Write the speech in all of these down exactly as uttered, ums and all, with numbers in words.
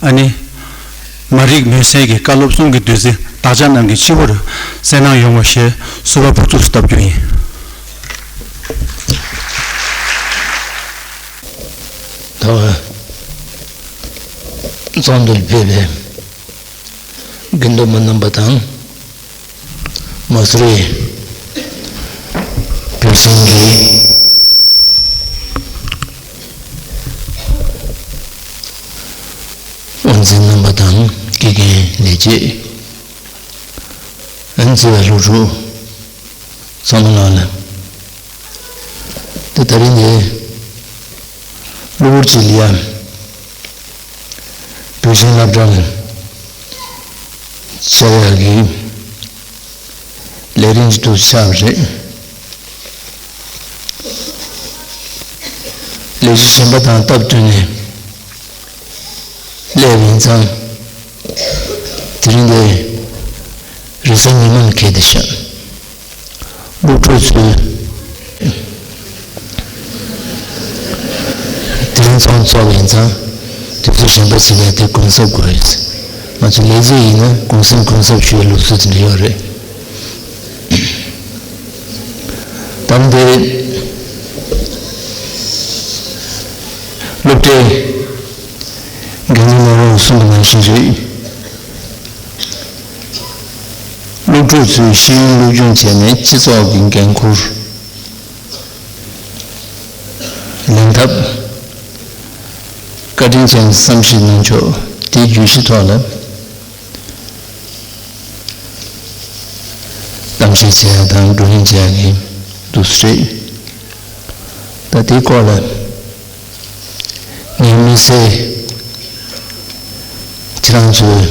ཨ་ནི། མ་རིག་མུན་སེལ་གྱི་བཀའ་སློབ་གསུམ་གྱི་བདུད་རྩི་བདག་ཅག་རྣམས་ཀྱི་སྤྱི་བོར་གསལ་སྣང་ཡོང་བ་ཞེས་གསོལ་བ་ཕུར་ཚུགས་སུ་བཏབ་རྒྱུ་ཡིན། ད་བར་རྫོང་དུ་ཕེབས་པའི་དགེ་འདུན་པ་རྣམ་པ་དང་། མ་སུ་རི་བོད་ཤིང་གི་དབུ་འཛིན་རྣམ་པ་དང་། དགེ་རྒན་ལས་བྱེད། ཨན་ཙི་བའི་སློབ་ཕྲུག་ཚང་མ་ལ། ད་ད་རིང་འདི་གློ་བུར་གྱི་ལི་ཡ་བོད་ཤིང་སློབ་གྲྭ་ལ་བཅར་ཡག་གི་ལས་རིམ་ཅིག་ཏུ་ཆགས་པ་རེད། ལས་གཞི་གཞན་པ་དང་སྟབས་བསྟུན་ནས་སླེབས་ཡིན་ཙང་། དེ་རིང་འདི་རེས་གཟའ་ཉི་མ་ལ་འཁེལ་བསྡད་ཤག་སློབ་ཕྲུག་ཚོས་དེ་རིང་ཚོགས་འཚོགས་པ་ཡིན་ཙང་། དུས་ཚོད་གཞན་པ་ཞིག་ལ་དེ་གུན་གསབ་དགོས་ཡོད། ང་ཚོ་ལས་བྱེད་ཡིན་ན་གུང་སེང་གུན་གསབ་ཞུ་བའི་ལུགས་སྲོལ་དེ་འདྲ་ཡོད་རེད། ད་ལྟ་སློབ་གྲྭའི་འགན་འཛིན་ལས་རོགས་གསུང་གི་ནང་བཞིན་རེད། སློབ་ཕྲུག་ཚོས་ཤེས་ཡོན་སློབ་སྦྱོང་བྱས་ནས་སྤྱི་ཚོགས་ཀྱི་འགན་འཁུར་ལེན་ཐབས། བཀའ་དྲིན་ཅན་བསམ་ཤེས་གནང་ཕྱོགས་དེའི་བརྗོད་གཞི་ཐོག་ལ། གཏམ་བཤད་བྱེད་ཡག་དང་བགྲོ་གླེང་བྱེད་ཡག་གི་འདུག་སེ་རེད། ད་དེའི་སྐོར་ལ་ངའི་དམིགས་བསལ་ཁྱེད་རང་ཚོས་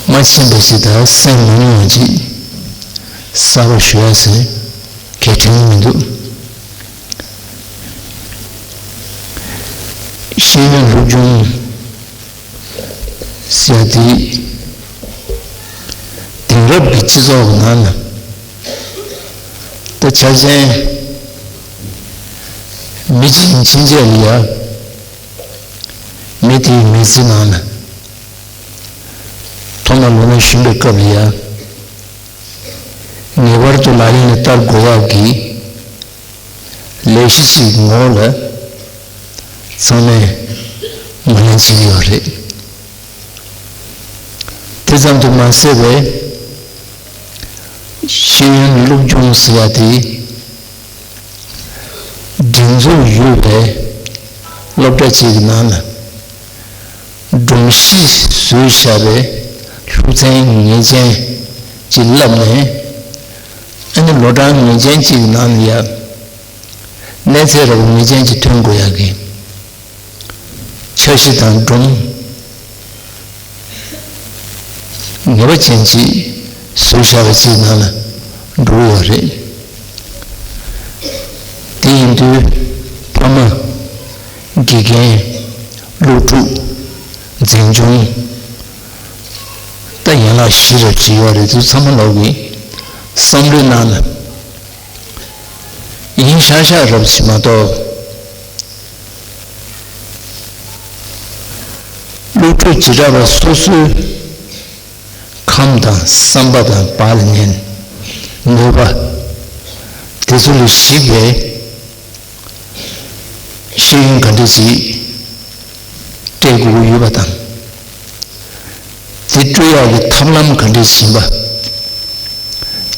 མ་ཤེས་པ་ཞིག་དང་སེམས་མ་ཉོ་བ་ཅིག་གསར་པ་ཞུ་ཡག་ཟེར་གལ་དྲན་མི་འདུག་ཤེས་ཡོན་སློབ་སྦྱོང་ཟེར་ཡ་དེ་དེང་རབས་ཀྱི་སྤྱི་ཚོགས་ཀྱི་ནང་ན། ད་ཆ་ཅན་མི་གཅིག་ཕྱིན་ཆད་ལ་ཡ་མི་དེའི་མི་ཚེ་ནང་ན་ཐོག་མ་ལོ་ན་གཞོན་པའི་སྐབས་ལ་ཡ་ངེས་པར་དུ་ལག་ལེན་ལ་བསྟར་དགོས་ཡག་གི་ལས་གཞི་ཞིག་ངོ་ལ་ཚང་མས་ངོས་ལེན་བྱེད་ཀྱི་ཡོད་རེད། དེ་ཙམ་དུ་མ་ཟད་པའི་ཤེས་ཡོན་སློབ་སྦྱོང་ཟེར་ཡ་དེ་སྒྲིག་འཛུགས་ཡོད་པའི་སློབ་གྲྭ་ཅིག་གི་ནང་ལ་སྒྲོམ་གཞི་བཟོས་བཞག་པའི་སློབ་ཚན་ངེས་ཅན་ཅིག་བསླབས་ནས། ཨ་ནི་ལོ་གྲངས་ངེས་ཅན་གཅིག་གི་ནང་ལ་ཡ་གནས་ཚད་རབ་ངེས་ཅན་གཅིག་ཐོན་དགོས་ཡག་གི་འཆར་གཞི་དང་སྒྲོམ་ངེས་པ་ཅན་གཅིག་བཟོས་བཞག་པ་ཅིག་ནང་ལ་འགྲོ་གི་ཡོད་རེད། དེ་ཡིན་དུས་ཕ་མ་དགེ་རྒན་སློབ་ཕྲུག་འཛིན་སྐྱོང་། ད་ཡན་ལག་བཞི་རེ་བྲིས་ཡོད་རེད། དེ་ཚང་མ་ལོག་གི་བསམ་བློའི་ནང་ན་ཡིན་ཤག་ཤག་རབ་བྱེད་མ་གཏོགས། སློབ་ཕྲུག་བྱེ་བྲག་པ་སོ་སོའི་ཁམས་དང་བསམ་པ་དང་བག་ལ་ཉལ་ནུས་པ་དེ་ཚོ་ལ་གཞིགས་པའི་ཤེས་ཡོན་ག་འདྲ་ཞིག་སྤྲད་དགོས་ཀྱི་ཡོད་པ་དང་། དེ་སྤྲོད་ཡག་གི་ཐབས་ལམ་ག་འདྲ་ཞིག་ཡིན་པ།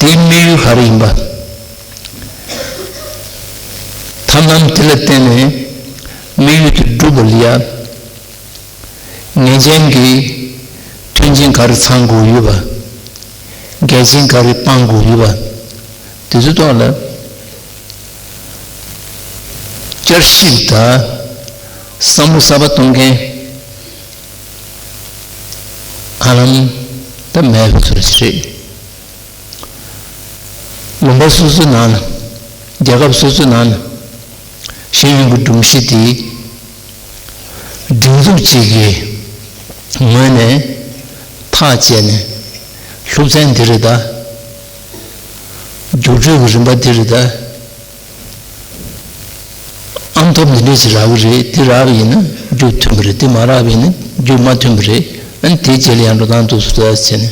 དེའི་དམིགས་ཡུལ་ག་རེ་ཡིན་པ། ཐབས་ལམ་དེ་ལ་བརྟེན་ནས་དམིགས་ཡུལ་དེ་འགྲུབ་པ་ལ་ཡ། ངེས་ཅན་གྱི་མཐུན་རྐྱེན་ག་རེ་ཚང་དགོས་ཡོད་པ། འགལ་རྐྱེན་ག་རེ་སྤང་དགོས་ཡོད་པ། དེ་ཚོའི་ཐོག་ལ་བསྐྱར་ཞིབ་དང་བསམ་བློ་གསར་པ་གཏོང་མཁན་ཧ་ལམ་ད་མེད་པའི་ཚོད་ཅིག་རེད། ལུང་པ་སོ་སོའི་ནང་ལ། རྒྱལ་ཁབ་སོ་སོའི་ནང་ལ་ཤེས་ཡོན་གྱི་སྒྲོམ་གཞི་དེ་སྒྲིག་འཛུགས་གཅིག་གི་ངོས་ནས་ཐག་བཅད་ནས་སློབ་ཚན་འདི་རེད་ད། རྒྱུགས་སྤྲོད་ཀྱི་རིམ་པ་འདི་རེད་ད། ཨང་ སྟོབས་འདི་འདྲས་ཅིག་རག་གི་རེད། དེ་རག་པ་ཡིན་ན་རྒྱུ་མཐུན་པ་རེད། དེ་མ་རག་པ་ཡིན་ན་རྒྱུ་མ་མཐུན་པ་རེད། ཨ་ནི་དེའི་རྗེས་ལ་ཡང་འགྲོ་སྟངས་འདུག་སེ་བྱས་ནས་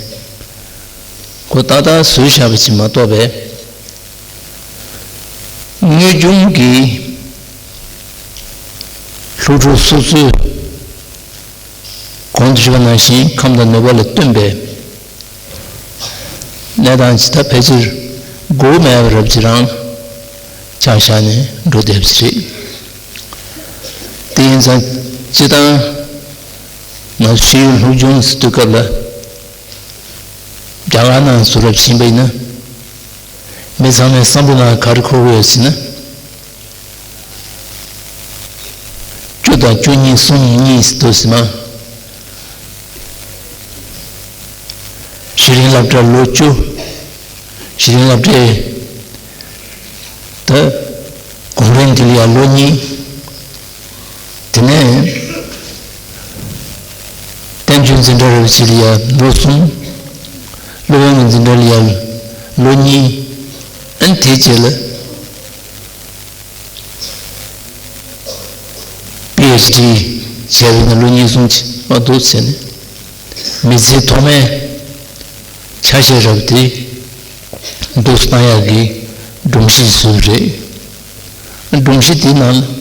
ཁོ་ཏག་ཏག་བཟོས་བཞག་པ་ཅིག་མ་གཏོགས་པས། དངོས་བྱུང་གི་ལྷོ་འབྲུག་སོ་སོའི་གོང་དུ་ཞུས་པ་ནང་བཞིན་ཁམས་དང་ནུས་པ་ལ་བསྟུན་པའི་གནས་སྟངས་ཇི་ལྟར་ཕལ་ཆེར་དགོས་མེད་པ་རབ་ཅིག་རང་ཆ་བཞག་ནས་འགྲོ་བསྡད་པ་ཞིག་རེད། དེ་ཡིན་ཙང་སྤྱིར་བཏང་ང་ཚོ་ཤེས་ཡོན་སློབ་སྦྱོང་ཟེར་དུས་སྐབས་ལ་རྒྱ་གར་ནང་བཟོ་འདྲ་ཞིག་ཡིན་པ་ཡིན་ན། མི་ཚང་མའི་བསམ་བློ་ནང་ག་རེ་འཁོར་གྱི་ཡོད་ཟེར་ན། བཅུ་དང་བཅུ་གཉིས་གསུམ་གཉིས་སུ་འདུག་ཟེར་མ། གཞི་རིམ་སློབ་གྲྭ་ལོ་བཅུ། གཞི་རིམ་སློབ་གྲྭའི་ད་གོང་རིམ་དེ་ལ་ཡང་ལོ་གཉིས། དེ་ནས་བསྟན་བཅོས་འཛིན་གྲྭ་རབ་ཅིག་ལ་ཡང་ལོ་གསུམ། སློབ་དཔོན་གྱི་འཛིན་གྲྭ་ལ་ཡང་ལོ་གཉིས། ཨ་ནི་དེའི་རྗེས་ལ་པི་ཨེཆ་ཌི་བྱས་པ་ཡིན་ན་ལོ་གཉིས་གསུམ་ཅིག་ཨ་འདུག་ཟེར་ནས་མི་ཚེའི་ཐོག་མའི་ཆ་ཤས་རབ་དེ་འདུག་སེ་བཏང་ཡག་གི་སྒྲོམ་གཞི་བཟོས་རེད། སྒྲོམ་གཞི་དེའི་ནང་ལ་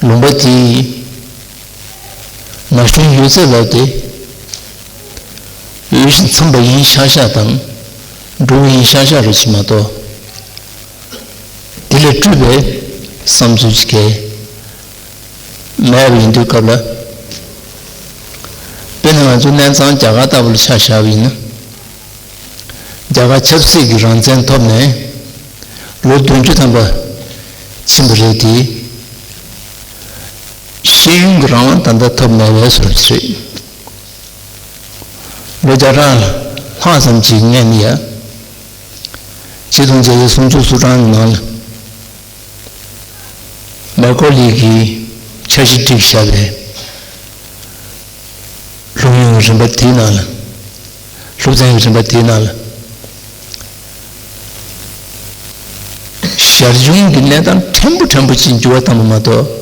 ལུང་པ་དེའི་ན་གཞོན་ཡོད་ཚད་ལ་དེ་འོས་ཤིང་འཚམས་པ་ཡིན་ཤག་ཤག་དང་འགྲོ་གི་ཡིན་ཤག་ཤག་རེད་ཅེས་མ་གཏོགས། དེ་ལས་སྤྲོས་པའི་བསམ་ཚུལ་ཅིག་གས་མེད་པ་ཡིན་དུས་སྐབས་ལ། དཔེར་ན་ང་ཚོ་གནས་ཚང་རྒྱ་གར་ལྟ་བུ་ལ་ཆ་བཞག་པ་ཡིན་ན། རྒྱ་གར་ཆབ་སྲིད་ཀྱི་རང་བཙན་ཐོབ་ནས་ལོ་བདུན་ཅུ་ཐམ་པ་ཕྱིན་པ་རེད་དེ། ཤེས་ཡོན་གྱི་རང་དབང་ད་ལྟ་ཐོབ་མེད་པའི་བཟོ་འདྲ་ཞིག་རེད། ལོ་བརྒྱ་ཕྲག་ལྷག་ཙམ་གྱི་སྔོན་ལ་ཡ། ཆིག་སྟོང་བརྒྱད་བརྒྱ་སུམ་ཅུ་སོ་གྲངས་ནང་ལ་མེ་ཀོ་ལི་གིས་འཆར་གཞི་བསྒྲིགས་བཞག་པའི་སློབ་ཡོན་གྱི་རིམ་པ་དེའི་ནང་ལ། སློབ་ཚན་གྱི་རིམ་པ་དེའི་ནང་ལ། ཞར་བྱུང་གི་གནས་སྟངས་ཕྲན་བུ་ཕྲན་བུ་ཅིག་འགྱུར་བ་བཏང་བ་མ་གཏོགས།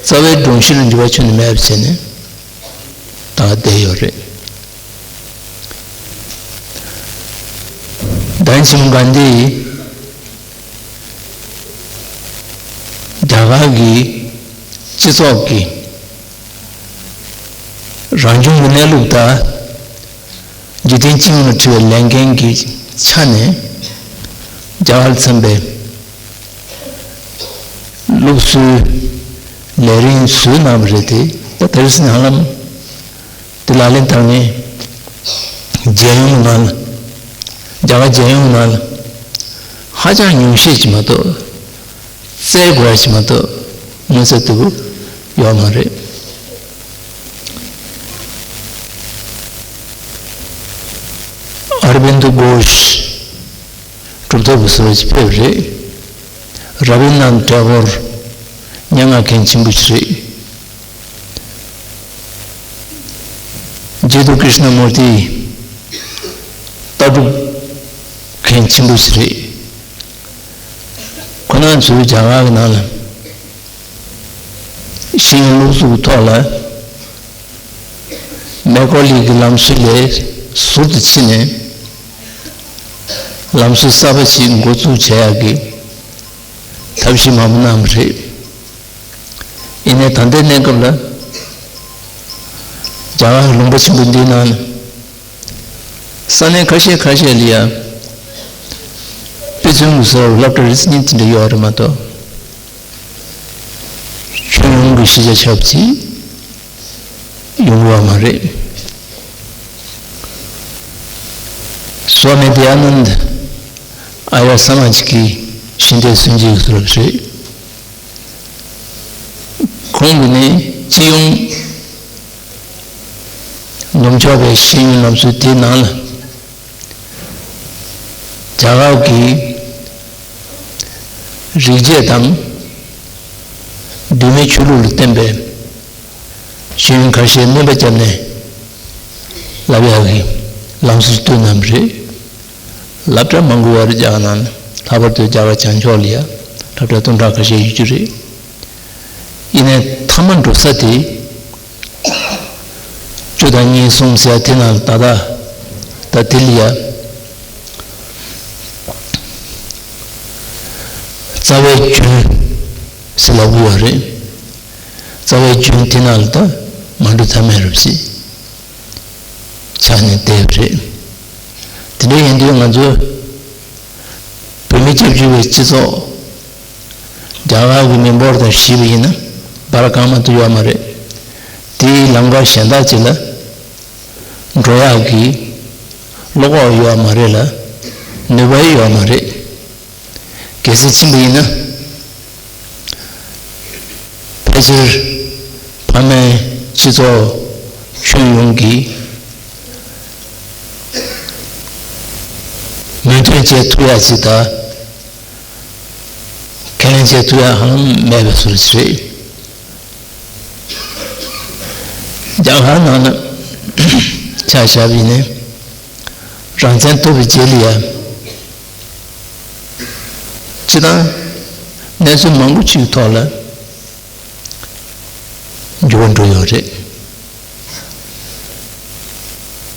རྩ་བའི་སྒྲོམ་གཞི་ལ་འགྱུར་བ་ཁྱོན་ནས་མེད་པ་བྱས་ནས་ད་བསྡད་ཡོད་རེད། ཌན་ཆི་མོ་གྷན་དྷི་ཡིས་རྒྱ་གར་གྱི་སྤྱི་ཚོགས་ཀྱི་རང་བྱུང་གི་གནས་ལུགས་དང་། འཇིག་རྟེན་སྤྱི་ཡོངས་ལ་འཁྲི་བའི་ལས་འགན་གྱི་ཆ་ནས་རྒྱ་གར་ལ་འཚམ་པའི་སློབ་གསོའི་ལས་རིམ་བཟོས་གནང་བ་རེད་དེ། ད་དེ་རིང་ནང་ལ་དེ་ལག་ལེན་བསྟར་མཁན་རྒྱལ་ཡོངས་ནང་ལ། རྒྱ་གར་རྒྱལ་ཡོངས་ནང་ལ་ཧ་ཅང་ཉུང་ཤས་ཅིག་མ་གཏོགས། བཙལ་དགོས་ཡ་ཅིག་མ་གཏོགས་མངོན་གསལ་དོད་པོ་ཡོད་མ་རེད། ཨར་བིན་དུ་གྷོཤ་གྲུབ་ཐོབ་ཀྱི་བཟོ་འདྲ་ཅིག་ཕེབས་རེད། ར་བི་ནན་ཊེ་གོར་སྙན་ངག་མཁན་ཆེན་པོ་ཞིག་རེད། ཇེ་ཏུ་ཀྲི་ཤ་ན་མུར་ཏི་ལྟ་གྲུབ་མཁན་ཆེན་པོ་ཞིག་རེད། ཁོ་རང་ཚོའི་རྒྱ་གར་གྱི་ནང་ལ་ཤེས་ཡོན་སློབ་གསོ་གི་ཐོག་ལ་མེ་ཀོ་ལི་གི་ལམ་སྲོལ་ལས་ཟུར་དུ་ཕྱིན་ནས་ལམ་སྲོལ་གསར་པ་ཞིག་འགོ་འཛུགས་བྱེད་ཡག་གི་ཐབས་ཤེས་མང་པོ་གནང་བ་རེད། ཡིན་ནའི་ད་ལྟའི་གནས་སྐབས་ལ་རྒྱ་གར་གྱི་ལུང་པ་ཆེན་པོ་འདིའི་ནང་ལ། ས་གནས་ཁ་ཤས་ཁ་ཤས་ལ་ཡང་དཔེ་མཚོན་གྱི་བཟོ་འདྲ་སློབ་གྲྭ་རེ་གཉིས་དེ་འདྲ་ཡོད་རེད་མ་གཏོགས། ཁྱོན་ཡོངས་ཀྱི་གཞིས་ཆགས་ཆགས་པ་ཅིག་ཡོང་གི་ཡོད་མ་རེད། སོ་མི་དི་ཡ་ནནྡ་ཨ་ཡ་ས་མ་ཇི་ཀའི་ཤེས་ལྡན་སུན་ཅི་ཡི་བཟོ་འདྲ་རེད། ཁོང་གིས་ནི་སྤྱི་ཡོངས་ནུབ་ཕྱོགས་པའི་ཤེས་ཡོན་ལམ་སྲོལ་དེའི་ནང་ལ་རྒྱ་གར་གྱི་རིག་བྱེད་དང་གདོད་མའི་ཆོས་ལུགས་ལ་བརྟེན་པའི་ཤེས་ཡོན་ཁ་ཤས་སྣོན་པ་བརྒྱབ་ནས་བསླབ་ཡག་གི་ལམ་སྲོལ་བཏོད་གནང་བ་རེད། སློབ་གྲྭ་མང་པོ་ཡོད་རེད་རྒྱ་གར་ནང་ལ། ལྷག་པར་དུ་རྒྱ་གར་བྱང་ཕྱོགས་ལ་ཡ། ཁྲ་ཁྲ་སྟོང་ཕྲག་ཁ་ཤས་ཡོད་རྒྱུ་རེད། ཡིན་ནའི་ཐ་མ་འགྲོ་ས་དེ། བཅུ་དང་གཉིས་གསུམ་ཟེར་དེ་ནང་ད་ལྟ་ད་དེ་ལ་ཡ། རྩ་བའི་རྒྱུན་ཟེར་ལབ་ཀྱི་ཡོད་རེད། རྩ་བའི་རྒྱུན་དེ་ནང་ལ་ད་མ་འགྲོ་ཐབས་མེད་རེད་ཟེར། ཆགས་ནས་བསྡད་པ་རེད། དེ་འདྲ་ཡིན་དུས་ང་ཚོ་བོད་མི་སྐྱབས་བཅོལ་བའི་སྤྱི་ཚོགས་རྒྱ་གར་གྱི་མི་འབོར་དང་བཞི་པ་ཡིན་ན་བར་གང་མ་གཏོགས་ཡོད་མ་རེད། དེའི་ལམ་ཁ་གཞན་དག་ཅིག་ལ་འགྲོ་ཡག་གི་བློ་ཁོག་ཡོད་མ་རེད་ལ་ནུས་པ་ཡོད་མ་རེད། གལ་སྲིད་ཕྱིན་པ་ཡིན་ན། ཕལ་ཆེར་ཕ་མའི་སྤྱི་ཚོགས་ཁྱོན་ཡོངས་ཀྱི་མོས་མཐུན་བྱེད་ཐུབ་ཡ་ཅིག་དང་ཁས་ལེན་བྱེད་ཐུབ་ཡ་ཧ་ལམ་མེད་པའི་བཟོ་འདྲ་ཞིག་རེད། རྒྱ་གར་ནང་ལ་ཆ་བཞག་པ་ཡིན་ན་རང་བཙན་ཐོབ་པའི་རྗེས་ལ་ཡ། སྤྱིར་བཏང་གནས་ཚུལ་མང་པོ་ཅིག་ཐོག་ལ་འགྱུར་བ་འགྲོ་ཡོད་རེད།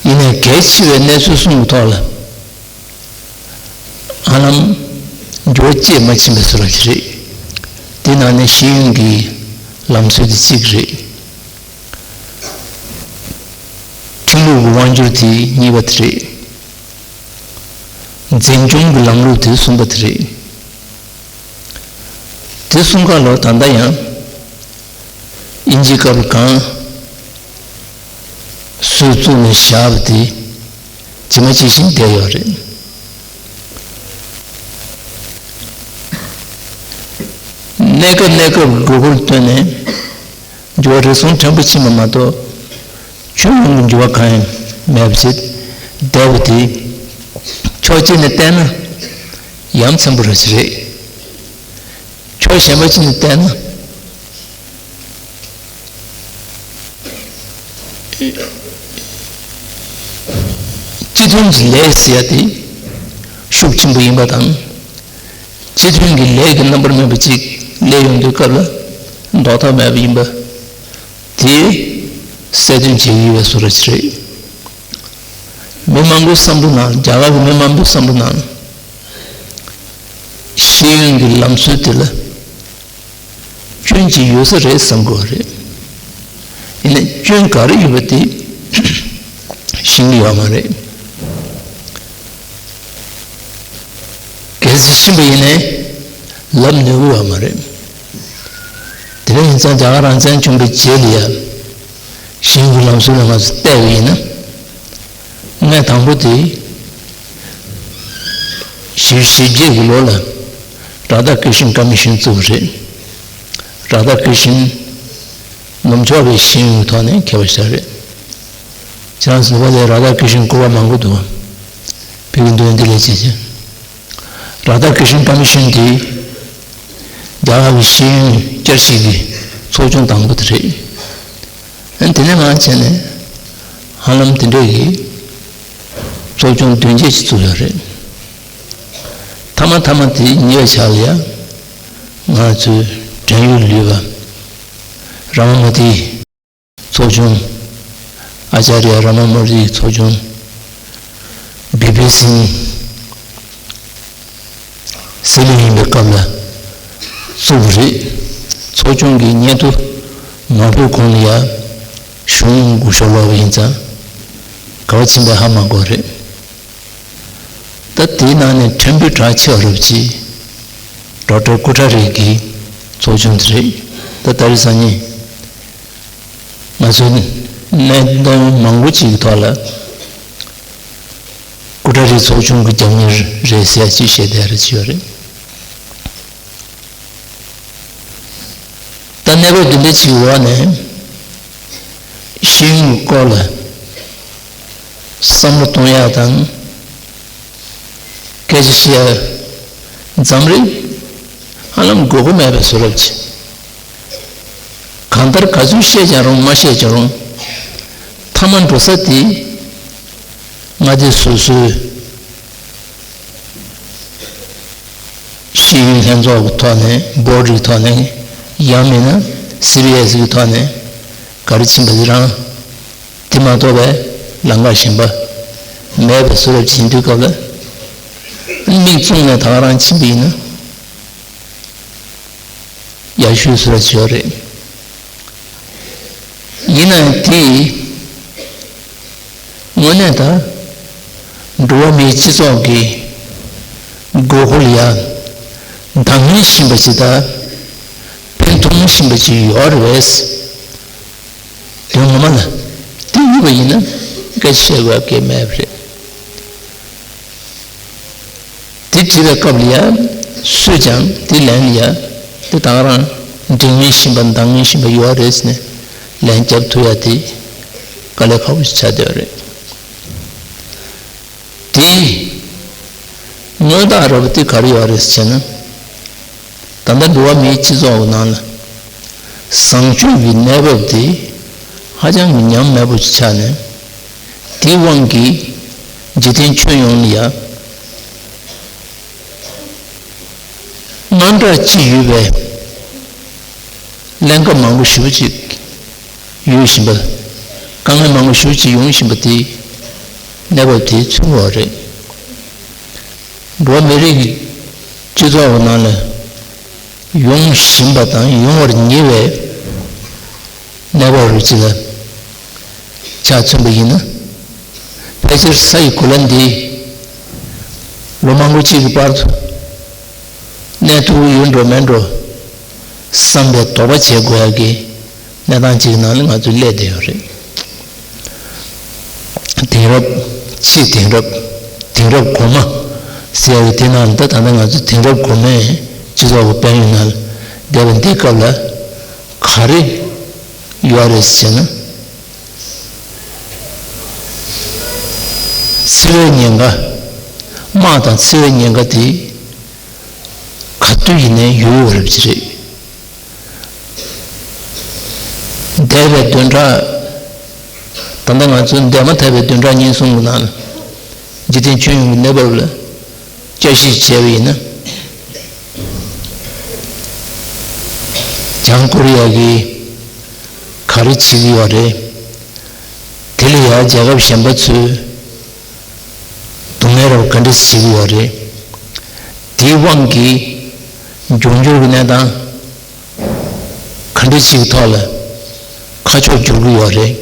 ཡིན་ནའི་གལ་ཆེ་བའི་གནས་ཚུལ་གསུམ་གྱི་ཐོག་ལ་ཧ་ལམ་འགྱུར་བ་སྐྱེད་མ་ཕྱིན་པའི་བཟོ་འདྲ་ཞིག་རེད། དེ་ནང་ནས་ཤེས་ཡོན་གྱི་ལམ་སྲོལ་དེ་གཅིག་རེད། ཁྲིམས་ལུགས་ཀྱི་དབང་སྒྱུར་དེ་གཉིས་པ་དེ་རེད། འཛིན་སྐྱོང་གི་ལམ་ལུགས་དེ་གསུམ་པ་དེ་རེད། དེ་གསུམ་ཀ་ལ་ད་ལྟ་ཡང་དབྱིན་ཇིའི་སྐབས་ལ་གང་སྲོལ་བཙུགས་ནས་བཞག་པ་དེ་ཇི་མ་ཇི་བཞིན་བསྡད་ཡོད་རེད། གནས་སྐབས་གནས་སྐབས་ཀྱི་དགོས་མཁོར་ལྟོས་ནས། འགྱུར་བ་རེ་ཟུང་ཕྲན་བུ་ཕྱིན་པ་མ་གཏོགས། ཁྱོན་ཡོངས་ཀྱི་འགྱུར་བ་གང་ཡང་མེད་པ་ཞིག་བསྡད་པ་དེ། ཕྱོགས་གཅིག་ནས་བལྟས་ན་ཡ་མཚན་པོ་ར་ཞིག་རེད། ཕྱོགས་གཞན་པ་ཅིག་ནས་བལྟས་ན། སྤྱི་མཐུན་གྱི་ལས་ཟེར་ཡ་དེ་ཤུགས་ཆེན་པོ་ཡིན་པ་དང་། སྤྱི་མཐུན་གྱི་ལས་ཀྱི་རྣམ་པར་སྨིན་པ་ཅིག་སླེབས་ཡོང་དུས་སྐབས་ལ་ཟློག་ཐབས་མེད་པ་ཡིན་པ་དེ་གསལ་སྟོན་བྱེད་ཀྱི་ཡོད་པའི་བཟོ་འདྲ་ཞིག་རེད། མི་མང་པོའི་བསམ་བློ་ནང་རྒྱ་གར་གྱི་མི་མང་པོའི་བསམ་བློ་ནང་ཤེས་ཡོན་གྱི་ལམ་སྲོལ་དེ་ལ་སྐྱོན་ཅིག་ཡོད་ས་རེད་བསམ་གྱི་ཡོད་རེད། ཡིན་ནའི་སྐྱོན་ག་རེ་ཡོད་པ་དེ་ཤེས་ཀྱི་ཡོད་མ་རེད། གལ་སྲིད་ཤེས་པ་ཡིན་ནའི་ལབ་ནུས་ཀྱི་ཡོད་མ་རེད། དེ་འདྲ་ཡིན་ཙང་རྒྱ་གར་རང་བཙན་བྱུང་བའི་རྗེས་ལ་ཡང་ཤེས་ཡོན་གྱི་ལམ་སྲོལ་ལ་ང་ཚོ་བལྟས་པ་ཡིན་ན། གནས་དང་པོ་དེ་བཞི་བཅུ་ཞེ་བརྒྱད་ཀྱི་ལོ་ལ་རཱ་དྷ་ཀྲི་ཤན་ཀ་མི་ཤན་བཙུགས་པ་རེད། རཱ་དྷ་ཀྲི་ཤན་ནུབ་ཕྱོགས་པའི་ཤེས་ཡོན་གྱི་ཐོག་ནས་མཁས་པ་ཞིག་རེད། ཁྱེད་རང་ཚོ་ནུབ་པ་ལ་རཱ་དྷ་ཀྲི་ཤན་སྐུ་པར་མང་པོ་འདུག་བོད་ཀྱི་འདོན་འདི་ལས་བྱེད་ཀྱི། རཱ་དྷ་ཀྲི་ཤན་ཀ་མི་ཤན་དེ་རྒྱ་གར་གྱི་ཤེས་ཡོན་བསྐྱར་ཞིབ་ཀྱི་ཚོགས་ཆུང་དང་པོ་དེ་རེད། ཨ་ནི་དེ་ནས་མར་བྱས་ནས་ཧ་ལམ་དེ་འདྲ་གི་ཚོགས་ཆུང་བདུན་བརྒྱད་ཅིག་བཙུགས་ཡོད་རེད། མཐའ་མ་མཐའ་མ་དེ་ཉེ་བའི་ཆར་ལ་ཡང་ང་ཚོའི་དྲན་ཡོད་ལུས་པ་ར་མ་མ་ཏི་ཚོགས་ཆུང་། ཨ་ཅཱརྱ་ར་མ་མ་ཏི་ཚོགས་ཆུང་། བི་པི་སིང་སྲིད་བློན་ཡིན་པའི་སྐབས་ལ་བཙུགས་པ་རེད། ཚོགས་ཆུང་གི་སྙན་ཐོ་མ་ཕུལ་གོང་ལ་ཡང་གཞུང་སྒུག་ཤོག་ལོག་པ་ཡིན་ཙང་ག་པར་ཕྱིན་པའི་ཧ་མ་གོ་རེད། ད་དེའི་ནང་ནས་ཕྲན་བུ་གྲགས་ཆེ་བ་རུ་ཅིག་ཌོག་ཊར་ཀུ་ཊ་རི་གི་ཚོགས་ཆུང་དེ་རེད། ད་ད་རེས་སང་ཉིན་ང་ཚོའི་གནད་དོན་མང་པོ་ཅིག་གི་ཐོག་ལ་ཀུ་ཊ་རི་ཚོགས་ཆུང་གི་རྒྱབ་གཉེར་རེད་ཟེར་ཡ་ཅིག་བཤད་བསྡད་རེ་ཅིག་ཡོད་རེད། ད་གནས་བབ་འདི་འདྲ་ཅིག་འོག་ནས་ཤེས་ཡོན་གྱི་སྐོར་ལ་བསམ་བློ་གཏོང་ཡག་དང་སྐད་ཆ་བཤད་ཡག་འཛམ་རིག་ཧ་ལམ་དགོས་མཁོ་མེད་པའི་བཟོ་འདྲ་ཅིག་གང་ལྟར་ག་ཚོད་བཤད་ཀྱང་རུང་མ་བཤད་ཀྱང་རུང་མཐའ་མ་འགྲོ་ས་དེ་ང་དེ་སོ་སོའི་ ཤེས་ཡོན་ལྷན་ཚོགས་ཀྱི་ཐོག་ནས་བོར་ཌི་གི་ཐོག་ནས་ཡང་མིན་ན་སི་བི་ཨེ་སི་གི་ཐོག་ནས་ག་རེ་ཕྱིན་པ་དེ་རང་། དེ་མ་གཏོགས་པའི་ལམ་ཁ་གཞན་པ་མེད་པའི་བཟོ་འདྲ་ཅིག་ཡིན་དུས་སྐབས་ལ། མིག་བཙུམས་ནས་ད་ག་རང་ཕྱིན་པ་ཡིན་ན་ཡག་ཤོས་བཟོ་འདྲ་ཅིག་ཡོད་རེད། ཡིན་ནའང་དེ་དངོས་གནས་ད་འགྲོ་བ་མིའི་སྤྱི་ཚོགས་ཀྱི་དགོས་མཁོ་ལ་ཡ་འདང་ངེས་བཞིན་པ་ཅིག་དང་ཕན་ཐོགས་བཞིན་པ་ཅིག་ཡོད་རེད་པས། དོན་ངོ་མ་ལ་དེ་ཡོད་པ་ཡིན་ན་སྐད་ཆ་བཤད་དགོས་པ་གལ་མེད་པ་རེད། དེ་དྲིས་པའི་སྐབས་ལ་ཡ། སུས་ཀྱང་དེ་ལན་ལ་ཡ། དེ་ད་ག་རང་འགྲིག་ངེས་བཞིན་པ་འདང་ངེས་བཞིན་པ་ཡོད་རེད་ཟེར་ནས་ལན་རྒྱབ་ཐུབ་ཡ་དེ་དཀའ་ལས་ཁག་པོ་ཞིག་ཆགས་བསྡད་ཡོད་རེད། དེ་དངོས་བདག་ར་བ་དེ་ག་རེ་ཡོད་རེད་ཟེར་ན། ད་ལྟ་འགྲོ་བ་མིའི་སྤྱི་ཚོགས་ཀྱི་ནང་ལ་བཟང་སྤྱོད་ཀྱི་གནས་བབ་དེ་ཧ་ཅང་གི་ཉམས་དམས་པོ་ཞིག་ཆགས་ནས། དེའི་དབང་གིས་འཇིག་རྟེན་ཁྱོན་ཡོངས་ལ་ཡ་དངངས་སྐྲག་ཅིག་ཡོད་པའི་ཀླན་ཀ་མང་པོ་ཞེ་པོ་ཅིག་ཡོད་བཞིན་པ། དཀའ་ངལ་མང་པོ་ཞེ་པོ་ཅིག་ཡོང་བཞིན་པ་དེ་གནས་བབ་དེ་མཚོན་གྱི་ཡོད་རེད། འགྲོ་བ་མི་རིགས་ཀྱི་སྤྱི་ཚོགས་ཀྱི་ནང་ལ་ཡོང་བཞིན་པ་དང་ཡོང་བར་ཉེ་བའི་གནས་བབ་རུ་ཅིག་ལ་ཆ་མཚོན་པ་ཡིན་ན། ཕལ་ཆེར་ས་ཡི་གོ་ལ་འདི་ལོ་མང་པོ་གཅིག་གི་བར་དུ་གནས་ཐུབ་ཀྱི་ཡོད་འགྲོ་མེད་འགྲོ་བསམ་པའི་དོགས་པ་བྱེད་དགོས་ཡ་གི་གནས་སྟངས་གཅིག་གི་ནང་ལ་ང་ཚོ་སླེབས་བསྡད་ཡོད་རེད། དེང་རབས། ཕྱི་དེང་རབས། དེང་རབས་གོང་མ་ཟེར་ཡ་གི་དེ་ནང་ལ་ད་ད་ལྟ་ང་ཚོ་དེང་རབས་གོང་མའི་སྤྱི་ཚོགས་ཀྱི་དཔལ་ཡོན་ནང་ལ་བསྡད་པ་འདིའི་སྐབས་ལ་ག་རེ་ཡོད་རེད་ཟེར་ན། འཚེ་བའི་ཉེན་ཁ། དམག་དང་འཚེ་བའི་ཉེན་ཁ་དེ་ག་དུས་ཡིན་ནའི་ཡོད་ཡོད་རེད་ཅེས་རེད། འདས་པའི་བདུན་ཕྲག་ད་ལྟ་ང་ཚོ་འདས་མ་ཐག་པའི་བདུན་ཕྲག་ཉེན་སྲུང་གི་ནང་ལ་འཇིག་རྟེན་ཁྱོན་ཡོངས་ཀྱི་གནས་བབ་ལ་དཔྱད་ཞིབ་བྱས་པ་ཡིན་ན། བྱང་ཀོ་རི་ཡ་གིས་ག་རེ་བྱེད་ཀྱི་ཡོད་རེད། དེ་ལ་ཡང་རྒྱལ་ཁབ་གཞན་པ་ཚོས་སྡུག་བསྔལ་རབ་ག་འདྲ་བྱེད་ཀྱི་ཡོད་རེད། དེའི་དབང་གིས་འབྱུང་འགྱུར་གྱི་གནས་སྟངས་ག་འདྲ་ཞིག་གི་ཐོག་ལ་ཁ་ཕྱོགས་འགྱུར་གྱི་ཡོད་རེད།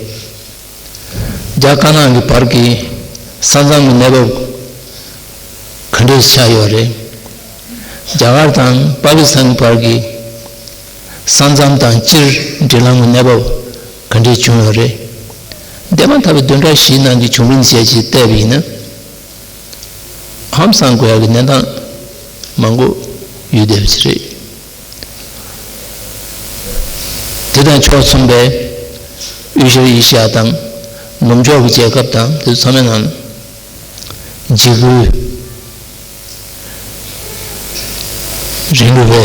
རྒྱ་དཀར་ནག་གི་བར་གྱི་ས་མཚམས་ཀྱི་གནས་བབ་ག་འདྲ་ཆགས་ཡོད་རེད། རྒྱ་གར་དང་པ་ཀི་སི་ཐན་གྱི་བར་གྱི་ས་མཚམས་དང་སྤྱིར་འབྲེལ་ལམ་གྱི་གནས་བབ་ག་འདྲ་བྱུང་ཡོད་རེད། འདས་མ་ཐག་པའི་བདུན་ཕྲག་བཞིའི་ནང་གི་བྱུང་རིམ་ཞིག་བལྟས་པ་ཡིན་ན། ཧང་སང་དགོས་ཡག་གི་གནས་སྟངས་མང་པོ་ཡོད་བསྡད་པ་ཞིག་རེད། དེ་དང་ཕྱོགས་མཚུངས་པའི་དབུས་ཤར་ཨེ་ཤི་ཡ་དང་ནུབ་ཕྱོགས་ཀྱི་རྒྱལ་ཁབ་དང་དེ་ཚོ་ཚང་མའི་ནང་འཇིགས་སྐུལ་རིང་ལུགས་པའི་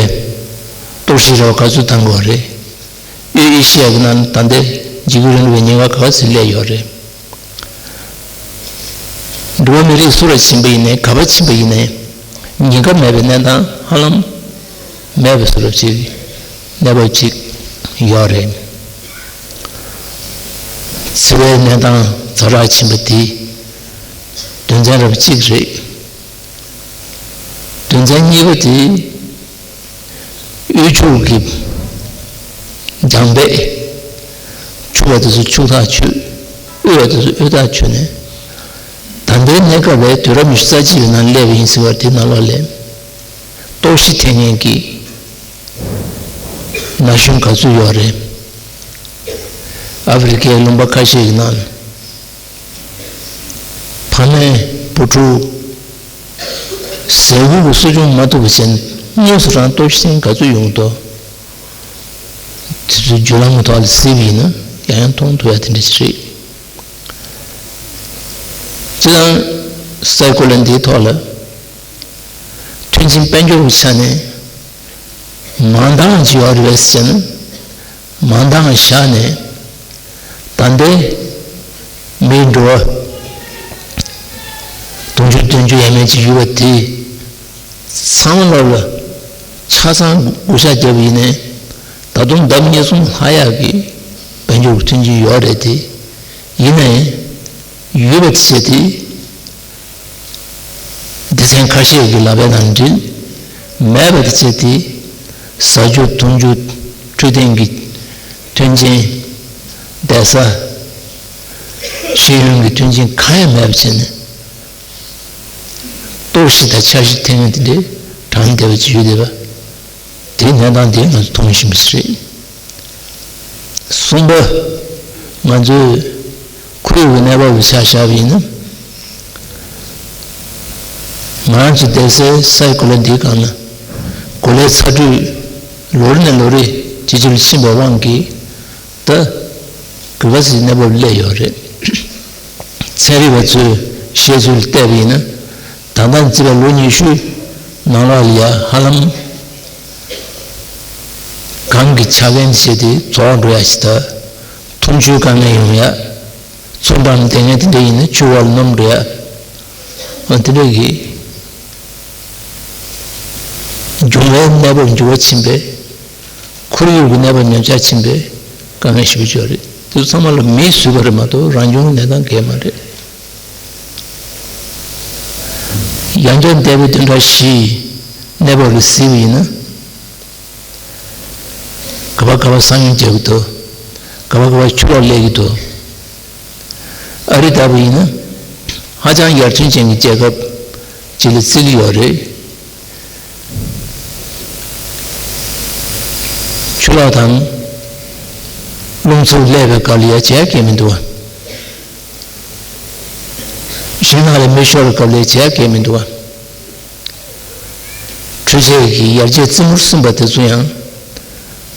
གཏོར་བཤིག་རེ་བ་ག་ཚོད་བཏང་དགོས་རེད། དབུས་ཨེ་ཤི་ཡ་གི་ནང་ད་ལྟའི་འཇིགས་སྐུལ་རིང་ལུགས་པའི་ཉེན་ཁ་ག་ཚོད་སླེབས་ཡོད་རེད། འགྲོ་བ་མི་རིགས་སུ་ལ་ཕྱིན་པ་ཡིན་ནའི་ག་པར་ཕྱིན་པ་ཡིན་ནའི་ཉེན་ཁ་མེད་པའི་གནས་སྟངས་ཧ་ལམ་མེད་པའི་བཟོ་འདྲ་ཅིག་གནས་བབ་ཅིག་ཡོད་རེད། འཚེ་བའི་གནས་སྟངས་ཛ་དྲག་ཕྱིན་པ་དེ་དོན་ཚན་རབ་གཅིག་རེད། དོན་ཚན་གཉིས་པ་དེ། དབུལ་ཕྱུག་གི་རྒྱང་འབེབས། ཕྱུག་པ་དེ་ཚོ་ཕྱུག་ཐག་ཆོད། དབུལ་བ་དེ་ཚོ་དབུལ་ཐག་ཆོད་ནས། ད་ལྟའི་གནས་སྐབས་ལ་དུས་རབས་ཉི་ཤུ་རྩ་གཅིག་པའི་ནང་སླེབས་ཡིན་ཟེར་བ་དེ་ནང་ལོགས་ལ་གཏོར་བཤིག་ཐེབས་མཁན་གྱི་ན་གཞོན་ག་ཚོད་ཡོད་རེད། ཨ་ཧྥེ་རི་ཁའི་ལུང་པ་ཁ་ཤས་ཀྱི་ནང་ལ། ཕ་མས་བུ་ཕྲུག་ཟས་གོས་ཀྱི་གསོ་སྐྱོང་མ་ཐུབ་པ་བྱས་ནས་དངོས་སུ་རང་གཏོར་བཤིག་ག་ཚོད་ཡོང་གི་འདུག་དེ་ཚོའི་བརྒྱུད་ལམ་གྱི་ཐོག་ལ་གཟིགས་པ་ཡིན་ན་ཡང་ཡང་མཐོང་ཐུབ་ཡ་དེ་འདྲ་ཞིག་རེད། སྤྱིར་བཏང་སའི་གོ་ལ་འདིའི་ཐོག་ལ་མཐུན་རྐྱེན་དཔལ་འབྱོར་གྱི་ཆ་ནས་མང་དག་ཅིག་ཡོད་རེད་པས་ཟེར་ན། མང་དག་བཞག་ནས་ད་ལྟའི་མིའི་འགྲོ་བ་དུང་ཕྱུར་བདུན་ཅུ་ཡས་མས་ཅིག་ཡོད་པ་དེ་ཚང་མ་ལོག་ལ་ ཆ་ཚང་བགོ་བཤའ་བརྒྱབ་ཡིན་ནའི། ད་དུང་ལྡབ་གཉིས་གསུམ་ལྷག་ཡག་གི་དཔལ་འབྱོར་གྱི་མཐུན་རྐྱེན་ཡོད་རེད་དེ། ཡིན་ནའི་ཡོད་པ་དེ་བྱས་ཏེ། སྡེ་ཚན་ཁ་ཤས་ཀྱི་ལག་པའི་ནང་འདྲིལ། མེད་པ་དེ་བྱས་ཏེ། ཟ་རྒྱུ་འཐུང་རྒྱུ། འཕྲོད་བསྟེན་གྱི་མཐུན་རྐྱེན། བསྡད་ས། ཤེས་ཡོན་གྱི་མཐུན་རྐྱེན་གང་ཡང་མེད་པ་བྱས་ནས། གཏོར་བཤིག་དང་འཆར་གཞི་འཐེན་མཁན་དེ་འདྲའི་གྲངས་ལྡན་པ་ཅིག་ཡོད་བསྡད་པ། དེའི་གནས་སྟངས་དེ་ང་ཚོ་མཐོང་བཞིན་པ་ཞིག་རེད། གསུམ་པ། ང་ཚོས་ཁོར་ཡུག་གི་གནས་བབ་ལ་ཆ་བཞག་པ་ཡིན་ན། ང་རང་ཚོ་བསྡད་སའི་སའི་གོ་ལ་འདིའི་སྒང་ལ་གོ་ལའི་ཚ་དྲོད་ལོ་རེ་ནས་ལོ་རེ་ཇེ་ཆེ་རུ་ཕྱིན་པའི་དབང་གིས། ད་གུས་པ་སི་གནས་བབ་སླེབས་ཡོད་རེད། ཚན་རིག་པ་ཚོའི་བཤད་ཚུལ་བལྟས་པ་ཡིན་ན། ད་ལྟ་བརྩིས་པའི་ལོ་ཉི་ཤུའི་ནང་ལོགས་ལ་ཡ་ཧ་ལམ་གངས་ཀྱི་ཆ་རྐྱེན་བྱས་ཏེ་རྫོགས་འགྲོ་ཡ་ཞིག་དང་། འཐུང་ཆུའི་དཀའ་ངལ་ཡོང་ཡ། མཚོ་འགྲམ་དེ་ངས་དེ་འདྲ་ཡིན་ན་ཆུ་བར་ནམ་འགྲོ་ཡ། ཨ་དེ་འདྲ་གི་འབྱུང་བའི་གནས་བབ་འགྱུར་བ་ཕྱིན་པས། ཁོར་ཡུག་གི་གནས་བབ་ཉམས་ཆག་ཕྱིན་པས་དཀའ་ངལ་ཞེ་པོ་ཅིག་ཡོད་རེད། དེ་ཚོ་ཚང་མ་ལ་མིས་བཟོས་པ་རེད་མ་གཏོགས་རང་བྱུང་གི་གནས་སྟངས་གང་ཡང་མ་རེད། ཡང་བསྐྱར་འདས་པའི་བདུན་ཕྲག་བཞིའི་གནས་བབ་ལ་གཟིགས་པ་ཡིན་ན། ག་པར་ག་པར་ས་ཉུལ་རྒྱག་གི་འདུག་ག་པར་ག་པར་ཆུ་ལོག་སླེབས་ཀྱི་འདུག་ཨ་རི་ལྟ་བུ་ཡིན་ན། ཧ་ཅང་ཡར་ཐོན་ཅན་གྱི་རྒྱལ་ཁབ་ཅིག་ལ་བརྩི་གི་ཡོད་རེད། ཆུ་ལོག་དང་རླུང་འཚུབ་སླེབས་པའི་སྐབས་ལ་ཡ་བྱེད་ཡ་གང་ཡང་མི་འདུག་བ། ཤིང་ནགས་ལ་མེ་ཤོར་བའི་སྐབས་ལ་ཡ་བྱེད་ཡ་གང་ཡང་མི་འདུག་བ། འཕྲུལ་ཆས་ཀྱི་ཡར་རྒྱས་རྩེ་མོར་སོན་པ་དེ་ཚོ་ཡང་།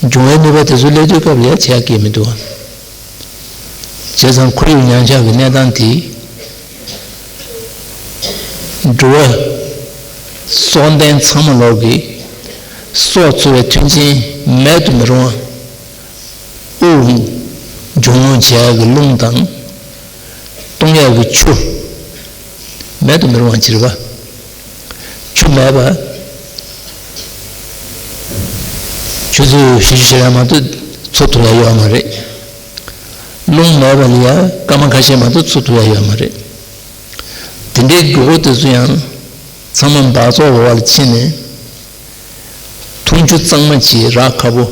འབྱུང་བའི་ནུས་པ་དེ་ཚོ་སླེབས་དུས་སྐབས་ལ་ཡ་བྱེད་ཡ་གང་ཡང་མི་འདུག་བ། བྱས་ཙང་ཁོར་ཡུག་ཉམས་ཆག་གི་གནས་སྟངས་དེ། འགྲོ་བ་སྲོག་ལྡན་ཚང་མ་ལོག་གི་སྲོག་འཚོ་བའི་མཐུན་རྐྱེན་མེད་དུ་མི་རུང་བ། དབུགས་འབྱུང་རྔུབ་བྱེད་ཡག་གི་རླུང་དང་། བཏུང་ཡག་གི་ཆུ། མེད་དུ་མི་རུང་བ་ཅིག་རེད་པ། ཆུ་མེད་པ། ཆུ་ཚོད་བཞི་བཅུ་ཞེ་ལྔ་མ་གཏོགས་འཚོ་ཐུབ་ཡ་ཡོད་མ་རེད། རླུང་མེད་པ་ལ་ཡ་སྐར་མ་ཁ་ཤས་མ་གཏོགས་འཚོ་ཐུབ་ཡ་ཡོད་མ་རེད། དེ་འདྲའི་དགོས་མཁོ་དེ་ཚོ་ཡང་ཚང་མ་འབག་བཙོག་འོག་ལ་ཕྱིན་ནས། འཐུང་ཆུ་གཙང་མ་ཅིག་རག་ཁག་པོ།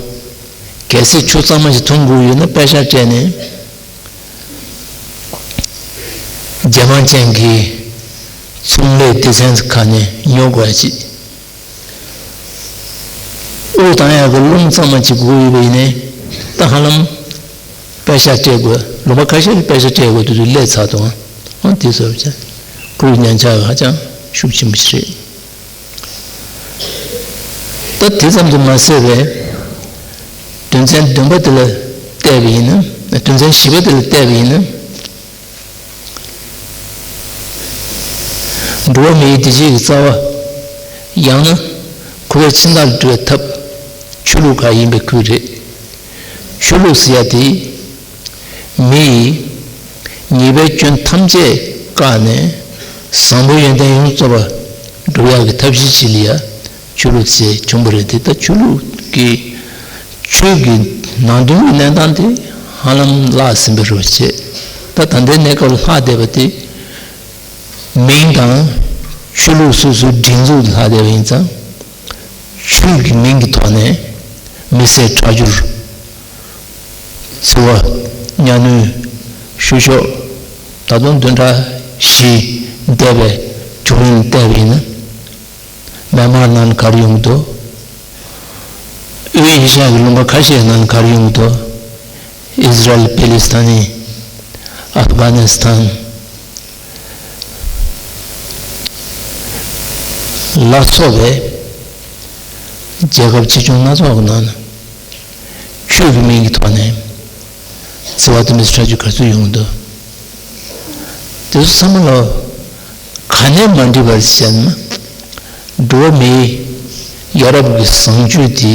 གལ་སྲིད་ཆུ་གཙང་མ་ཞིག་འཐུང་དགོས་ཡོད་ན་པད་ཤག་སྤྲད་ནས། རྒྱལ་མང་ཅན་གྱི་ཚོང་ལས་སྡེ་ཚན་ཁག་ནས་ཉོ་དགོས་ཡ་ཅིག་དབུགས་བཏང་ཡག་གི་རླུང་གཙང་མ་ཅིག་དགོས་ཡོད་པ་ཡིན་ནའི། ད་ཧ་ལམ་པད་ཤག་སྤྲད་དགོས། ལུང་པ་ཁ་ཤས་ལ་པད་ཤག་སྤྲད་དགོས་དུས་དུས་སླེབས་ཚར་འདུག་ཨང་། དེ་བཟོ་བྱས་ཁོར་ཡུག་ཉམས་ཆག་ཧ་ཅང་ཤུགས་ཆེན་པོ་ཞིག་རེད། ད་དེ་ཙམ་དུ་མ་ཟད་པའི་དོན་ཚན་བདུན་པ་དེ་ལ་བལྟས་པ་ཡིན་ན། དོན་ཚན་བཞི་པ་དེ་ལ་བལྟས་པ་ཡིན་ན། འགྲོ་བ་མིའི་བདེ་སྐྱིད་ཀྱི་རྩ་བ། ཡང་ན་ཁོ་པའི་འཆིང་བདག་ལ་འགྲོ་བའི་ཐབས་ཆོས་ལུགས་ཁག་ཡིན་པའི་ཁུལ་རེད། ཆོས་ལུགས་ཟེར་ཡ་དེ། མི་ཡིས་ཉེས་པའི་སྐྱོན་ཐམས་ཅད་བཀག་ནས་བཟང་པོའི་ཡོན་ཏན་ཡོངས་རྫོགས་པ་སྒྲུབ་ཡག་གི་ཐབས་ཤེས་ཅིག་ལ་ཡ་ཆོས་ལུགས་ཟེར་བྱུང་བ་རེད་དེ། ད་ཆོས་ལུགས་ཀྱི་ཆོས་ཀྱི་ནང་དོན་གྱི་གནས་སྟངས་དེ་ཧ་ལམ་བརླག་ཟིན་པ་རེད་བྱས། ད་ད་ལྟའི་གནས་སྐབས་ལྷག་བསྡད་པ་དེ། མིང་དང་ཆོས་ལུགས་སོ་སོའི་སྒྲིག་འཛུགས་ལྷག་བསྡད་པ་ཡིན་ཙང་། ཆོས་ཀྱི་མིང་གི་ཐོག་ནས་མི་བསད་ཁྲག་སྦྱོར། འཚེ་བ། གཉའ་གནོན། བཤུ་གཞོག་ད་དུང་བདུན་ཕྲག་བཞི་འདས་པའི་བྱུང་རིམ་བལྟས་པ་ཡིན་ན། མེན་མར་ནང་ག་རེ་ཡོང་གི་འདུག་དབུས་ཨེ་ཤ་ཡ་གི་ལུང་པ་ཁ་ཤས་ནང་ག་རེ་ཡོང་གི་འདུག་ཨི་ཟི་རལ། པེ་ལི་སི་ཐན། ཨབ་གྷ་ནི་སི་ཐན་ལ་སོགས་པའི་རྒྱལ་ཁབ་ཆེ་ཆུང་སྣ་ཚོགས་ཀྱི་ནང་ན། ཆོས་ཀྱི་མིང་གི་ཐོག་ནས་འཚེ་བ་དེ་འདྲ་ཁྲག་སྦྱོར་ག་ཚོད་ཡོང་གི་འདུག་དེ་ཚོ་ཚང་མ་ལ་ག་ནས་མ་འགྲིག་པ་རེད་ཟེར་ན། འགྲོ་བ་མིའི་ཡ་རབས་ཀྱི་བཟང་སྤྱོད་དེ་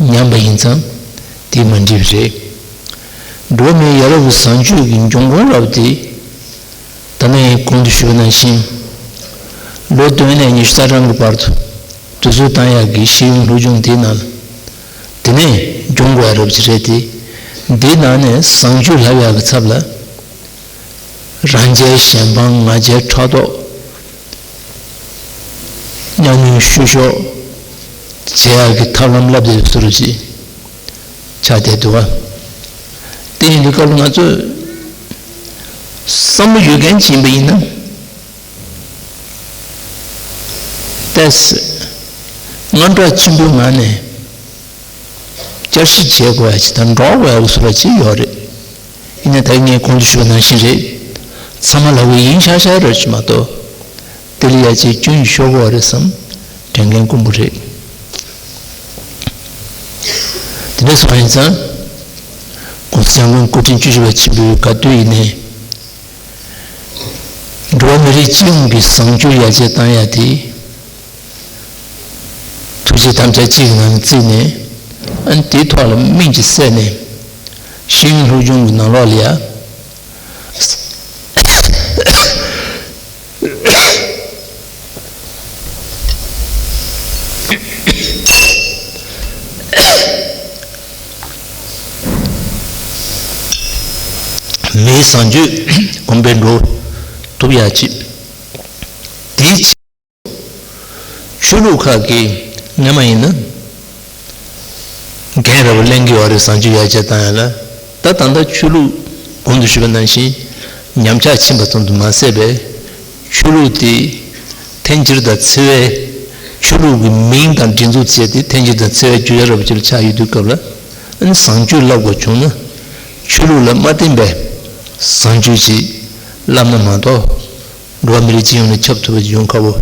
ཉམས་པ་ཡིན་ཙང་དེ་མ་འགྲིག་པ་རེད། འགྲོ་བ་མིའི་ཡ་རབས་ཀྱི་བཟང་སྤྱོད་ཀྱི་འབྱུང་ཁུངས་རབ་དེ། ད་ནི་གོང་དུ་ཞུས་པ་ནང་བཞིན། ལོ་བདུན་ནས་ཉི་ཤུ་རྩ་གྲངས་ཀྱི་བར་དུ། དུས་ཚོད་བཏང་ཡག་གི་ཤེས་ཡོན་སློབ་སྦྱོང་དེའི་ནང་ལ། དེ་ནས་སྦྱོང་དགོས་ཡ་རབ་ཅིག་རེད་དེ། འདིའི་ནང་ནས་བཟང་སྤྱོད་བསླབ་ཡག་གི་ཚབ་ལ། རང་རྒྱལ་གཞན་ཕམ་ང་རྒྱལ་ཕྲག་དོག་མཉམ་མྱོང་བཤུ་གཞོག་བྱེད་ཡག་གི་ཐབས་ལམ་བསླབ་བསྡད་པའི་བཟོ་འདྲ་ཅིག་ཆགས་བསྡད་འདུག་ག་དེ་ཡིན་དུས་སྐབས་ལ་ང་ཚོས་བསམ་བློ་ཡོད་མཁན་ཅིག་ཡིན་པ་ཡིན་ན། ཏོག་ཙམ་དངངས་སྐྲག་ཆེན་པོའི་ངང་ནས་བསྐྱར་ཞིབ་བྱེད་དགོས་ཡ་ཅིག་དང་འགྲོགས་དགོས་ཡ་གི་བཟོ་འདྲ་ཅིག་ཡོད་རེད། ཡིན་ནའི་ད་ངས་གོང་དུ་ཞུས་པ་ནང་བཞིན་རེད། ཚང་མ་ལབ་གི་ཡིན་ཤག་ཤག་རེད་ཅིག་མ་གཏོགས། དེ་ལ་ཡ་ཅིག་སྐྱོན་ཤོར་གི་ཡོད་རེད་བསམ་དྲན་མཁན་དཀོན་པོ་རེད། དེ་འདྲ་སོང་ཡིན་ཙང་། ༸གོང་ས་༸སྐྱབས་མགོན་སྐུ་ཕྲེང་བཅུ་བཞི་པ་ཆེན་པོའི་དགའ་སྟོན་ཡིན་ནའི། འགྲོ་བ་མི་རིགས་སྤྱི་ཡོངས་ཀྱི་བཟང་སྤྱོད་ཡར་རྒྱས་བཏང་ཡ་དེ། ཐུགས་བསྐྱེད་དམ་བཅའ་གཅིག་གི་ནང་བརྩིས་ནས། ཨ་ནི་དེའི་ཐོག་ལ་སྨིན་གྱིས་གསལ་ནས། ཤེས་ཡོན་སློབ་སྦྱོང་གི་ནང་ལོགས་ལ་ཡ། མིའི་བཟང་སྤྱོད་གོང་འཕེལ་འགྲོ་ཐུབ་ཡ་ཆེད། དེའི་ཆེད། ཆོས་ལུགས་ཁག་གིས་སྔོན་མ་ཡིན་ན་འགན་རེ་བ་ལེན་གྱི་ཡོད་རེད། བཟང་སྤྱོད་ཡར་རྒྱས་བཏང་ཡ་ལ། ད་ད་ལྟ་ཆོས་ལུགས་གོང་དུ་ཞུས་པ་ནང་བཞིན་ཉམས་ཆག་ཕྱིན་པ་ཙམ་དུ་མ་ཟད་པའི་ཆོས་ལུགས་དེ་འཐེན་འཁྱེར་དང་འཚེ་བའི། ཆོས་ལུགས་ཀྱི་མིང་དང་སྒྲིག་འཛུགས་བྱས་ཏེ་འཐེན་འཁྱེར་དང་འཚེ་བའི་རྒྱུ་ཆ་ར་བ་ཅིག་ལ་ཆགས་ཡོད་དུས་སྐབས་ལ། ཨ་ནི་བཟང་སྤྱོད་བསླབ་དགོས་བྱུང་ན། ཆོས་ལུགས་ལ་མ་བརྟེན་པའི་བཟང་སྤྱོད་ཅིག་བསླབ་ན་མ་གཏོགས། འགྲོ་བ་མི་རིགས་སྤྱི་ཡོངས་ལ་ཁྱབ་ཐུབ་པ་ཡོང་ཁག་པོ་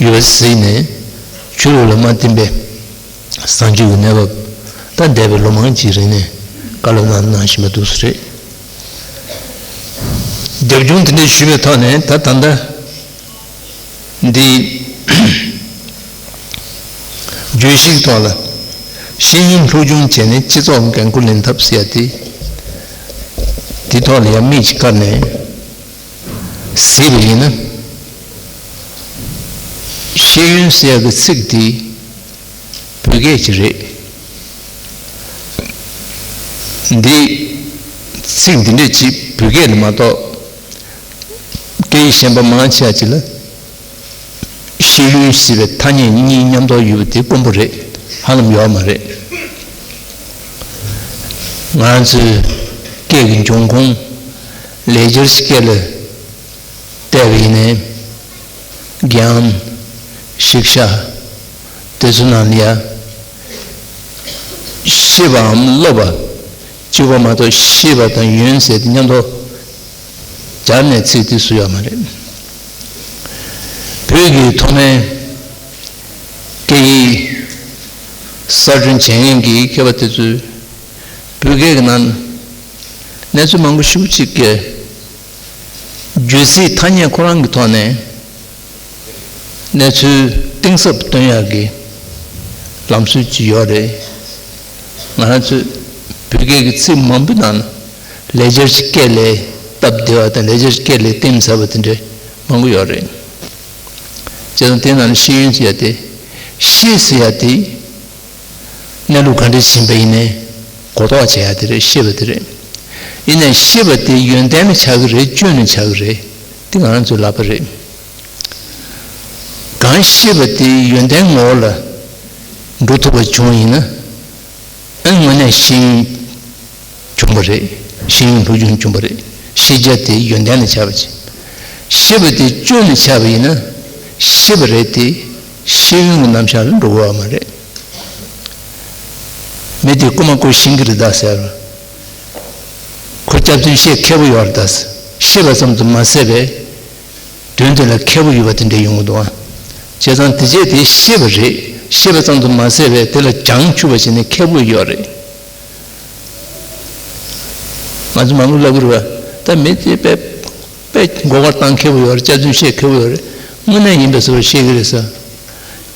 ཡོད་པ་གཟིགས་ནས། ཆོས་ལུགས་ལ་མ་བརྟེན་པའི་བཟང་སྤྱོད་ཀྱི་གནས་བབ། ད་འདས་པའི་ལོ་མང་ཅིག་རིང་ནས་བཀའ་སློབ་གནང་གནང་བཞིན་པ་འདུག་སེ་རེད། རྒྱབ་ལྗོངས་དེ་འདྲ་ཞུས་པའི་ཐོག་ནས། ད་ད་ལྟ་འདི་བརྗོད་གཞིའི་ཐོག་ལ། ཤེས་ཡོན་སློབ་སྦྱོང་བྱས་ནས་སྤྱི་ཚོགས་འགན་འཁུར་ལེན་ཐབས་ཟེར་ཡ་དེ། དེ་ཐོག་ལ་ཡང་མིག་ཅིག་བཀར་ནས་གཟིགས་པ་ཡིན་ན། ཤེས་ཡོན་ཟེར་ཡ་གི་ཚིག་དེ་བོད་སྐད་ཅིག་རེད། འདི་ཚིག་འདི་འདྲ་ཅིག་བོད་སྐད་ལ་མ་གཏོགས། སྐད་ཡིག་གཞན་པ་མང་ཆེ་བ་ཅིག་ལ། ཤེས་ཡོན་ཟེར་བའི་ཐ་སྙད་གཉིས་མཉམ་དུ་ཡོད་པ་དེ་དཀོན་པོ་རེད། ཧ་ལམ་ཡོད་མ་རེད། ང་ཚོའི་སྐད་ཀྱི་འབྱུང་ཁུངས་ལེགས་སྦྱར་གྱི་སྐད་ལ་བལྟས་པ་ཡིན་ནའི། གྱམ། ཤིག་ཤ། དེ་ཚོ་ནང་ལ་ཡ། ཤེས་པའམ་སློབ་པ་གཅིག་པོ་མ་གཏོགས། ཤེས་པ་དང་ཡོན་ཟེར་དེ་མཉམ་དུ་སྦྱར་ནས་ཚིག་དེ་བཟོས་ཡོད་མ་རེད། བོད་ཀྱི་ཐོག་མའི་སྐད་ཡིག་གསར་སྐྲུན་བྱེད་མཁན་གྱི་མཁས་པ་དེ་ཚོས་བོད་སྐད་ཀྱི་ནང་གནས་ཚུལ་མང་པོ་ཞེ་པོ་ཅིག་གི་བརྗོད་ཚིག་ཐ་སྙད་ཁོ་རང་གི་ཐོག་ནས། གནས་ཚུལ་གཏིང་ཟབ་སྟོན་ཡག་གི་ལམ་སྲོལ་ཅིག་ཡོད་རེད། ང་རང་ཚོས་བོད་སྐད་ཀྱི་ཚིག་མང་པོའི་ནང་ན་ལེགས་སྦྱར་གྱི་སྐད་ལས་སྟབས་བདེ་བ་དང་། ལེགས་སྦྱར་གྱི་སྐད་ལས་གཏིང་ཟབ་པ་དེ་འདྲ་མང་པོ་ཡོད་རེད། བྱས་ཙང་དེ་ནང་ནས་ཤེས་ཡོན་ཟེར་ཡ་དེ། ཤེས་ཟེར་ཡ་དེ། གནས་ལུགས་ག་འདྲ་ཞིག་ཡིན་པ་ཡིན་ནའི་གོ་རྟོགས་བྱེད་ཡ་དེ་རེད། ཤེས་པ་དེ་རེད། ཡིན་ནའི་ཤེས་པ་དེ་ཡོན་ཏན་ལ་ཆགས་ཀྱི་རེད། སྐྱོན་ལ་ཆགས་ཀྱི་རེད། དེ་ང་རང་ཚོའི་ལག་པ་རེད། གང་ཤེས་པ་དེ་ཡོན་ཏན་ངོ་བོ་ལ་འགྲོ་ཐུབ་པ་བྱུང་ཡིན་ན། ཨ་ནི་དངོས་གནས་ཤེས་ཡོན་བྱུང་བ་རེད། ཤེས་ཡོན་སློབ་སྦྱོང་བྱུང་བ་རེད། ཤེས་བྱ་དེ་ཡོན་ཏན་ལ་ཆགས་པ་ཅིག་ཤེས་པ་དེ་སྐྱོན་ལ་ཆགས་པ་ཡིན་ན། ཤེས་པ་རེད་དེ། ཤེས་ཡོན་གྱི་རྣམ་གཞག་ལ་འགྲོ་གི་ཡོད་མ་རེད། མི་དེ་རྐུ་མ་རྐུ་ཤེས་ཀྱི་རེད་ད་ཟེར། ཁོ་སྐྱག་རྫུན་བཤད་མཁས་པོ་ཡོད་རེད་ད་ཟེར། ཤེས་པ་ཙམ་དུ་མ་ཟད་པའི་དོན་དེ་ལ་མཁས་པོ་ཡོད་པ་དེ་འདྲ་ཡོང་གི་འདུག་ཨ། བྱས་ཙང་དེ་བྱས་དེ་ཤེས་པ་རེད། ཤེས་པ་ཙམ་དུ་མ་ཟད་པའི་དེ་ལ་བྱང་ཆུབ་པ་བྱས་ནས་མཁས་པོ་ཡོད་རེད། ང་ཚོ་མང་པོ་ལབ་ཀྱི་རེད་པ། ད་མི་དེ་དཔེ་དཔེ་མགོ་སྐོར་བཏང་མཁས་པོ་ཡོད་རེད། སྐྱག་རྫུན་བཤད་མཁས་པོ་ཡོད་རེད། དངོས་གནས་ཡིན་པའི་བཟོ་འདྲ་བཤད་ཀྱི་རེད་ཟེར།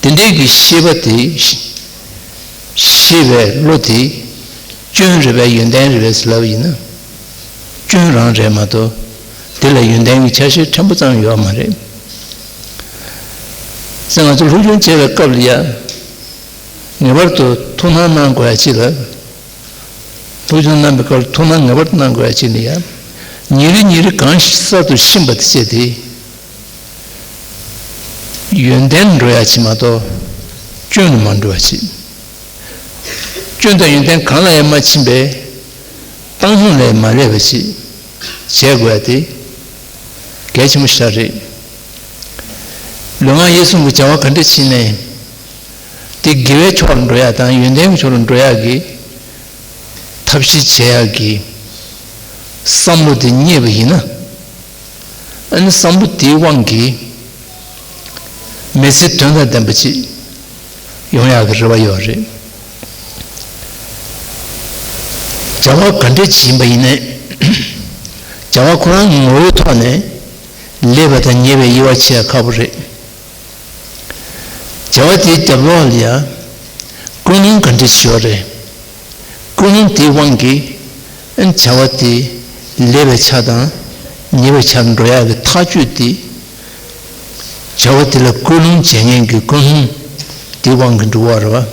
དེ་འདྲའི་གི་ཤེས་པ་དེ། ཤེས་པའི་བློ་དེ་སྐྱོན་རེད་པས་ཡོན་ཏན་རེད་པས་ཟེར་ལབ་པ་ཡིན་ན། སྐྱོན་རང་རེད་མ་གཏོགས། དེ་ལ་ཡོན་ཏན་གྱི་ཆ་ཤས་ཕྲན་བུ་ཙམ་ཡོད་མ་རེད། ཚེ་ང་ཚོ་སློབ་སྦྱོང་བྱེད་པའི་སྐབས་ལ་ཡ། ངེས་པར་དུ་ཐུགས་སྣང་གནང་དགོས་ཡ་ཅིག་ལ། སློབ་སྦྱོང་གནང་པའི་སྐབས་ལ་ཐུགས་སྣང་ངེས་པར་དུ་གནང་དགོས་ཡ་ཅིག་ནི་ཡ། ཉིན་རེ་ཉིན་རེ་གང་གསར་དུ་ཤེས་པ་དེ་བྱས་ཏེ། ཡོན་ཏན་འགྲོ་ཡ་ཅིག་མ་གཏོགས། སྐྱོན་ལ་མ་འགྲོ་བ་ཅིག་སྐྱོན་དང་ཡོན་ཏན་གང་ལ་ཡང་མ་ཕྱིན་པས། བཏང་སྙོམས་ལས་མ་ལས་པ་ཞིག་བྱེད་དགོས་ཏེ། གལ་ཆེན་པོ་ཞིག་རེད། ལུས་ངག་ཡིད་གསུམ་གྱི་བྱ་བ་ག་འདྲ་བྱེད་ནའི། དེ་དགེ་བའི་ཕྱོགས་ལ་འགྲོ་ཡ་དང་ཡོན་ཏན་གྱི་ཕྱོགས་ལ་འགྲོ་ཡ་གི་ཐབས་ཤེས་བྱེད་ཡ་གི་བསམ་བློ་དེ་རྙེད་པ་ཡིན་ན། ཨ་ནི་བསམ་བློ་དེའི་དབང་གིས་མི་ཚེ་དོན་དང་ལྡན་པ་ཅིག་ཡོང་ཡག་གི་རེ་བ་ཡོད་རེད། བྱ་བ་ག་འདྲ་ཅིག་ཡིན་པ་ཡིན་ནའི། བྱ་བ་ཁོ་རང་ངོ་བོའི་ཐོག་ནས་ལེགས་པ་དང་ཉེས་པའི་དབྱེ་བ་ཕྱེ་ཡ་ཁག་པོ་རེད། བྱ་བ་དེའི་རྒྱབ་ལོགས་ལ་ཡ། ཀུན་སློང་ག་འདྲ་ཞིག་ཡོད་རེད། ཀུན་སློང་དེའི་དབང་གིས་ཨ་ནི་བྱ་བ་དེ་ལེགས་པའི་ཆ་དང་ཉེས་པའི་ཆར་འགྲོ་ཡག་གི་ཐག་གཅོད་དེ། བྱ་བ་དེ་ལ་སྐུལ་སློང་བྱེད་མཁན་གྱི་ཀུན་སློང་དེའི་དབང་གིས་འགྲོ་བ་རེད་བ།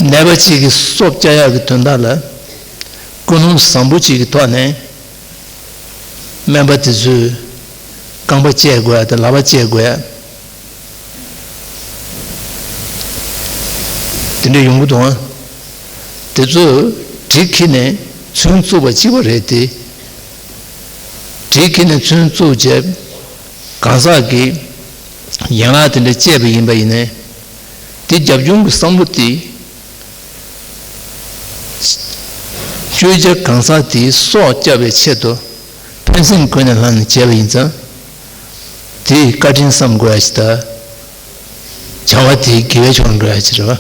ནད་པ་གཅིག་གི་སྲོག་བསྐྱབ་ཡག་གི་དོན་དག་ལ་ཀུན་སློང་བཟང་པོ་གཅིག་གི་ཐོག་ནས། སྨན་པ་དེ་ཚོས་རྐང་པ་བཅད་དགོས་ཡ་དང་ལག་པ་བཅད་དགོས་ཡ། དེ་འདྲ་ཡོང་གི་འདུག་ཨ། དེ་ཚོ་གྲི་འཁྱེར་ནས་ཚོན་བཙུགས་པ་གཅིག་པ་རེད་དེ། གྲི་འཁྱེར་ནས་ཚོན་བཙུགས་རྗེས། གང་ཟག་གིས་ཡན་ལག་དེ་འདྲ་བཅད་པ་ཡིན་པ་ཡིན་ནའི། དེ་རྒྱབ་ལྗོངས་ཀྱི་བསམ་བློ་དེ། གཅོད་བྱ་གང་ཟག་དེའི་སྲོག་བསྐྱབ་པའི་ཆེད་དུ་ཕན་སེམས་ཀུན་ནས་བསླངས་ནས་བྱས་པ་ཡིན་ཙང་། དེ་བཀའ་དྲིན་བསམ་དགོས་ཡ་ཞིག་དང་། བྱ་བ་དེ་དགེ་བའི་ཕྱོགས་འགྲོ་ཡ་ཅིག་རེད་བ།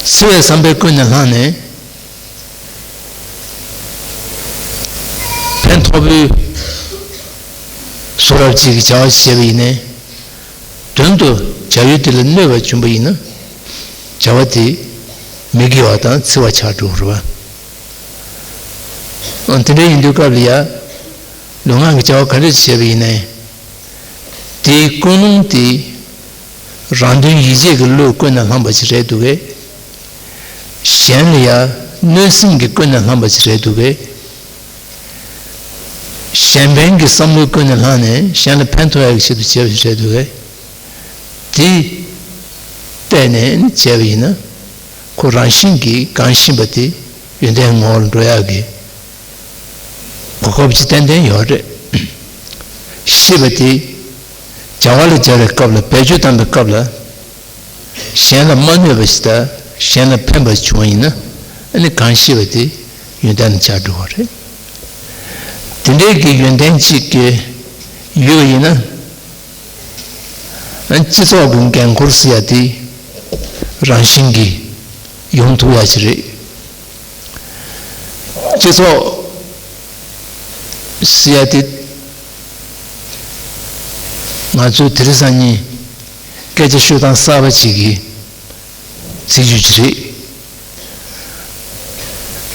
འཚེ་བའི་བསམ་པས་ཀུན་ནས་བསླངས་ནས། ཕན་ཐོགས་པོའི་བཟོ་འདྲ་ཅིག་གི་བྱ་བ་ཞིག་བྱས་པ་ཡིན་ནའི། དོན་དུ་བྱ་ཡུལ་དེ་ལ་གནོད་པ་བྱུང་བ་ཡིན་ན། བྱ་བ་དེ་མི་དགེ་བ་དང་འཚེ་བ་ཆགས་འགྲོ་གི་རེད་བ། ཨ། དེ་འདྲ་ཡིན་དུས་སྐབས་ལ་ཡ། ལུས་ངག་གི་བྱ་བ་ག་འདྲ་ཞིག་བྱས་པ་ཡིན་ནའི། དེའི་ཀུན་སློང་དེ། རང་དོན་ཡིད་བྱེད་ཀྱི་བློས་ཀུན་ནས་བསླངས་པ་ཞིག་རེད་འདུག་གས། གཞན་ལ་ཡང་གནོད་སེམས་ཀྱིས་ཀུན་ནས་བསླངས་པ་ཞིག་རེད་འདུག་གས། གཞན་ཕན་གྱི་བསམ་བློས་ཀུན་ནས་བསླངས་ནས་གཞན་ལ་ཕན་ཐོགས་ཡག་གི་ཆེད་དུ་བྱས་པ་ཞིག་རེད་འདུག་གས། དེ་བལྟས་ནས་བྱས་པ་ཡིན་ན། ཁོ་རང་བཞིན་གྱིས་གང་ཤེས་པ་དེ་ཡོན་ཏན་ངོ་བོར་འགྲོ་ཡག་གི་གོ་སྐབས་ཅིག་ཏན་ཏན་ཡོད་རེད། ཤེས་པ་དེ་བྱ་བ་ལ་སྦྱར་བའི་སྐབས་ལ། བེད་སྤྱོད་བཏང་བའི་སྐབས་ལ། གཞན་ལ་མ་གནོད་པ་ཞིག་དང་གཞན་ལ་ཕན་པ་བྱུང་བ་ཡིན་ན། ཨ་ནི་གང་ཤེས་པ་དེ་ཡོན་ཏན་ལ་ཆགས་འགྲོ་བ་རེད། དེ་འདྲའི་གི་ཡོན་ཏན་ཅིག་གི་ཡོད་པ་ཡིན་ན། ཨ། སྤྱི་ཚོགས་ཀྱི་འགན་ཁུར་ཟེར་ཡ་དེ་རང་བཞིན་གྱིས་ཡོང་ཐུབ་ཡ་ཞིག་རེད། སྤྱི་ཚོགས་ཟེར་ཡ་དེ་ང་ཚོའི་དེ་རིང་སང་ཉིན་སྐད་ཆ་ཤོད་སྟངས་གསར་པ་ཅིག་གི་ཚིག་བརྗོད་ཅིག་རེད།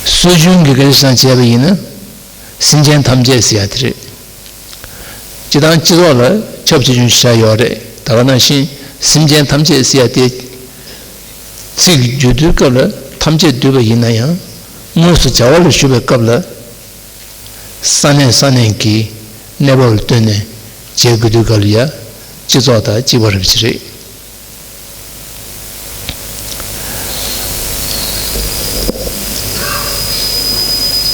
སྲོལ་རྒྱུན་གྱི་སྐད་ཆ་བྱས་པ་ཡིན་ན། སེམས་ཅན་ཐམས་ཅད་ཟེར་ཡ་དེ་རེད། སྤྱིར་བཏང་སྤྱི་ཚོགས་ལ་ཁྱབ་ཆེ་ཆུང་ཞེ་དྲག་ཡོད་རེད། ད་ག་ནང་བཞིན་སེམས་ཅན་ཐམས་ཅད་ཟེར་ཡ་དེ། ཚིག་བརྗོད་དུས་སྐབས་ལ་ཐམས་ཅད་འདུས་པ་ཡིན་ན་ཡང་། དངོས་སུ་བྱ་བ་ལ་ཞུགས་པའི་སྐབས་ལ། ས་གནས་ས་གནས་ཀྱི་གནས་བབ་ལ་ལྟོས་ནས་བྱེད་དགོས་དུས་སྐབས་ལ་ཡང་སྤྱི་ཚོགས་དང་གཅིག་པ་རེད་པ་ཅིག་རེད།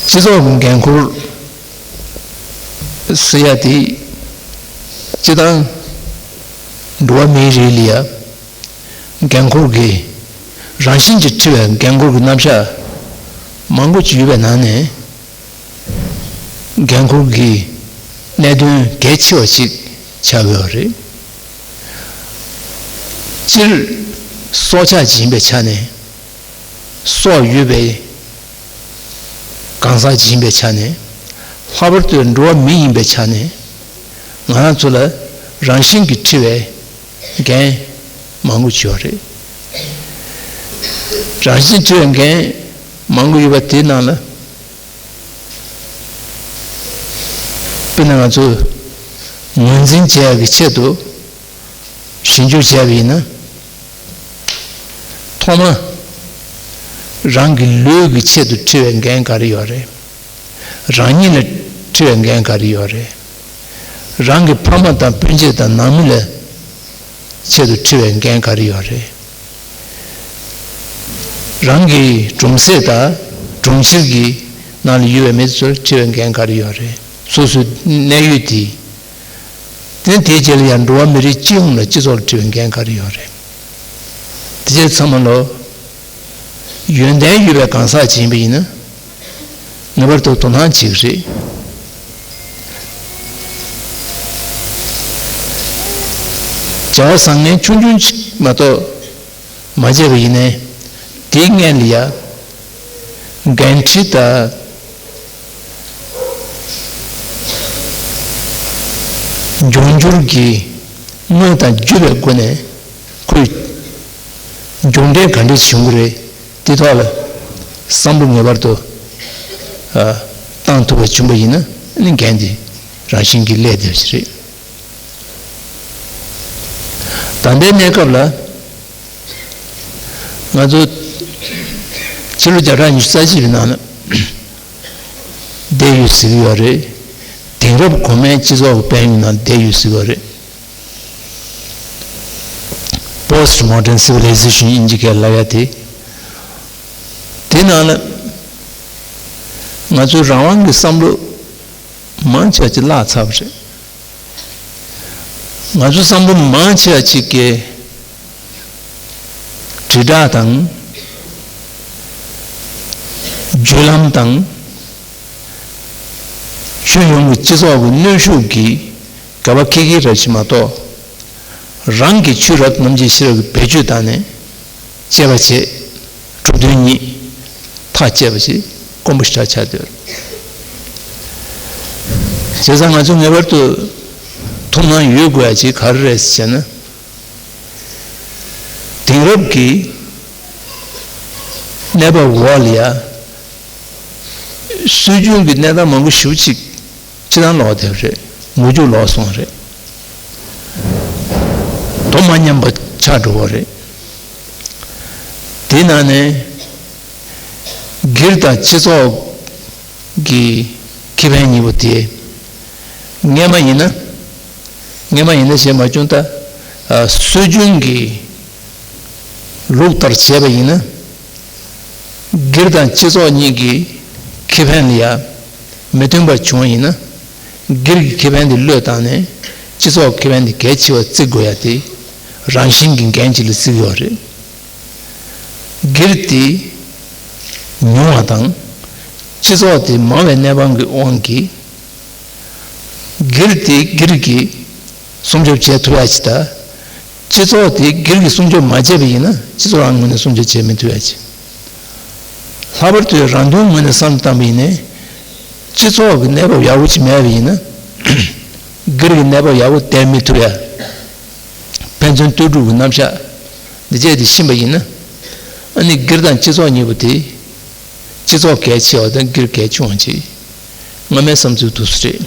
སྤྱི་ཚོགས་ཀྱི་འགན་ཁུར་ཟེར་ཡ་དེ། སྤྱིར་བཏང་འགྲོ་བ་མིའི་རིགས་ལ་ཡ་འགན་ཁུར་གྱི། རང་བཞིན་གྱིས་འཁྲི་བའི་འགན་ཁུར་གྱི་རྣམ་གཞག་མང་པོ་ཅིག་ཡོད་པའི་ནང་ནས། འགན་ཁུར་གྱི་གནད་དོན་གལ་ཆེ་བ་ཞིག་ཆགས་ཡོད་རེད། སྤྱིར་སྲོག་ཆགས་ཅིག་ཡིན་པའི་ཆ་ནས། སྲོག་ཡོད་པའི་གང་ཟག་ཅིག་ཡིན་པའི་ཆ་ནས། ལྷག་པར་དུ་འགྲོ་བ་མི་ཡིན་པའི་ཆ་ནས། ང་རང་ཚོ་ལ་རང་བཞིན་གྱིས་འཁྲི་བའི་འགན་མང་པོ་ཅིག་ཡོད་རེད། རང་བཞིན་འཁྲུལ་བའི་འགན་མང་པོ་ཡོད་པ་དེའི་ནང་ལ། དཔེར་ན་ང་ཚོས་ངོས་འཛིན་བྱེད་ཡག་གི་ཆེད་དུ། ཞིབ་འཇུག་བྱས་པ་ཡིན་ན། ཐོག་མ། རང་གི་ལུས་ཀྱི་ཆེད་དུ་འཁྲུལ་བའི་འགན་ག་རེ་ཡོད་རེད། རང་ཉིད་ལ་འཁྲུལ་བའི་འགན་ག་རེ་ཡོད་རེད། རང་གི་ཕ་མ་དང་སྤུན་མཆེད་དང་ནང་མི་ལ་ཆེད་དུ་འཁྲུལ་བའི་འགན་ག་རེ་ཡོད་རེད། རང་གི་གྲོང་གསེབ་དང་གྲོང་ཁྱེར་གྱི་ནང་ལ་ཡོད་པའི་མི་ཚོར་འཁྲུལ་བའི་འགན་ག་རེ་ཡོད་རེད། སོ་སོའི་གནས་ཡུལ་དེ། དེ་དེའི་རྗེས་ལ་ཡང་འགྲོ་བ་མི་རིགས་སྤྱི་ཡོངས་ལ་སྤྱི་ཚོགས་ལ་འཁྲུལ་བའི་འགན་ག་རེ་ཡོད་རེད། དེ་རྗེས་ཚང་མ་ལོ། ཡོན་ཏན་ཡོད་པའི་གང་ཟག་ཅིག་ཡིན་པ་ཡིན་ན། ངེས་པར་དུ་དོ་སྣང་བྱེད་ཀྱི་རེད། བྱ་བ་བཟང་ངན་ཆུང་ཆུང་ཅིག་མ་གཏོགས་མ་བྱས་པ་ཡིན་ནའི། དེའི་སྔོན་ལ་ཡ། འགན་འཁྲི་དང་། འབྱུང་འགྱུར་གྱི་དངོས་དང་བརྒྱུད་པའི་སྒོ་ནས་ཁོས་མཇུག་འབྲས་ག་འདྲ་བྱུང་གི་རེད། དེ་ཐོག་ལ་བསམ་བློ་ངེས་པར་དུ་ཨ་བཏང་ཐུབ་པ་བྱུང་པ་ཡིན་ན། ཨ་ནི་འགན་དེ་རང་བཞིན་གྱིས་སླེབས་བསྡད་པ་ཞིག་རེད། ད་ལྟའི་གནས་སྐབས་ལ་ང་ཚོ་ཕྱི་ལོ་བརྒྱ་ཕྲག་ཉི་ཤུ་རྩ་གཅིག་པའི་ནང་ལ་བསྡད་ཡོད་ཟེར་གྱི་ཡོད་རེད། དེང་རབས་གོང་མའི་སྤྱི་ཚོགས་ཀྱི་དཔལ་ཡོན་ནང་བསྡད་ཡོད་ཟེར་གྱི་ཡོད་རེད། Post Modern Civilization དབྱིན་ཇི་སྐད་ལབ་ཡ་དེ། དེ་ནང་ལ་ང་ཚོའི་རང་དབང་གི་བསམ་བློ་མང་ཆེ་བ་ཅིག་བརླག་ཚར་བ་རེད། ང་ཚོའི་བསམ་བློ་མང་ཆེ་བ་ཅིག་གིས་དྲིལ་བསྒྲགས་དང་བརྒྱུད་ལམ་དང་། ཁྱོན་ཡོངས་ཀྱི་སྤྱི་ཚོགས་ཀྱི་གནོན་ཤུགས་ཀྱིས་འགལ་བ་ཁྱེར་ཁྱེར་རེ་བྱེད་མ་གཏོགས། རང་གི་ཆོས་རབ་ཏུ་རྣམ་འབྱེད་ཤེས་རབ་ཀྱི་བེད་སྤྱོད་བཏང་ནས་དཔྱད་པ་བྱེད། གྲུབ་དོན་ཉིད་ཐག་བཅད་པ་ཞིག་དཀོན་པོ་ཞེ་དྲག་ཆགས་བསྡད་ཡོད། བྱས་ཙང་ང་ཚོ་ངེས་པར་དུ་ཐུགས་སྣང་ཡོད་དགོས་ཡ་ཅིག་ག་རེ་རེད་ཟེར་ན། དེང་རབས་ཀྱི་གནས་བབ་འོག་ལ་ཡ། སྲོལ་རྒྱུན་གྱི་གནས་སྟངས་མང་པོ་ཞེ་པོ་ཅིག་ཕྱི་ནང་ལོག་བསྡད་པ་རེད། མུ་མཐུད་ལོག་སོང་བ་རེད། དོ་མ་མཉམ་པ་ཆགས་འགྲོ་བ་རེད། དེའི་ནང་ནས་སྒེར་དང་སྤྱི་ཚོགས་ཀྱི་ཁེ་ཕན་གཉིས་པོ་དེ། སྔོན་མ་ཡིན་ན། སྔོན་མ་ཡིན་ན་བྱས་མ་བྱུང་ད། ཨ། སྲོལ་རྒྱུན་གྱི་ལུགས་ལྟར་བྱས་པ་ཡིན་ན། སྒེར་དང་སྤྱི་ཚོགས་གཉིས་ཀྱི་ཁེ་ཕན་ལ་ཡ་མི་མཐུན་པ་བྱུང་བ་ཡིན་ན། སྒེར་གྱི་ཁེ་ཕན་དེ་བློས་བཏང་ནས་སྤྱི་ཚོགས་ཁེ་ཕན་དེ་གལ་ཆེ་བར་བརྩི་དགོས་ཡ་དེ་རང་བཞིན་གྱི་འགན་ཅིག་ལ་བརྩི་གི་ཡོད་རེད། སྒེར་དེ་ཉུང་བ་དང་། སྤྱི་ཚོགས་དེ་མང་བའི་གནས་སྟངས་ཀྱི་དབང་གིས། སྒེར་དེ་སྒེར་གྱིས་སྲུང་སྐྱོབ་བྱེད་ཐུབ་ཡ་ཅིག་དང་། སྤྱི་ཚོགས་དེ་སྒེར་གྱིས་སྲུང་སྐྱོབ་མ་བྱས་པ་ཡིན་ན། སྤྱི་ཚོགས་རང་ངོས་ནས་སྲུང་སྐྱོབ་བྱེད་མི་ཐུབ་ཡ་ཅིག་ལྷག་པར་དུ་རང་དོན་ངོས་ནས་བསམ་བློ་བཏང་པ་ཡིན་ན། སྤྱི་ཚོགས་ཀྱི་གནས་བབ་ཡག་པོ་ཅིག་མེད་པ་ཡིན་ན། སྒེར་གྱི་གནས་བབ་ཡག་པོ་བསྡད་མི་ཐུབ་ཡ། ཕན་ཚུན་ལྟོས་གྲུབ་ཀྱི་རྣམ་གཞག་འདི་བཅས་དེ་ཕྱིན་པ་ཡིན་ན། ཨ་ནི་སྒེར་དང་སྤྱི་ཚོགས་གཉིས་པོ་དེ། སྤྱི་ཚོགས་གལ་ཆེ་བ་དང་སྒེར་གལ་ཆུང་བ་ཅིག་སྔ་མའི་བསམ་ཚུལ་འདུག་སེ་རེད།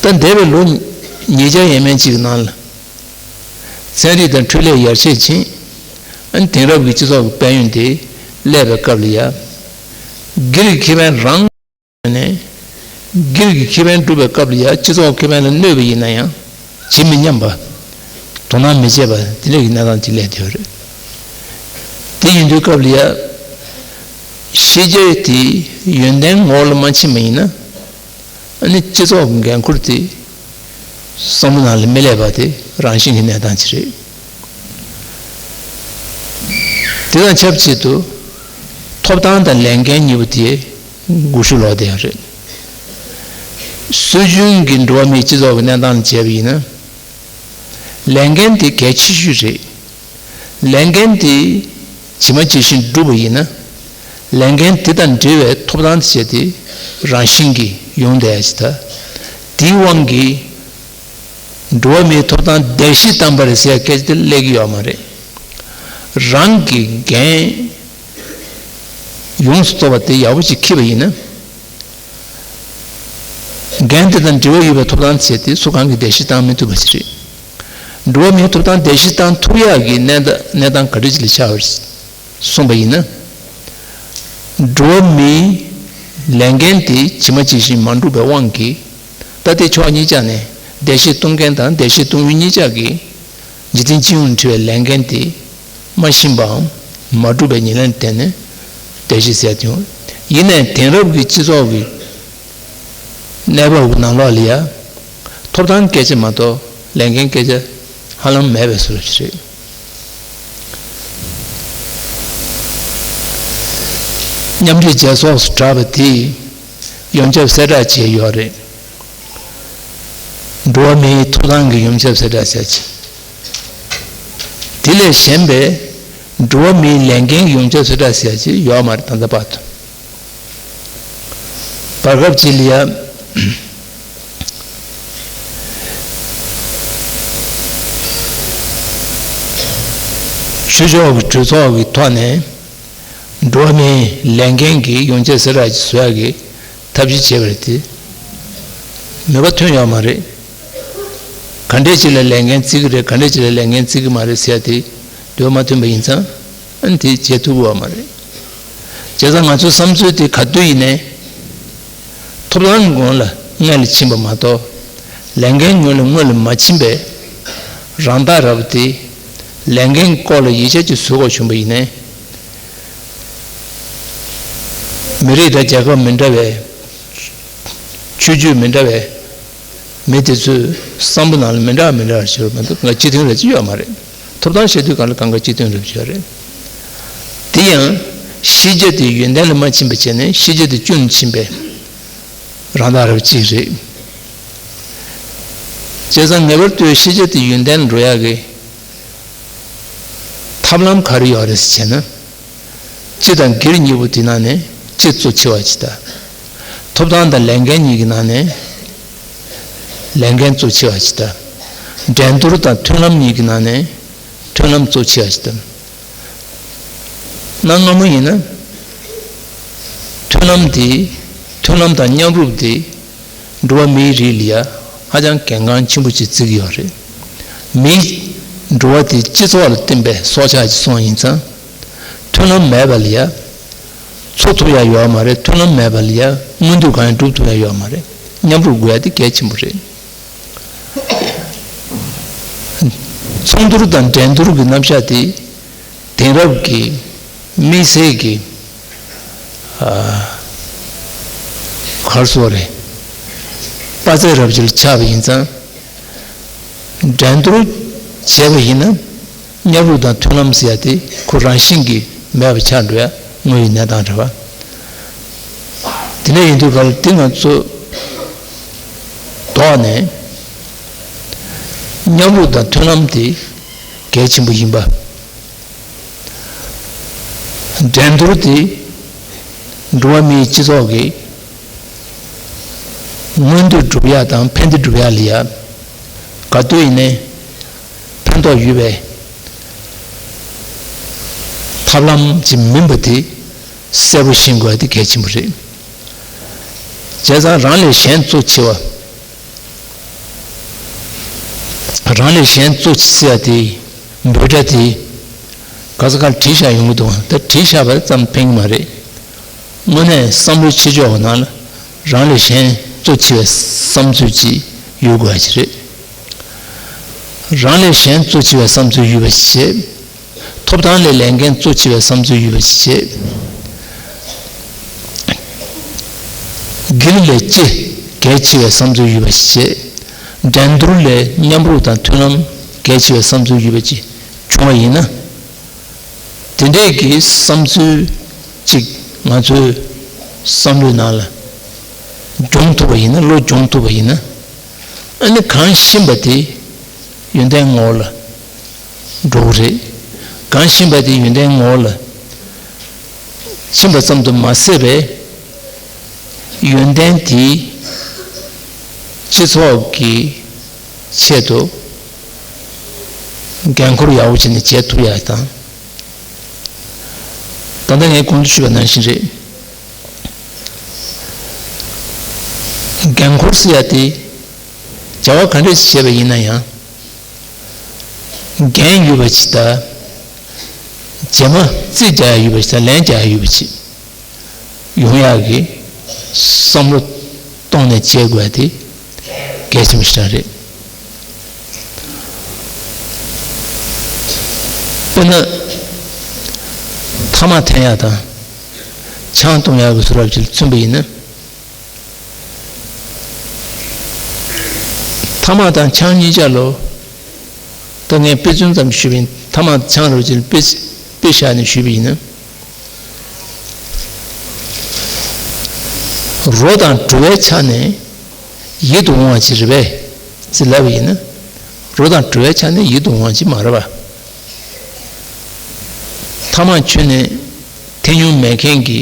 ད་འདས་པའི་ལོ་ཉིས་བརྒྱ་ཡས་མས་ཅིག་གི་ནང་ལ། ཚན་རིག་དང་འཕྲུལ་ལས་ཡར་རྒྱས་ཕྱིན། ཨ་ནི་དེང་རབས་ཀྱི་སྤྱི་ཚོགས་ཀྱི་དཔལ་ཡོན་དེ་སླེབས་པའི་སྐབས་ལ་ཡ། སྒེར་གྱི་ཁེ་ཕན་རང་ནས། སྒེར་གྱི་ཁེ་ཕན་སྒྲུབ་པའི་སྐབས་ལ་ཡ་སྤྱི་ཚོགས་ཁེ་ཕན་ལ་གནོད་པ་ཡིན་ན་ཡང་ཇི་མི་སྙམ་པ། དོ་སྣང་མི་བྱེད་པ་དེ་འདྲ་གི་གནས་སྟངས་ཅིག་སླེབས་བསྡད་ཡོད་རེད། དེ་ཡིན་དུས་སྐབས་ལ་ཡ། ཤེས་བྱ་དེ་ཡོན་ཏན་ངོ་བོ་ལ་མ་ཕྱིན་པ་ཡིན་ན། ཨ་ནི་སྤྱི་ཚོགས་ཀྱི་འགན་ཁུར་དེ་བསམ་བློ་ནང་ལ་མི་སླེབས་པ་དེ་རང་བཞིན་གྱི་གནས་སྟངས་ཅིག་རེད། དེ་དང་ཆབས་ཅིག་ཏུ་ཐོབ་ཐང་དང་ལས་འགན་གཉིས་པོ་དེ་སྒུལ་ཤུགས་ལོག་བསྡད་ཡོད་རེད། སྲོལ་རྒྱུན་གྱི་འགྲོ་བ་མིའི་སྤྱི་ཚོགས་ཀྱི་གནས་སྟངས་ལ་བྱས་པ་ཡིན་ན། ལས་འགན་དེ་གལ་ཆེ་ཤོས་རེད། ལས་འགན་དེ་ཇི་མ་ཇི་བཞིན་བསྒྲུབས་པ་ཡིན་ན། ལས་འགན་དེ་དང་འབྲེལ་བའི་ཐོབ་ཐང་དེ་བྱས་ཏེ་རང་བཞིན་གྱིས་ཡོང་བསྡད་ཡ་ཅིག་དང་། དེའི་དབང་གིས་འགྲོ་བ་མིའི་ཐོབ་ཐང་བརྡལ་བཤིག་བཏང་པ་རེད་ཟེར་ཡ་སྐད་ཆ་དེ་སླེབས་ཀྱི་ཡོད་མ་རེད། རང་གི་འགན་ཡོངས་སུ་རྫོགས་པ་དེ་ཡག་པོ་ཞིག་འཁྱེར་བ་ཡིན་ན། འགན་དེ་དང་འབྲེལ་བ་ཡོད་པའི་ཐོབ་ཐང་བྱས་ཏེ་སུ་གང་གིས་འདེད་གཞི་བཏང་མི་ཐུབ་པ་ཞིག་རེད། འགྲོ་བ་མིའི་ཐོབ་ཐང་འདེད་གཞི་བཏང་ཐུབ་ཡག་གི་གནས་སྟངས་ག་འདྲ་ཅིག་ལ་ཆགས་པ་རེད་གསུངས་པ་ཡིན་ན། འགྲོ་བ་མིའི་ལས་འགན་དེ་ཇི་མ་ཇི་བཞིན་མ་འགྲུབ་པའི་དབང་གིས། ད་ལྟའི་ཕྱོགས་གཉིས་ཆ་ནས་འདེད་གཞི་གཏོང་མཁན་དང་འདེད་གཞི་གཏོང་ཡུལ་གཉིས་ཆ་གིས་འཇིག་རྟེན་སྤྱི་ཡོངས་འཁྲི་བའི་ལས་འགན་དེ་མ་ཤེས་པའམ་མ་འགྲུབ་པའི་ཉེར་ལེན་དེ་ནི་འདེད་གཞི་ཟེར་དུས། ཡིན་ནའི་དེང་རབས་ཀྱི་སྤྱི་ཚོགས་ཀྱི་གནས་བབ་ཀྱི་ནང་ལོགས་ལ་ཡང་ཐོབ་ཐང་སྐད་ཆ་མ་གཏོགས་ལས་འགན་སྐད་ཆ་ཧ་ལམ་མེད་པའི་བཟོ་འདྲ་ཞིག་རེད། མཉམ་འབྲེལ་རྒྱལ་ཚོགས་སུ་གྲགས་པ་དེས་ཡོངས་ཁྱབ་གསལ་བསྒྲགས་བྱས་ཡོད་རེད། འགྲོ་བ་མིའི་ཐོབ་ཐང་གི་ཡོངས་ཁྱབ་གསལ་བསྒྲགས་ཟེར་གྱི། དེ་ལས་གཞན་པའི་འགྲོ་བ་མིའི་ལས་འགན་གྱི་ཡོངས་ཁྱབ་གསལ་བསྒྲགས་ཟེར་གྱི་ཡོད་མ་རེད། ད་ལྟ་བར་དུ། བར་སྐབས་ཅིག་ལ་ཡ། ཆོས་ཕྱོགས་ཀྱི་གྲོས་ཚོགས་ཀྱི་ཐོག་ནས་འགྲོ་བ་མིའི་ལས་འགན་གྱི་ཡོངས་ཁྱབ་གསལ་བསྒྲགས་ཅིག་བཟོ་ཡག་གི་ཐབས་ཤེས་བྱས་པ་རེད་དེ། མོས་པ་ཐོན་ཡོད་མ་རེད། ག་འདྲས་ཅིག་ལ་ལས་འགན་བརྩི་གི་རེད། ག་འདྲས་ཅིག་ལ་ལས་འགན་བརྩི་གི་མ་རེད་ཟེར་ཡ་དེ་འདོད་མ་ཐོན་པ་ཡིན་ཙང་། ཨ་ནི་དེ་བྱེད་ཐུབ་ཀྱི་ཡོད་མ་རེད། བྱས་ཙང་ང་ཚོའི་བསམ་ཚུལ་དེ་ག་དུས་ཡིན་ནའི། ཐོབ་ཐང་ངོས་ལ་སྔོན་ལ་ཕྱིན་པ་མ་གཏོགས། ལས་འགན་ངོས་ལ་སྔོན་ལ་མ་ཕྱིན་པའི་རང་བདག་རབ་དེ། ལས་འགན་སྐོར་ལ་ཡིད་ཆེས་ཅིག་བཟོ་དགོས་བྱུང་པ་ཡིན་ནའི། མི་རིགས་དང་རྒྱལ་ཁབ་མི་འདྲ་བའི། ཆོས་བརྒྱུད་མི་འདྲ་བའི་མི་དེ་ཚོའི་བསམ་བློ་ནང་ལ་མི་འདྲ་བ་མི་འདྲ་བ་ཞིག་ཡོད་མ་གཏོགས་ང་གཅིག་མཐུན་རེད་ཅེས་ཡོད་མ་རེད། ཐོབ་ཐང་བཤད་དུས་གང་ལ་གང་ག་གཅིག་མཐུན་རེད་ཅེས་ཡོད་རེད། དེ་ཡང་ཤེས་བྱ་དེ་ཡོན་ཏན་ལ་མ་ཕྱིན་པ་བྱས་ནས་ཤེས་བྱ་དེ་བཅུ་ལ་ཕྱིན་པའི་རང་བདག་རབ་གཅིག་རེད། བྱས་ཙང་ངེས་པར་དུ་ཤེས་བྱ་དེ་ཡོན་ཏན་འགྲོ་ཡག་གི་ཐབས་ལམ་ག་རེ་ཡོད་རེད་ཟེར་ན། སྤྱི་དང་སྒེར་གཉིས་པོ་དེ་ནང་ནས་སྤྱི་གཙོ་ཆེ་བ་ཅིག་དང་། ཐོབ་ཐང་དང་ལས་འགན་གཉིས་ཀྱི་ནང་ནས་ལས་འགན་གཙོ་ཆེ་བ་ཅིག་དང་། འགྲན་བསྡུར་དང་མཐུན་ལམ་གཉིས་ཀྱི་ནང་ནས་མཐུན་ལམ་གཙོ་ཆེ་བ་ཅིག་དང་། གནའ་སྔ་མོ་ཡིན་ན། མཐུན་ལམ་དེ། མཐུན་ལམ་དང་མཉམ་རུབ་དེ། འགྲོ་བ་མིའི་རིགས་ལ་ཡ་ཧ་ཅང་གལ་འགངས་ཆེན་པོ་ཅིག་བརྩི་གི་ཡོད་རེད། མི། འགྲོ་བ་དེ་སྤྱི་ཚོགས་ལ་བརྟེན་པའི་སྲོག་ཆགས་ཅིག་སོང་ཡིན་ཙང་། མཐུན་ལམ་མེད་པ་ལ་ཡ། འཚོ་ཐུབ་ཡ་ཡོད་མ་རེད། མཐུན་ལམ་མེད་པ་ལ་ཡ་མངོན་འདོད་གང་ཡང་སྒྲུབ་ཐུབ་ཡ་ཡོད་མ་རེད། མཉམ་རུབ་དགོས་ཡ་དེ་གལ་ཆེན་པོ་རེད། ཚོགས་འདུར་དང་འགྲན་བསྡུར་གྱི་རྣམ་གཞག་དེ། དེང་རབས་ཀྱི་དམིགས་བསལ་གྱི། ཨ། ག་རེ་ཟེར་དགོས་རེད། དཔའ་རྩལ་རབ་ཅིག་ལ་ཆགས་པ་ཡིན་ཙང་། འགྲན་བསྡུར་བྱས་པ་ཡིན་ན། མཉམ་རུབ་དང་མཐུན་ལམ་ཟེར་ཡ་དེ་ཁོ་རང་བཞིན་གྱིས་མེད་པ་ཆགས་འགྲོ་ཡ་དངོས་ཡོད་གནས་སྟངས་རེད་པ། དེ་འདྲ་ཡིན་དུས་ག་ལ་དེ་ང་ཚོ་ཐོག་ནས་མཉམ་རུབ་དང་མཐུན་ལམ་དེ་གལ་ཆེན་པོ་ཡིན་པ། འགྲན་བསྡུར་དེ་འགྲོ་བ་མིའི་སྤྱི་ཚོགས་ཀྱི་མངོན་འདོད་སྒྲུབ་ཡག་དང་ཕན་བདེ་སྒྲུབ་ཡག་ལ་ཡ་ག་དུས་ཡིན་ནའི་ཕན་ཐོགས་ཡོད་པའི་ཐབས་ལམ་ཅིག་མིན་པ་དེ་གསལ་པོ་ཤེས་དགོས་པ་དེ་གལ་ཆེན་པོ་རེད། བྱས་ཙང་རང་ལས་གཞན་གཙོ་ཆེ་བ། རང་ལས་གཞན་གཙོ་ཆེ་ཟེར་ཡ་དེ་འབོད་སྒྲ་དེ་ག་ས་གར་བྲིས་བཞག་ཡོང་གི་འདུག་ད་བྲིས་བཞག་པ་ཙམ་ཕན་གྱི་མ་རེད། དངོས་གནས་བསམ་བློའི་ཆེ་ཕྱོགས་ཀྱི་ནང་ལ་རང་ལས་གཞན་གཙོ་ཆེ་བའི་བསམ་ཚུལ་ཅིག་ཡོད་དགོས་ཡ་ཅིག་རེད། རང་ལས་གཞན་གཙོ་ཆེ་བའི་བསམ་ཚུལ་ཡོད་པ་ཞིག་བྱེད། ཐོབ་ཐང་ལས་ལས་འགན་གཙོ་ཆེ་བའི་བསམ་ཚུལ་ཡོད་པ་ཞིག་བྱེད། སྒེར་ལས་སྤྱི་གལ་ཆེ་བའི་བསམ་ཚུལ་ཡོད་པ་ཞིག་བྱེད། འགྲན་བསྡུར་ལས་མཉམ་རུབ་དང་མཐུན་ལམ་གལ་ཆེ་བའི་བསམ་ཚུལ་ཡོད་པ་ཅིག་བྱུང་བ་ཡིན་ན། དེ་འདྲས་ཀྱི་བསམ་ཚུལ་ཅིག་ང་ཚོའི་བསམ་བློའི་ནང་ལ་སྦྱོང་ཐུབ་པ་ཡིན་ན། བློ་སྦྱོང་ཐུབ་པ་ཡིན་ན། ཨ་ནི་གང་ཤེས་པ་དེ་ཡོན་ཏན་ངོ་བོ་ལ་འགྲོ་གི་རེད། གང་ཤེས་པ་དེ་ཡོན་ཏན་ངོ་བོ་ལ་ཕྱིན་པ་ཙམ་དུ་མ་ཟད་པའི་ཡོན་ཏན་དེ་སྤྱི་ཚོགས་ཀྱི་ཆེད་དུ་འགན་འཁུར་ཡག་པོ་བྱས་ནས་བྱེད་ཐུབ་ཡག་དང་། ད་ལྟ་ངས་གོང་དུ་ཞུས་པ་ནང་བཞིན་རེད། འགན་འཁུར་ཟེར་ཡ་དེ་བྱ་བ་ག་འདྲས་ཤིག་བྱས་པ་ཡིན་ན་ཡང་། འགན་ཡོད་པ་ཅིག་དང་། རྗེས་མ་རྩིས་རྒྱག་ཡ་ཡོད་པ་ཅིག་དང་ལན་རྒྱག་ཡ་ཡོད་པ་ཅིག་ཡོང་ཡག་གི་བསམ་བློ་གཏོང་ནས་བྱེད་དགོས་ཡ་དེ་གལ་ཆེན་པོ་ཞིག་རེད། དཔེར་ན། ཐ་མག་འཐེན་ཡག་དང་། ཆང་འཐུང་ཡག་གི་བཟོ་འདྲ་ཅིག་ལ་མཚོན་པ་ཡིན་ན། ཐ་མག་དང་ཆང་གཉིས་ཆ་ལོ། ད་ངས་དཔེ་མཚོན་ཙམ་ཞུས་པ་ཡིན། ཐ་མག་ཆང་རོ་ཅིག་ལ་དཔེ་དཔེ་བཞག་ནས་ཞུས་པ་ཡིན་ན། རོ་དང་བྲོ་བའི་ཆ་ནས་ཡིད་དུ་འོང་བ་ཅིག་རེད་པས་ཟེར་ལབ་པ་ཡིན་ན། རོ་དང་བྲོ་བའི་ཆ་ནས་ཡིད་དུ་འོང་བ་ཅིག་མ་རེད་པ། ཐ་མག་མཆོད་ནས་འཐེན་མྱོང་མེད་མཁན་གྱི་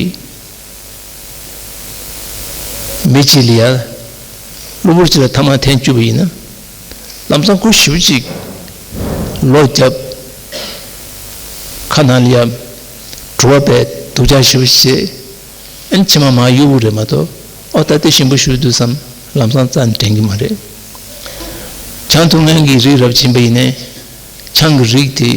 མི་གཅིག་ལ་ཡ། གློ་བུར་གཅིག་ལ་ཐ་མག་འཐེན་བཅུག་པ་ཡིན་ན། ལམ་སང་ཁོ་ཞེ་པོ་ཅིག་ལོག་རྒྱབ། ཁ་ནང་ལ་ཡ་བྲོ་བ་བས་སྡུག་ཅག་ཞེ་པོ་བྱེད། ཨ་ནི་མཆི་མ་མར་གཡུག་གི་རེད་མ་གཏོགས། ཨོ་ད་དེ་ཞིམ་པོ་ཞེ་པོ་འདུག་བསམ། ལམ་སང་རྩ་ནས་དྲན་གྱི་མ་རེད། ཆང་འཐུང་མཁན་གྱི་རིགས་རབ་ཕྱིན་པ་ཡིན་ནའི། ཆང་གི་རིགས་དེ་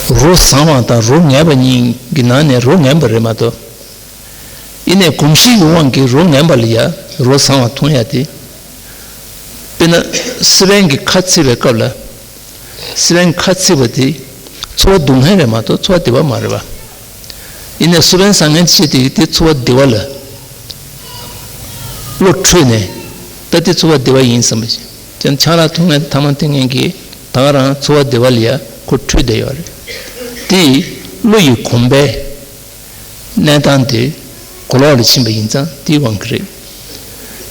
རོ་བཟང་བ་དང་རོ་ངན་པ་གཉིས་ཀྱི་ནང་ནས་རོ་ངན་པ་རེད་མ་གཏོགས། ཡིན་ནའི་གོམས་གཤིས་ཀྱི་དབང་གིས་རོ་ངན་པ་ལ་ཡ་རོ་བཟང་བ་འཐུང་ཡ་དེ། དཔེར་ན་སི་པན་གྱི་ཁ་ཚིག་པའི་སྐབས་ལ། སི་པན་ཁ་ཚིག་པ་དེ་ཚོར་བ་སྡུག་བསྔལ་རེད་མ་གཏོགས་ཚོར་བ་བདེ་བ་མ་རེད་པ། ཡིན་ནའི་སི་པན་ཟ་མཁན་ཆེ་དེ་དེ་ཚོར་བ་བདེ་བ་ལ་བློ་འཕྲོད་ནས། ད་དེ་ཚོར་བ་བདེ་བ་ཡིན་བསམ་པ་ཞིག་ཀྱང་ཆང་རག་འཐུང་མཁན་ཐ་མག་འཐེན་མཁན་གྱིས་ད་ག་རང་ཚོར་བ་བདེ་བ་ལ་ཡ་ཁོ་འཕྲོད་བསྡད་ཡོད་རེད། དེ་བློ་ཡི་གོམས་པའི་གནས་སྟངས་དེ་གོ་ལོག་ལ་ཕྱིན་པ་ཡིན་ཙང་དེའི་དབང་གིས་རེད།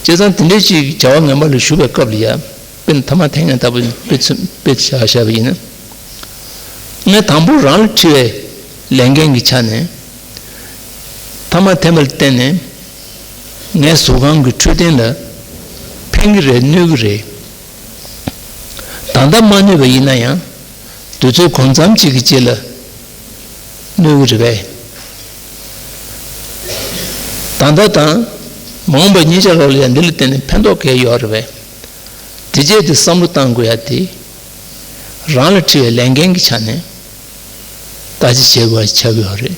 བྱས་ཙང་དེ་འདྲའི་ཅིག་བྱ་བ་ངན་པ་ལ་ཞུགས་པའི་སྐབས་ལ་ཡ། དཔེར་ན་ཐ་མག་འཐེན་མཁན་ལྟ་བུ་དཔེ་མཚོན་དཔེ་བཞག་བཞག་པ་ཡིན་ན། ངས་དང་པོ་རང་ལ་འཁྲི་བའི་ལས་འགན་གྱི་ཆ་ནས། ཐ་མག་འཐེན་པ་ལ་བརྟེན་ནས་ངའི་གཟུགས་ཁམས་ཀྱི་འཕྲོད་བསྟེན་ལ་ཕན་གྱི་རེད་གནོད་ཀྱི་རེད། ད་ལྟ་མ་གནོད་པ་ཡིན་ན་ཡང་དུས་ཚོད་གང་འཚམ་ཅིག་གི་རྗེས་ལ་གནོད་ཀྱི་རེད་པས། ད་ལྟ་དང་མ་འོངས་པ་གཉིས་ཆ་ལོག་ལ་ཡང་འདི་ལ་བརྟེན་ནས་ཕན་ཐོགས་གང་ཡང་ཡོད་རེད་པས། དེ་རྗེས་དེ་བསམ་བློ་བཏང་དགོས་ཡ་དེ། རང་ལ་འཁྲི་བའི་ལས་འགན་གྱི་ཆ་ནས་བརྟག་དཔྱད་བྱེད་དགོས་པ་ཆགས་ཀྱི་ཡོད་རེད།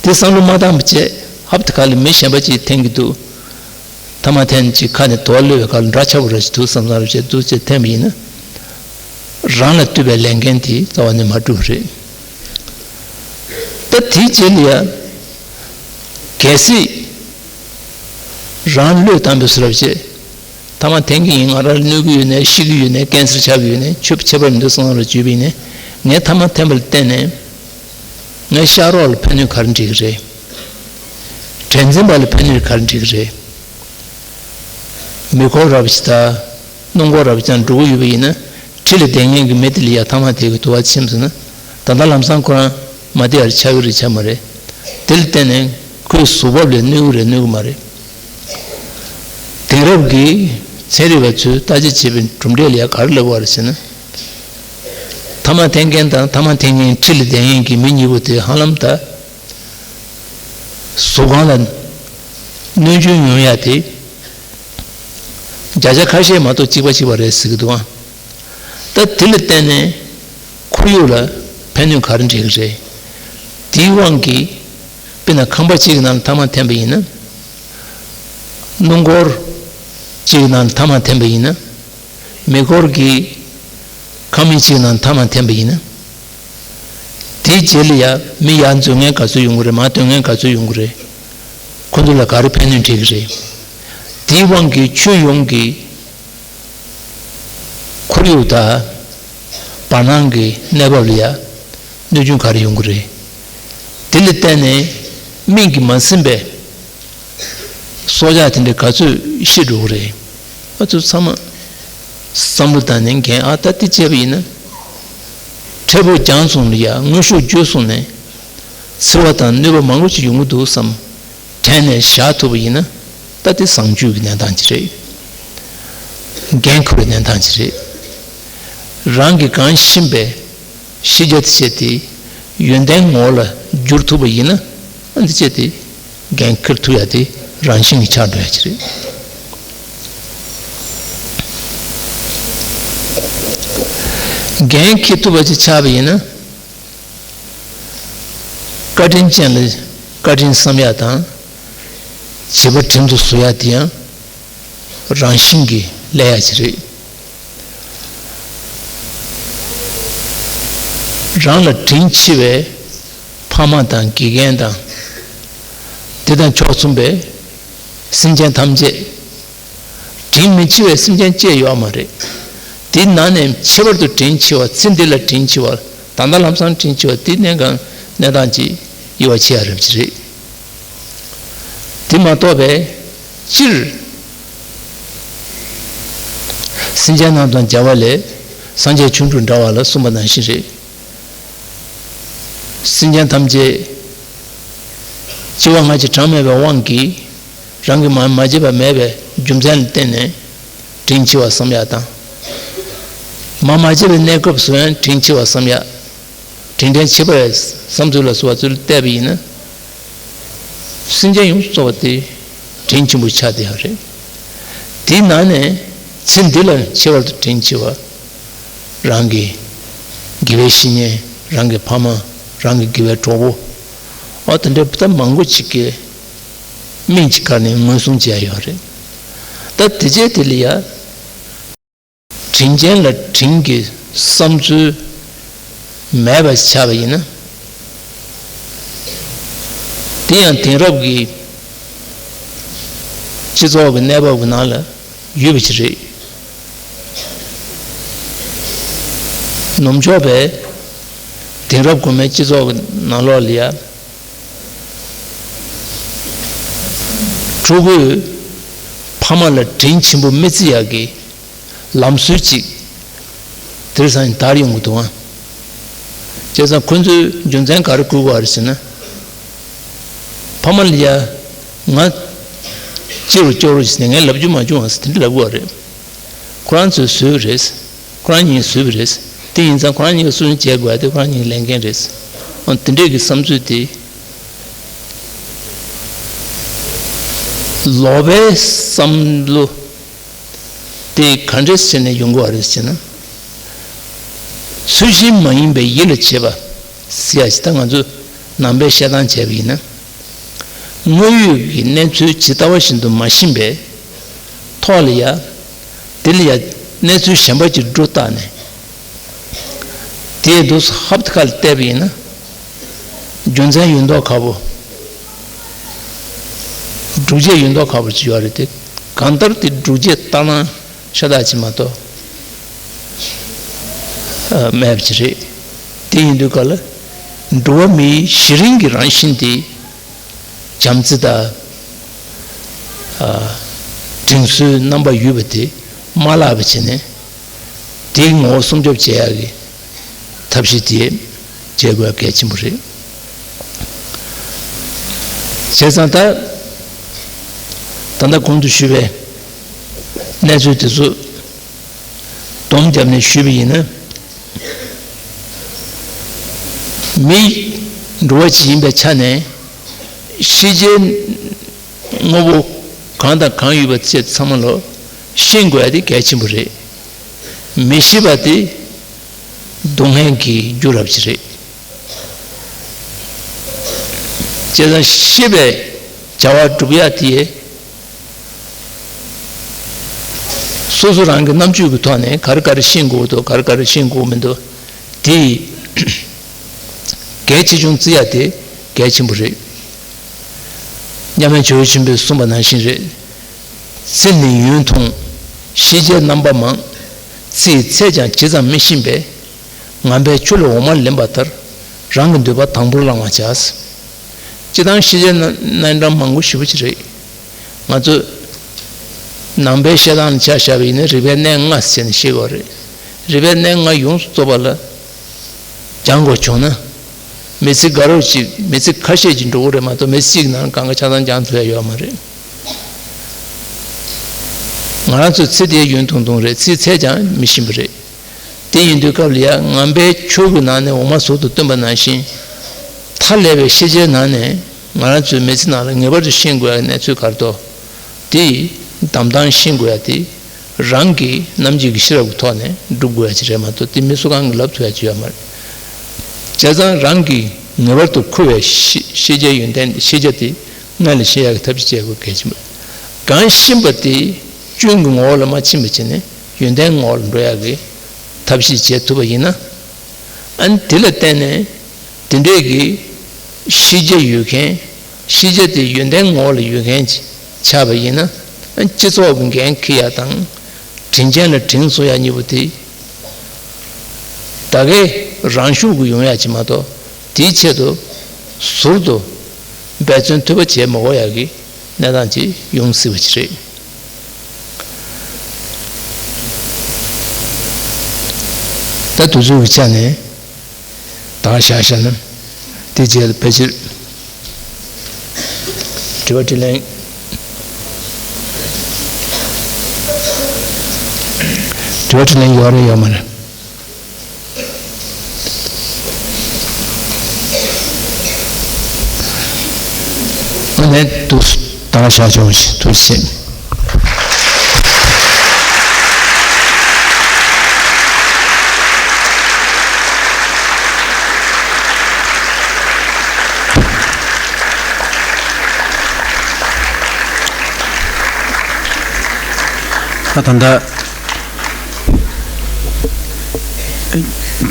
དེ་བསམ་བློ་མ་བཏང་བ་བྱས་ཧབ་དེ་ག་ལ་མི་གཞན་པ་ཅིག་འཐེན་གྱི་འདུག་ཐ་མག་འཐེན་ཅིག་ཁ་ནས་དུ་བ་གློད་པའི་ཁར་འདྲ་ཆགས་པོ་ར་ཞིག་འདུག་བསམ་བསམ་ར་བྱས་འདུག་ཅེས་འཐེན་པ་ཡིན་ན། རང་ལ་ལྟོས་པའི་ལས་འགན་དེ་རྩ་བ་ནས་མ་འགྲུབ་རེད། ད་དེའི་རྗེས་ལ་ཡ། གལ་སྲིད་རང་བློས་བཏང་པའི་བཟོ་འདྲ་བྱས། ཐ་མག་འཐེན་གྱི་ཡིན། ང་རང་ལ་གནོད་ཀྱི་ཡོད་ནའི་ཤི་གི་ཡོད་ནའི་ཀན་སར་ཆགས་ཀྱི་ཡོད་ནའི་ཆོས་ཁྱད་པར་མི་འདུག་བསམ་བསམ་ར་བརྗོད་པ་ཡིན་ནའི། ངས་ཐ་མག་འཐེན་པ་ལ་བརྟེན་ནས་ངའི་ཤག་རོགས་ལ་ཕན་གནོད་ག་རེ་འགྲིག་གི་རེད། འགྲན་འཛིན་པ་ལ་ཕན་གནོད་ག་རེ་འགྲིག་གི་རེད། མེ་འཁོར་རབ་ཅིག་དང་སྣུམ་འཁོར་རབ་ཅིག་འགྲོ་གི་ཡོད་པ་ཡིན་ན། འཁྲིས་ལ་བསྡད་མཁན་གྱི་མི་དེ་ལ་ཡ་ཐ་མག་དེ་གི་དུ་བ་ཆིམས་སོང་ན། ད་ལྟ་ལམ་སང་ཁོ་རང་མ་བདེ་བར་ཆགས་ཀྱི་རེད་ཆགས་མ་རེད། དེ་ལ་བརྟེན་ནས་ཁོའི་གཟུགས་བབ་ལ་གནོད་ཀྱི་རེད་གནོད་ཀྱི་མ་རེད། དེང་རབས་ཀྱི་ཚན་རིག་པ་ཚོས་བརྟག་དཔྱད་བྱས་པའི་གྲུབ་འབྲས་ལ་ཡ་ག་རེ་ལབ་པ་རེད་ཟེར་ན། ཐ་མག་འཐེན་མཁན་དང་ཐ་མག་འཐེན་མཁན་འཁྲིས་ལ་བསྡད་མཁན་གྱི་མི་གཉིས་པོ་དེ་ཧ་ལམ་ད། གཟུགས་ཁམས་ལ་གནོད་སྐྱོན་ཡོང་ཡ་དེ་བརྒྱ་ཆ་ཁ་ཤས་མ་གཏོགས་གཅིག་པ་གཅིག་པ་རེད་ཟེར་གྱི་འདུག་ཨང་། ད་དེ་ལ་བརྟེན་ནས་ཁོར་ཡུག་ལ་ཕན་གནོད་ག་རེ་འཕྲད་ཀྱི་རེད། དེའི་དབང་གིས་དཔེར་ན་ཁང་པ་གཅིག་གི་ནང་ལ་ཐ་མག་འཐེན་པ་ཡིན་ན། སྣུམ་འཁོར་གཅིག་གི་ནང་ལ་ཐ་མག་འཐེན་པ་ཡིན་ན། མེ་འཁོར་གྱི་ཁང་མིག་གཅིག་གི་ནང་ལ་ཐ་མག་འཐེན་པ་ཡིན་ན། དེའི་རྗེས་ལ་ཡ་མི་ཡར་འཛུལ་མཁན་ག་ཚོད་ཡོང་གི་རེད། མར་ཐོན་མཁན་ག་ཚོད་ཡོང་གི་རེད། ཁོ་ཚོ་ལ་ག་རེ་ཕན་གནོད་འཕྲད་ཀྱི་རེད། དེའི་དབང་གིས་ཁྱོན་ཡོངས་ཀྱི་ཁོར་ཡུག་དང་བར་སྣང་གི་གནས་བབ་ལ་ཡ་གནོད་སྐྱོན་ག་རེ་ཡོང་གི་རེད། དེ་ལ་བརྟེན་ནས་སྨན་གྱིས་མ་ཟིན་པའི་སྲོག་ཆགས་དེ་འདྲ་ག་ཚོད་ཤི་འགྲོ་གི་རེད། ང་ཚོ་ཚང་མ་བསམ་བློ་བཏང་ནས་འགན་ཨ་ད་དེ་བྱས་པ་ཡིན་ན། འཕྲལ་ཕུགས་རྒྱང་སོང་ལ་ཡ་དངོས་ཤུགས་བརྒྱུད་སོང་ནས་འཚེ་བ་དང་གནོད་པ་མང་པོ་ཞིག་ཡོང་གི་འདུག་བསམ་དྲན་ནས་བཞག་ཐུབ་པ་ཡིན་ན། ད་དེ་བཟང་སྤྱོད་ཀྱི་གནས་སྟངས་ཅིག་རེད། འགན་འཁུར་བའི་གནས་སྟངས་ཅིག་རེད། རང་གིས་གང་ཤེས་པའི་ ཤེས་བྱ་དེ་བྱས་ཏེ་ཡོན་ཏན་ངོ་བོ་ལ་བསྒྱུར་ཐུབ་པ་ཡིན་ན། ཨ་འདི་བྱས་ཏེ་འགན་འཁྱེར་ཐུབ་ཡ་དེ་རང་བཞིན་གྱིས་ཆགས་འགྲོ་ཡ་ཅིག་རེད། འགན་འཁྱེར་ཐུབ་པ་ཅིག་ཆགས་པ་ཡིན་ན། བཀའ་དྲིན་ཅན་ལ་བཀའ་དྲིན་བསམ་ཡ་དང་། བྱས་པ་དྲིན་དུ་གཟོ་ཡ་དེ་ཡང་རང་བཞིན་གྱིས་སླེབས་ཡ་ཅིག་རེད། རང་ལ་དྲིན་ཆེ་བའི་ཕ་མ་དང་དགེ་རྒན་དང་། དེ་དང་ཕྱོགས་མཚུངས་པའི་སེམས་ཅན་ཐམས་ཅད། དྲིན་མི་ཆེ་བའི་སེམས་ཅན་ཅིག་ཡོད་མ་རེད། དེའི་ནང་ནས་ཁྱད་པར་དུ་དྲིན་ཆེ་བ། ཚེ་འདི་ལ་དྲིན་ཆེ་བ། ད་ལྟ་ལམ་སང་དྲིན་ཆེ་བ་དེ་གནས་གང་གནས་སྟངས་ཀྱི་དབྱེ་བ་ཕྱེ་ཡ་རབ་ཅིག་རེད། དེ་མ་གཏོགས་པའི་སྤྱིར། སེམས་ཅན་རྣམས་དང་མཇལ་བ་ལས། སངས་རྒྱས་ཆོ་འཕྲུལ་འདྲ་བ་ལ་གསུངས་པ་ནང་བཞིན་རེད། སེམས་ཅན་ཐམས་ཅད་སྐྱེ་བ་སྔ་ཕྱི་གྲངས་མེད་པའི་དབང་གིས། རང་གིས་མ་མ་བྱས་པ་མེད་པའི་རྒྱུ་མཚན་ལ་བརྟེན་ནས་དྲིན་ཆེ་བ་བསམ་ཡ་དང་། མ་མ་བྱས་པའི་གནས་སྐབས་སུ་ཡང་དྲིན་ཆེ་བ་བསམ་ཡ། དྲིན་དྲན་བྱེད་པའི་བསམ་ཚུལ་ལ་སོགས་པ་ཚུར་བལྟས་པ་ཡིན་ན། སེམས་ཅན་ཡོངས་སུ་རྫོགས་པ་དེ་དྲིན་ཆེན་པོ་ཆགས་བསྡད་ཡོད་རེད། དེའི་ནང་ནས་ཚེ་འདི་ལ་ཁྱད་པར་དུ་དྲིན་ཆེ་བ། རང་གི་དགེ་བའི་བཤེས་གཉེན། རང་གི་ཕ་མ། རང་གི་དགེ་བའི་གྲོགས་པོ། ཨ་དེ་འདྲའི་ད་མང་པོ་ཅིག་གི་མིང་ཅིག་བཀར་ནས་ངོས་བཟུང་བྱས་ཡོད་རེད། ད་དེ་རྗེས་དེ་ལ་ཡ། དྲིན་ཅན་ལ་དྲིན་གྱི་བསམ་ཚུལ་མེད་པ་ཆགས་པ་ཡིན་ན། དེ་ཡང་དེང་རབས་ཀྱི་སྤྱི་ཚོགས་ཀྱི་གནས་བབ་ཀྱི་ནང་ལ་ཡོད་པ་ཞིག་རེད། ནུབ་ཕྱོགས་པའི་དེང་རབས་གོང་མའི་སྤྱི་ཚོགས་ཀྱི་ནང་ལོགས་ལ་ཡ། ཕྲུ་གུས་ཕ་མ་ལ་དྲིན་ཆེན་པོ་མི་བརྩི་ཡག་གི་ལམ་སྲོལ་ཅིག་དེང་སང་དར་ཡོང་གི་འདུག་ཨང་། བྱས་ཙང་ཁོ་ཚོས་རྒྱུ་མཚན་ག་རེ་བཀོད་དགོས་པ་རེད་ཟེར་ན། ཕ་མ་ལ་ཡ། ང་ཅི་རུ་སྐྱོ་རུ་ཟེར་ནས་ངས་ལབ་རྒྱུ་མ་བྱུང་བ་ཟེར་དེ་འདྲ་ལབ་དགོས་པ་རེད། ཁོ་རང་ཚོས་བཟོས་པ་རེད། ཁོ་རང་གཉིས་བཟོས་པ་རེད། དེ་ཡིན་ཙང་ཁོ་རང་གཉིས་ཀྱིས་སུ་ཡིན་བྱེད་དགོས་ཡ་དེ་ཁོ་རང་གཉིས་ཀྱི་ལས་འགན་རེད། འོ་དེ་འདྲས་ཀྱི་བསམ་ཚུལ་དེ། ལོག་པའི་བསམ་བློ་དེ་ག་འདྲས་བྱས་ནས་ཡོང་གི་བ་རེད་ཟེར་ན། ཚུལ་བཞིན་མ་ཡིན་པའི་ཡིད་ལ་བྱེད་པ་ཟེར་ཡ་ཞིག་ད་ང་ཚོས་ནང་པའི་བཤད་སྟངས་བྱས་པ་ཡིན་ན། དངོས་ཡོད་ཀྱི་གནས་ཚུལ་ཇི་ལྟ་བ་བཞིན་དུ་མ་ཤེས་པའི་ཐོག་ལ་ཡ། དེ་ལ་ཡ་གནས་ཚུལ་གཞན་པ་ཅིག་སྒྲོ་བཏགས་ནས། དེའི་དུས་སུ་ཧབ་ཏེ་ཁ་ལ་བལྟས་པ་ཡིན་ན། རྒྱུ་མཚན་ཡོད་མདོག་ཁ་པོ། སྒྲུབ་བྱེད་ཡོད་མདོག་ཁ་པོ་ཅིག་ཡོད་རེད་དེ། གང་ལྟར་དེ་སྒྲུབ་བྱེད་ལྟར་སྣང་ཤ་སྟག་ཅིག་མ་གཏོགས་ཨ་མེད་པ་ཅིག་རེད། དེ་ཡིན་དུས་ག་ལ་འགྲོ་བ་མིའི་གཞི་རིམ་གྱི་རང་བཞིན་དེ། བྱམས་བརྩེ་དང་། ཨ། དྲིན་གཟོའི་རྣམ་པ་ཡོད་པ་དེ་མ་བརླག་པ་བྱས་ནས། དེའི་ངོ་བོ་སྲུང་སྐྱོབ་བྱེད་ཡག་གི་ཐབས་ཤེས་དེ་བྱེད་དགོས་གལ་ཆེན་པོ་རེད། བྱས་ཙང་ད། ད་ལྟ་གོང་དུ་ཞུས་པའི་གནས་ཚུལ་དེ་ཚོ་སྡོམ་བརྒྱབ་ནས་ཞུས་པ་ཡིན་ན། མི་འགྲོ་བ་ཅིག་ཡིན་པའི་ཆ་ནས། ཤེས་བྱའི་དངོས་པོ་གང་དང་གང་ཡོད་པ་བཅས་ཚང་མ་ལོ་ཤེས་དགོས་ཡ་དེ་གལ་ཆེན་པོ་རེད། མི་ཤེས་པ་དེ་སྡུག་བསྔལ་གྱི་རྒྱུ་རབ་ཅིག་རེད། བྱས་ཙང་ཤེས་པའི་བྱ་བ་སྒྲུབ་ཡ་དེ། སོ་སོ་རང་གི་རྣམ་དཔྱོད་ཀྱི་ཐོག་ནས་ག་རེ་ག་རེ་ཤེས་དགོས་འདུག་ག་རེ་ག་རེ་ཤེས་དགོས་མི་འདུག་དེ་གལ་ཆེ་ཆུང་བརྩི་ཡ་དེ་གལ་ཆེན་པོ་རེད། མཉམ་མེད་ཇོ་བོ་ཆེན་པོས་གསུངས་པ་ནང་བཞིན་རེད། ཚེ་ནི་ཡུན་ཐུང་། ཤེས་བྱའི་རྣམ་པ་མང་། ཚེ་ཡི་ཚད་ཀྱང་ཇི་ཙམ་མི་ཤེས་པས། ངན་པའི་ཆུ་ལས་འོ་མ་ལེན་པ་ལྟར། རང་གི་འདོད་པ་དང་པོར་བླང་བར་བྱ། སྤྱིར་བཏང་ཤེས་བྱའི་རྣམ་གྲངས་མང་པོ་ཞེ་པོ་ཅིག་རེད། ང་ཚོས་ནང་པའི་བཤད་སྟངས་ལ་ཆ་བཞག་པ་ཡིན་ན་རིག་པའི་གནས་ལྔ་ཟེར་ནས་བཤད་ཀྱི་ཡོད་རེད། རིག་པའི་གནས་ལྔ་ཡོངས་སུ་རྫོགས་པ་ལ་སྦྱང་དགོས་བྱུང་ན། མི་ཚེ་དགའ་རབ་ཅིག་མི་ཚེ་ཁ་ཤས་ཅིག་འགྲོ་གི་རེད་མ་གཏོགས་མི་ཚེ་གཅིག་ནང་གང་ག་ཆ་ཚང་སྦྱང་ཐུབ་ཡ་ཡོད་མ་རེད། ང་རང་ཚོའི་ཚེ་དེ་ཡུན་ཐུང་ཐུང་རེད། ཚེའི་ཚད་ཀྱང་མི་ཤེས་པ་རེད། དེ་ཡིན་དུས་སྐབས་ལ་ཡ་ངན་པའི་ཕྱོགས་ཀྱི་ནང་ནས་འོ་མ་ཟུར་དུ་བཏོན་པ་ནང་བཞིན། མཐའ་ཀླས་པའི་ཤེས་བྱའི་ནང་ནས་ང་རང་ཚོའི་མི་ཚེ་ནང་ལ་ངེས་པར་དུ་ཤེས་དགོས་པའི་གནས་ཚུལ་ག་རེ་འདུག་དེ་གདམ་སྟངས་ཤེས་དགོས་ཡ་དེ། རང་གི་རྣམ་འབྱེད་ཀྱི་ཤེས་རབ་ཀྱི་ཐོག་ནས་སྒྲུབ་དགོས་ཡ་ཅིག་རེད་མ་གཏོགས། དེ་མི་སུ་གང་གིས་ལབ་ཐུབ་ཡ་ཅིག་ཡོད་མ་རེད། བྱས་ཙང་རང་གིས་ངེས་པར་དུ་འཁུར་བའི་ཤེས་ཤེས་བྱའི་ཡོན་ཏན། ཤེས་བྱ་དེ་སྔོན་ལ་ཤེས་ཡག་གི་ཐབས་ཤེས་བྱེད་དགོས་གལ་ཆེན་པོ་རེད། གང་ཤེས་པ་དེ་སྐྱོན་གྱི་ངོ་བོ་ལ་མ་ཕྱིན་པ་བྱས་ནས་ཡོན་ཏན་ངོ་བོ་ལ་འགྲོ་ཡག་གི་ཐབས་ཤེས་བྱེད་ཐུབ་པ་ཡིན་ན། ཨ་ནི་དེ་ལ་བརྟེན་ནས་དེ་འདྲས་ཀྱི་ཤེས་བྱ་ཡོད་མཁན། ཤེས་བྱ་དེ་ཡོན་ཏན་ངོ་བོ་ལ་ཡོད་མཁན་ཅིག་ཆགས་པ་ཡིན་ན། སྤྱི་ཚོགས་ཀྱི་འགན་འཁྱེར་ཡ་དང་། དྲིན་ཅན་ལ་དྲིན་གཟོ་ཡ་གཉིས་པོ་དེ་ད་གའི་རང་ཤུགས་ཀྱིས་ཡོང་ཡ་ཅིག་མ་གཏོགས། དེའི་ཆེད་དུ་ཟུར་དུ་འབད་བརྩོན་དུད་པ་བྱེད་མ་དགོས་ཡ་གི་གནས་སྟངས་ཅིག་ཡོང་སྲིད་པ་ཅིག་རེད། ད་དུས་ཚོད་ཀྱི་ཆ་ནས། ད་བཞག་བཞག་ན། དེ་རྗེས་ལ་ཕལ་ཆེར་དྲི་བ་དྲིས་ལན། དྲི་བ་དྲིས་ལན་ཡོད་རེད་ཡོད་མ་རེད། ཨ་ནི་དུ་ད་བཞག་ཆོག་ཞིག་ཐུགས་རྗེ་ཆེ། ད་ད་ལྟ་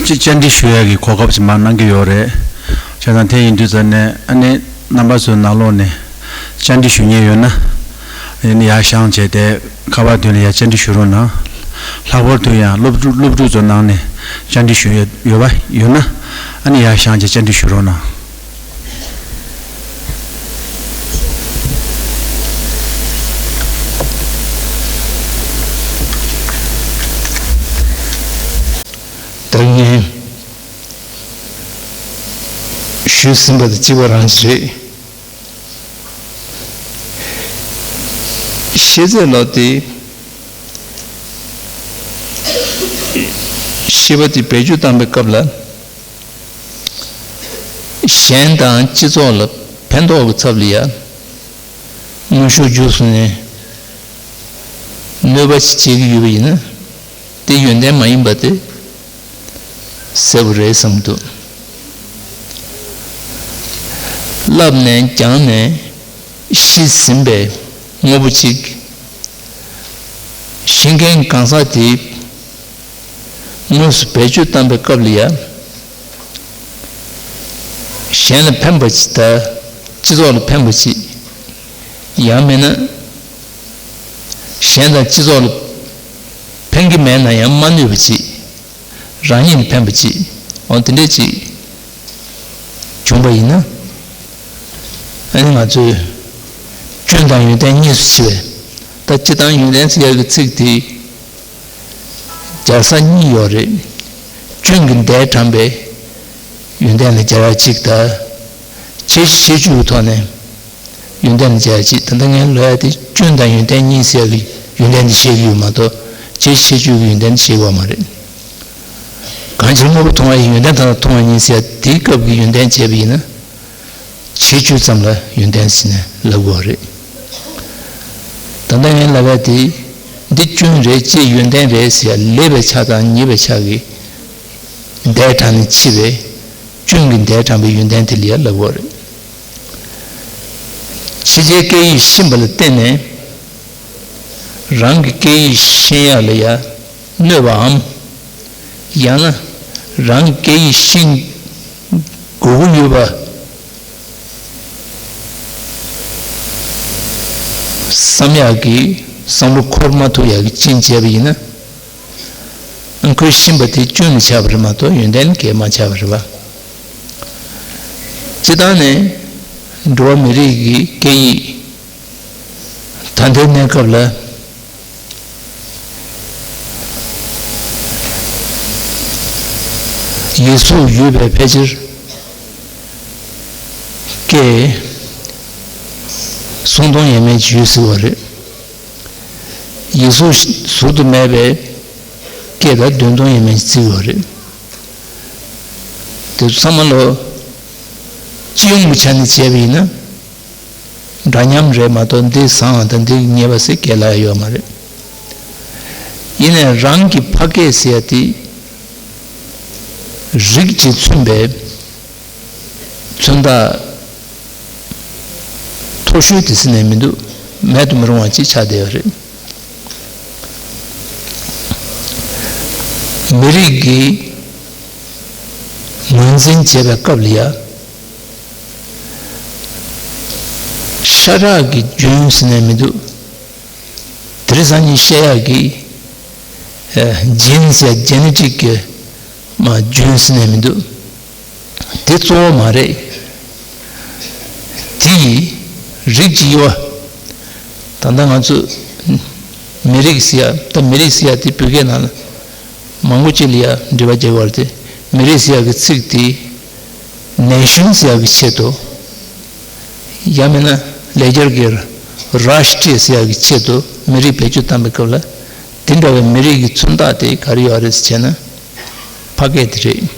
ཅི་བཅར་འདྲི་ཞུ་ཡག་གི་གོ་སྐབས་ཅིག་མར་གནང་གི་ཡོད་རེད། བྱས་ཙང་དེ་ཡིན་དུས་ཙ་ནས་ཨ་ནི་རྣམ་པ་ཚོའི་ནང་ལོགས་ནས་བཅར་འདྲི་ཞུ་མཁན་ཡོད་ན། ཨ་ནི་ཡར་བཞེངས་བྱས་ཏེ་ཁ་པར་མདུན་ལ་ཡར་བཅར་འདྲི་ཞུ་རོགས་གནང་། ལྷག་པར་དུ་ཡང་སློབ་ཕྲུག་སློབ་ཕྲུག་ཚོ་ནང་ནས་བཅར་འདྲི་ཞུ་ཡ་ཡོད་པ་ཡོད་ན། ཨ་ནི་ཡར་བཞེངས་བྱས་བཅར་འདྲི་ཞུ་རོགས་གནང་། ད་ངས་ཞུས་ཟིན་པ་དང་གཅིག་པ་རང་ཞིག་རེད། ཤེས་ཚད་ལོ་དེ་ཤེས་པ་དེ་བེད་སྤྱོད་བཏང་པའི་སྐབས་ལ། གཞན་དང་སྤྱི་ཚོགས་ལ་ཕན་ཐོགས་ཀྱི་ཚབ་ལ་ཡ། དངོས་ཤུགས་བརྒྱུད་སོང་ནས་གནོད་པ་ཞིག་བྱེད་ཀྱི་ཡོད་པ་ཡིན་ན། དེ་ཡོན་ཏན་མ་ཡིན་པ་དེ་གསལ་པོ་རེད་བསམ་གྱི་འདུག་བསླབས་ནས་སྦྱངས་ནས་ཤེས་ཟིན་པའི་དངོས་པོ་གཅིག་ཤེས་མཁན་གང་ཟག་དེ་དངོས་སུ་བེད་སྤྱོད་བཏང་པའི་སྐབས་ལ་ཡ། གཞན་ལ་ཕན་པ་ཅིག་དང་སྤྱི་ཚོགས་ལ་ཕན་པ་ཅིག་ཡང་མིན་ན་གཞན་དང་སྤྱི་ཚོགས་ལ་ཕན་གྱི་མེད་ན་ཡང་མ་གནོད་པ་ཅིག་རང་ཉིད་ལ་ཕན་པ་ཅིག་འོ་དེ་འདྲས་ཅིག་བྱུང་པ་ཡིན་ན། ཨ་ནི་ང་ཚོས་སྐྱོན་དང་ཡོན་ཏན་གཉིས་སུ་ཕྱེ་བས། ད་སྤྱིར་བཏང་ཡོན་ཏན་ཟེར་ཡག་གི་ཚིག་དེ་སྦྱར་ས་གཉིས་ཡོད་རེད། སྐྱོན་གྱི་འདས་དྲངས་པའི་ཡོན་ཏན་ལ་སྦྱར་ཡག་གཅིག་དང་། བྱེད་བྱེད་སྤྱོད་ཀྱི་ཐོག་ནས་ཡོན་ཏན་ལ་སྦྱར་ཡག་གཅིག་ད་ལྟ་ངས་ལབ་ཡག་དེ་སྐྱོན་དང་ཡོན་ཏན་གཉིས་ཟེར་ཡག་གི་ཡོན་ཏན་དེ་བཤད་ཀྱི་ཡོད་མ་གཏོགས། བྱེད་བྱེད་སྤྱོད་ཀྱི་ཡོན་ཏན་དེ་བཤད་ཀྱི་ཡོད་མ་རེད། གང་ཕྱིར་དངོས་པོ་མཐོང་བ་ཡི་ཡོན་ཏན་དང་མཐོང་བ་ཉིད་ཟེར་ཡག་དེའི་སྐབས་ཀྱི་ཡོན་ཏན་བྱས་པ་ཡིན་ན། བྱེད་སྤྱོད་ཙམ་ལ་ཡོན་ཏན་ཟེར་ནས་ལབ་དགོས་པ་རེད། ད་ལྟ་ངས་ལབ་ཡག་དེ། འདི་སྐྱོན་རེད། ཅེས་ཡོན་ཏན་རེད་ཟེར་ཡག་ལེགས་པའི་ཆ་དང་ཉེས་པའི་ཆ་གི་འདས་དྲངས་ནས་ཕྱེ་བའི་སྐྱོན་གྱི་འདས་དྲངས་པའི་ཡོན་ཏན་དེ་ལ་ཡ་ལབ་དགོས་པ་རེད། ཕྱི་རྒྱལ་སྐད་ཡིག་ཤེས་པ་ལ་བརྟེན་ནས་རང་གི་སྐད་ཡིག་ཤེས་ཡག་ལ་ཡ་གནོད་པའམ། ཡང་ན་རང་གི་སྐད་ཡིག་ཤེས་དགོས་ཀྱི་ཡོད་པ་བསམ་ཡག་གི་བསམ་བློ་འཁོར་མ་ཐུབ་ཡག་གི་རྐྱེན་བྱས་པ་ཡིན་ན། ཁོས་ཤེས་པ་དེ་སྐྱོན་ལ་ཆགས་པ་རེད་མ་གཏོགས་ཡོན་ཏན་གྱིས་མ་ཆགས་པ་རེད་པ། སྤྱིར་བཏང་ནས་འགྲོ་བ་མི་རིགས་ཀྱི་སྐད་ཡིག་ད་ལྟའི་གནས་སྐབས་ལ་ཡིག་གཟུགས་ཡོད་པའི་ཕལ་ཆེར་སྐད་སུམ་སྟོང་ཡས་མས་ཅིག་ཡོད་སྲིད་པ་རེད། ཡིག་གཟུགས་ཟུར་དུ་མེད་པའི་ སྐད་དང་བདུན་སྟོང་ཡས་མས་བརྩི་ཡོད་རེད། དེ་ཚང་མ་ལོ་སྤྱི་ཡོངས་ཀྱི་ཆ་ནས་བྱས་པ་ཡིན་ན། འདྲ་མཉམ་རེད་མ་གཏོགས་འདི་བཟང་བ་དང་འདི་ཉེས་པ་ཟེར་སྐད་ལ་ཡོད་མ་རེད། ཡིན་ནའི་རང་གི་ཕ་སྐད་ཟེར་ཡ་དེ་རིགས་ཀྱིས་མཚོན་པའི་མཚོན་རྟགས་མཐོ་ཤོས་དེ་ཟེར་ནས་མི་འདུག་མེད་དུ་མི་རུང་བ་ཅིག་ཆགས་བསྡད་ཡོད་རེད། མི་རིགས་ཀྱི་ངོས་འཛིན་བྱེད་པའི་སྐབས་ལ་ཡ། ཤ་ཁྲག་གི་རྒྱུན་ཟེར་ནས་མི་འདུག་དེ་རིང་སང་ཉིན་བཤད་ཡག་གི་ཨ་ཇིན་ཟེར་ཇེ་ནེ་ཊིག་གི་མ་རྒྱུན་ཟེར་ནས་མི་འདུག་དེ་གཙོ་བོ་མ་རེད། དེ་ཡིས་རིགས་ཀྱི་དབྱེ་བ། ད་ལྟ་ང་ཚོ་མི་རིགས་ཟེར་ཡ། ད་མི་རིགས་ཟེར་ཡ་དེ་བོད་སྐད་ནང་ལ་མང་པོ་ཅིག་ལ་ཡ་འབྲེལ་བ་རྒྱག་གི་ཡོད་རེད་དེ། མི་རིགས་ཟེར་ཡ་གི་ཚིག་དེ་ནེ་ཤན་ཟེར་ཡ་གི་ཆེད་དུ། ཡང་མིན་ན་ལེགས་སྦྱར་གྱི་རཱ་ཤི་ཏྲི་ཡ་ཟེར་ཡག་གི་ཆེད་དུ་མི་རིགས་བེད་སྤྱོད་བཏང་པའི་སྐབས་ལ། དེ་འདྲ་བའི་མི་རིགས་ཀྱི་མཚོན་རྟགས་དེ་ག་རེ་ཡོད་རེད་ཟེར་བྱས་ན། ཕ་སྐད་དེ་རེད།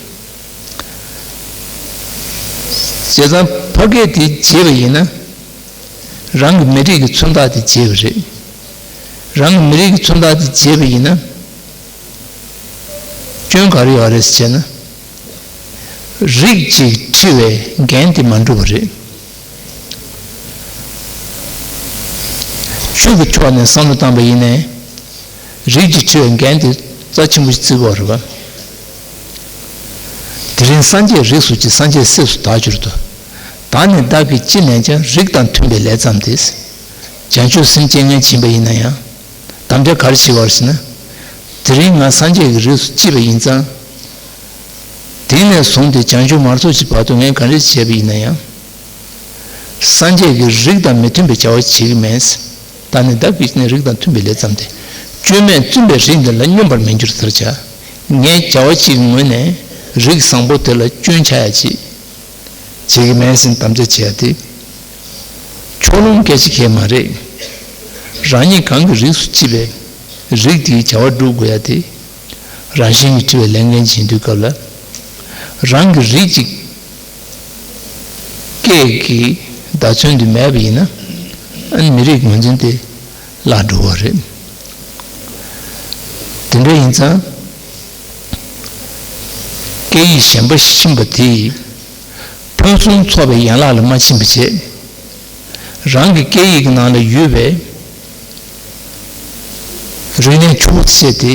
བྱས་ཙང་ཕ་སྐད་དེ་བརྗེད་པ་ཡིན་ན། རང་གི་མི་རིགས་ཀྱི་མཚོན་རྟགས་དེ་བརྗེད་པ་རེད། རང་གི་མི་རིགས་ཀྱི་མཚོན་རྟགས་དེ་བརྗེད་པ་ཡིན་ན། སྐྱོན་ག་རེ་ཡོད་རེད་ཟེར་བྱས་ན། རིགས་ཀྱིས་འཁྲི་བའི་འགན་དེ་མ་འགྲུབ་པ་རེད། ཆོས་ཀྱི་ཕྱོགས་ནས་བསམ་བློ་བཏང་པ་ཡིན་ནའི། རིགས་ཀྱིས་འཁྲི་བའི་འགན་དེ་རྩ་ཆེན་པོ་ཞིག་བརྩི་དགོས་རེད་པ། དེ་རིང་སངས་རྒྱས་རིགས་སུ་སྐྱེ། སངས་རྒྱས་སྲས་སུ་བདག་གྱུར་ཏོ། བདག་ནི་བདག་གིས་ཅི་ལེན་ཀྱང་། རིགས་དང་མཐུན་པའི་ལས་བརྩམས་ཏེ། བྱང་ཆུབ་སེམས་བསྐྱེད་མཁན་ཡིན་པ་ཡིན་ན་ཡང་། དམ་བཅའ་ག་རེ་བྱེད་དགོས་ཟེར་ན། དེ་རིང་ང་སངས་རྒྱས་ཀྱི་རིགས་སུ་སྐྱེས་པ་ཡིན་ཙང་། དེ་ནས་བཟུང་སྟེ་བྱང་ཆུབ་མ་རྟོགས་ཀྱི་བར་དུ་ངས་ག་རེ་བྱས་པ་ཡིན་ན་ཡང་། སངས་རྒྱས་ཀྱི་རིགས་དང་མི་མཐུན་པའི་བྱ་བ་བྱེད་ཀྱི་མེད། བདག་ནི་བདག་གིས་ནི་རིགས་དང་མཐུན་པའི་ལས་བརྩམས་ཏེ། སྐྱོན་མེད་བཙུན་པའི་རིགས་འདི་ལ། སྙོམས་པར་མི་འགྱུར་དར་བྱ། ངས་བྱ་བ་གཅིག་གི་ངོས་ནས་རིགས་བཟང་པོ་དེ་ལ་སྐྱོན་ཆགས་ཡ་གཅིག་བྱེད་ཀྱི་མེད་ཟེར་དམ་བཅའ་བྱས་ཏེ། ཕྱོགས་ལྷུང་སྐད་ཆ་གང་ཡང་མ་རེད། རང་ཉིད་གང་གི་རིགས་སུ་སྐྱེས་པའི་རིགས་དེའི་བྱ་བ་སྒྲུབ་དགོས་ཡ་དེ། རང་བཞིན་གྱིས་འཁྲི་བའི་ལས་འགན་ཡིན་དུས་སྐབས་ལ། རང་གི་རིགས་ཀྱི་སྐད་ཀྱི་བརྡ་མཚོན་དེ་མེད་པ་ཡིན་ན། ཨ་ནི་མི་རིགས་ངོས་འཛིན་དེ་བརླག་འགྲོ་བ་རེད། དེ་འདྲ་ཡིན་ཙང་། སྐད་ཡིག་གཞན་པ་ཤེས་པ་དེས་ཕུན་སུམ་ཚོགས་པའི་ཡན་ལག་ལ་མ་ཕྱིན་པ་བྱས། རང་གི་སྐད་ཡིག་གི་ནང་ལ་ཡོད་པའི་རིག་གནས་ཕྱུག་པོ་བྱས་ཏེ།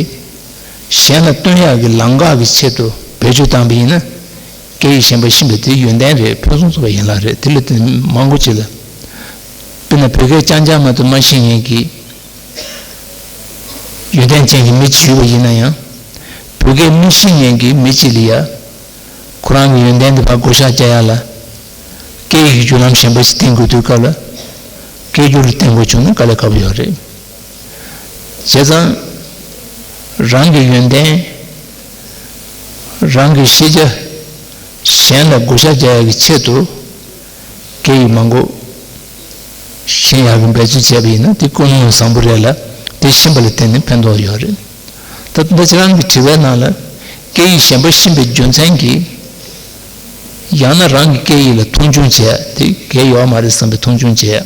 གཞན་ལ་སྟོན་ཡག་གི་ལམ་ཁ་གི་ཆེད་དུ་བེད་སྤྱོད་བཏང་པ་ཡིན་ན། སྐད་ཡིག་གཞན་པ་ཤེས་པ་དེ་ཡོན་ཏན་རེད། ཕུན་སུམ་ཚོགས་པའི་ཡན་ལག་རེད། དེ་ལས་དེ་མང་པོ་ཅིག་ལ། དཔེར་ན་བོད་སྐད་རྐྱང་རྐྱང་མ་གཏོགས་མ་ཤེས་མཁན་གྱི་ཡོན་ཏན་ཅན་གྱི་མི་གཅིག་ཡོད་པ་ཡིན་ན་ཡང་། བོད་སྐད་མི་ཤེས་མཁན་གྱི་མི་གཅིག་ལ་ཡ། ཁོ་རང་གི་ཡོན་ཏན་དེ་ཕར་བགོ་བཤའ་རྒྱག་ཡ་ལ། སྐད་ཡིག་གི་བརྒྱུད་ལམ་གཞན་པ་ཞིག་བསྟེན་དགོས་དུས་སྐབས་ལ། སྐད་སྒྱུར་ལ་བརྟེན་དགོས་བྱུང་ན་དཀའ་ལས་ཁག་པོ་ཡོད་རེད། བྱས་ཙང་། རང་གི་ཡོན་ཏན། རང་གི་ཤེས་བྱ། གཞན་ལ་བགོ་བཤའ་རྒྱག་ཡ་གི་ཆེད་དུ། སྐད་ཡིག་མང་པོ་ཤེས་ཡག་གི་འབད་རྩོལ་བྱས་པ་ཡིན་ན། དེ་ཀུན་སློང་བཟང་པོ་རེད་ལ། དེ་ཤེས་པ་ལ་བརྟེན་ནས་ཕན་ཐོགས་ཡོད་རེད། ད་ལྟ་ཁྱེད་རང་གི་དྲི་བའི་ནང་ལ། སྐད་ཡིག་གཞན་པ་ཤེས་པའི་རྒྱུ་མཚན་གྱིས། ཡང་ན་རང་གི་སྐད་ཡིག་ལ་མཐོང་ཆུང་བྱེད་ཡ་དེ་གལ་ཡོད་མ་རེད་བསམ་པའི་མཐོང་ཆུང་བྱེད་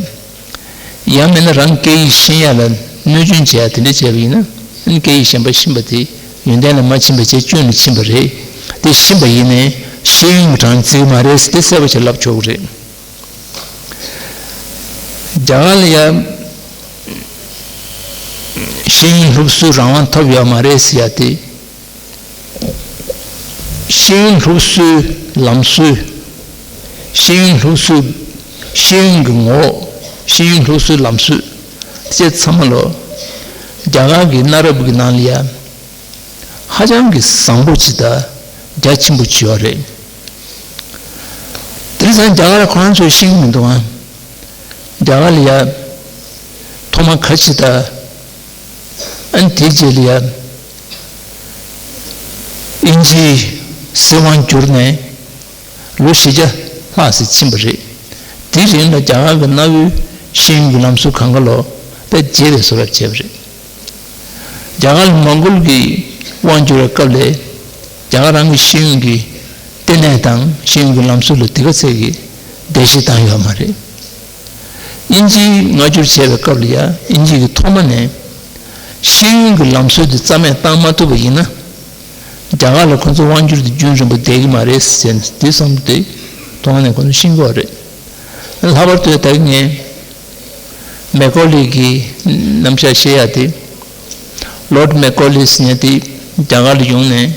ཡ། ཡང་མིན་ན་རང་སྐད་ཡིག་ཤེས་ཡ་ལ་གནོད་སྐྱོན་བྱེད་ཡ་དེ་འདྲ་བྱས་པ་ཡིན་ན། སྐད་ཡིག་གཞན་པ་ཤེས་པ་དེ་ཡོན་ཏན་ལ་མ་ཕྱིན་པ་བྱས་སྐྱོན་ལ་ཕྱིན་པ་རེད། དེ་ཤེས་པ་ཡིན་ནའི་ཤེས་ཡོན་གྱི་གྲངས་བརྩི་གི་མ་རེད་ཟེར་དེ་གསལ་པོ་ཞིག་ལབ་ཆོག་གི་རེད། རྒྱ་གར་ལ་ཡ། ཤེས་ཡོན་སློབ་གསོའི་རང་དབང་ཐོབ་ཡོད་མ་རེད་ཟེར་ཡ་དེ། ཤེས་ཡོན་སློབ་གསོའི་ལམ་སྲོལ། ཤེས་ཡོན་སློབ་གསོའི། ཤེས་ཡོན་གྱི་ངོ་བོ། ཤེས་ཡོན་སློབ་གསོའི་ལམ་སྲོལ། བཅས་ཚང་མ་ལོ། རྒྱ་གར་གྱི་གནའ་རབས་ཀྱི་ནང་ལ་ཡ། ཧ་ཅང་གི་བཟང་པོ་ཅིག་དང་རྒྱ་ཆེན་པོ་ཅིག་ཡོད་རེད། དེ་རིང་སང་རྒྱ་གར་ཁོ་རང་ཚོས་ཤེས་ཀྱི་མི་འདུག་ཨ། རྒྱ་གར་ལ་ཡ། ཐོག་མ་ཁ་ཆེ་དང་། ཨ་ནི་དེའི་རྗེས་ལ་ཡ། དབྱིན་ཇིའི་སྲིད་དབང་བསྒྱུར་ནས། ལོ་བཞི་བརྒྱ་ལྷག་ཙམ་ཕྱིན་པ་རེད། དེའི་རིང་ལ་རྒྱ་གར་གྱི་གནའ་བོའི་ཤེས་ཡོན་གྱི་ལམ་སྲོལ་གང་ག་ལོ་དཔེ་རྒྱས་པའི་བཟོ་འདྲ་བྱས་པ་རེད། རྒྱ་གར་ལ་མོང་གོལ་གྱི་ དབང་བསྒྱུར་བའི་སྐབས་ལ་རྒྱ་གར་རང་གི་ཤེས་ཡོན་གྱི་ལྟེ་གནས་དང་ཤེས་ཡོན་གྱི་ལམ་སྲོལ་ལ་དེ་ག་ཚད་ཀྱི་བརྡལ་བཤིག་བཏང་ཡོད་མ་རེད། དབྱིན་ཇིའི་མངའ་སྒྱུར་བྱས་པའི་སྐབས་ལ་ཡང་དབྱིན་ཇི་གིས་ཐོག་མ་ནས་ཤེས་ཡོན་གྱི་ལམ་སྲོལ་དེ་རྩ་མེད་བཏང་མ་ཐུབ་པ་ཡིན་ན། རྒྱ་གར་ལ་ཁོ་ཚོ་དབང་བསྒྱུར་དེ་རྒྱུན་རིང་པོ་བསྡད་ཀྱི་མ་རེད་ཟེར་ནས་དེ་བསམ་དེ་ཐོག་མ་ནས་ཁོ་ཚོ་ཤེས་དགོས་རེད། ལྷག་པར་དུ་ད་གིན་ངས་མེ་ཀོ་ལི་གི་རྣམ་གཞག་བཤད་ཡ་དེ། ལོརྡ་མེ་ཀོ་ལི་ཟེར་མཁན་དེ་རྒྱ་གར་ལ་ཡོང་ནས་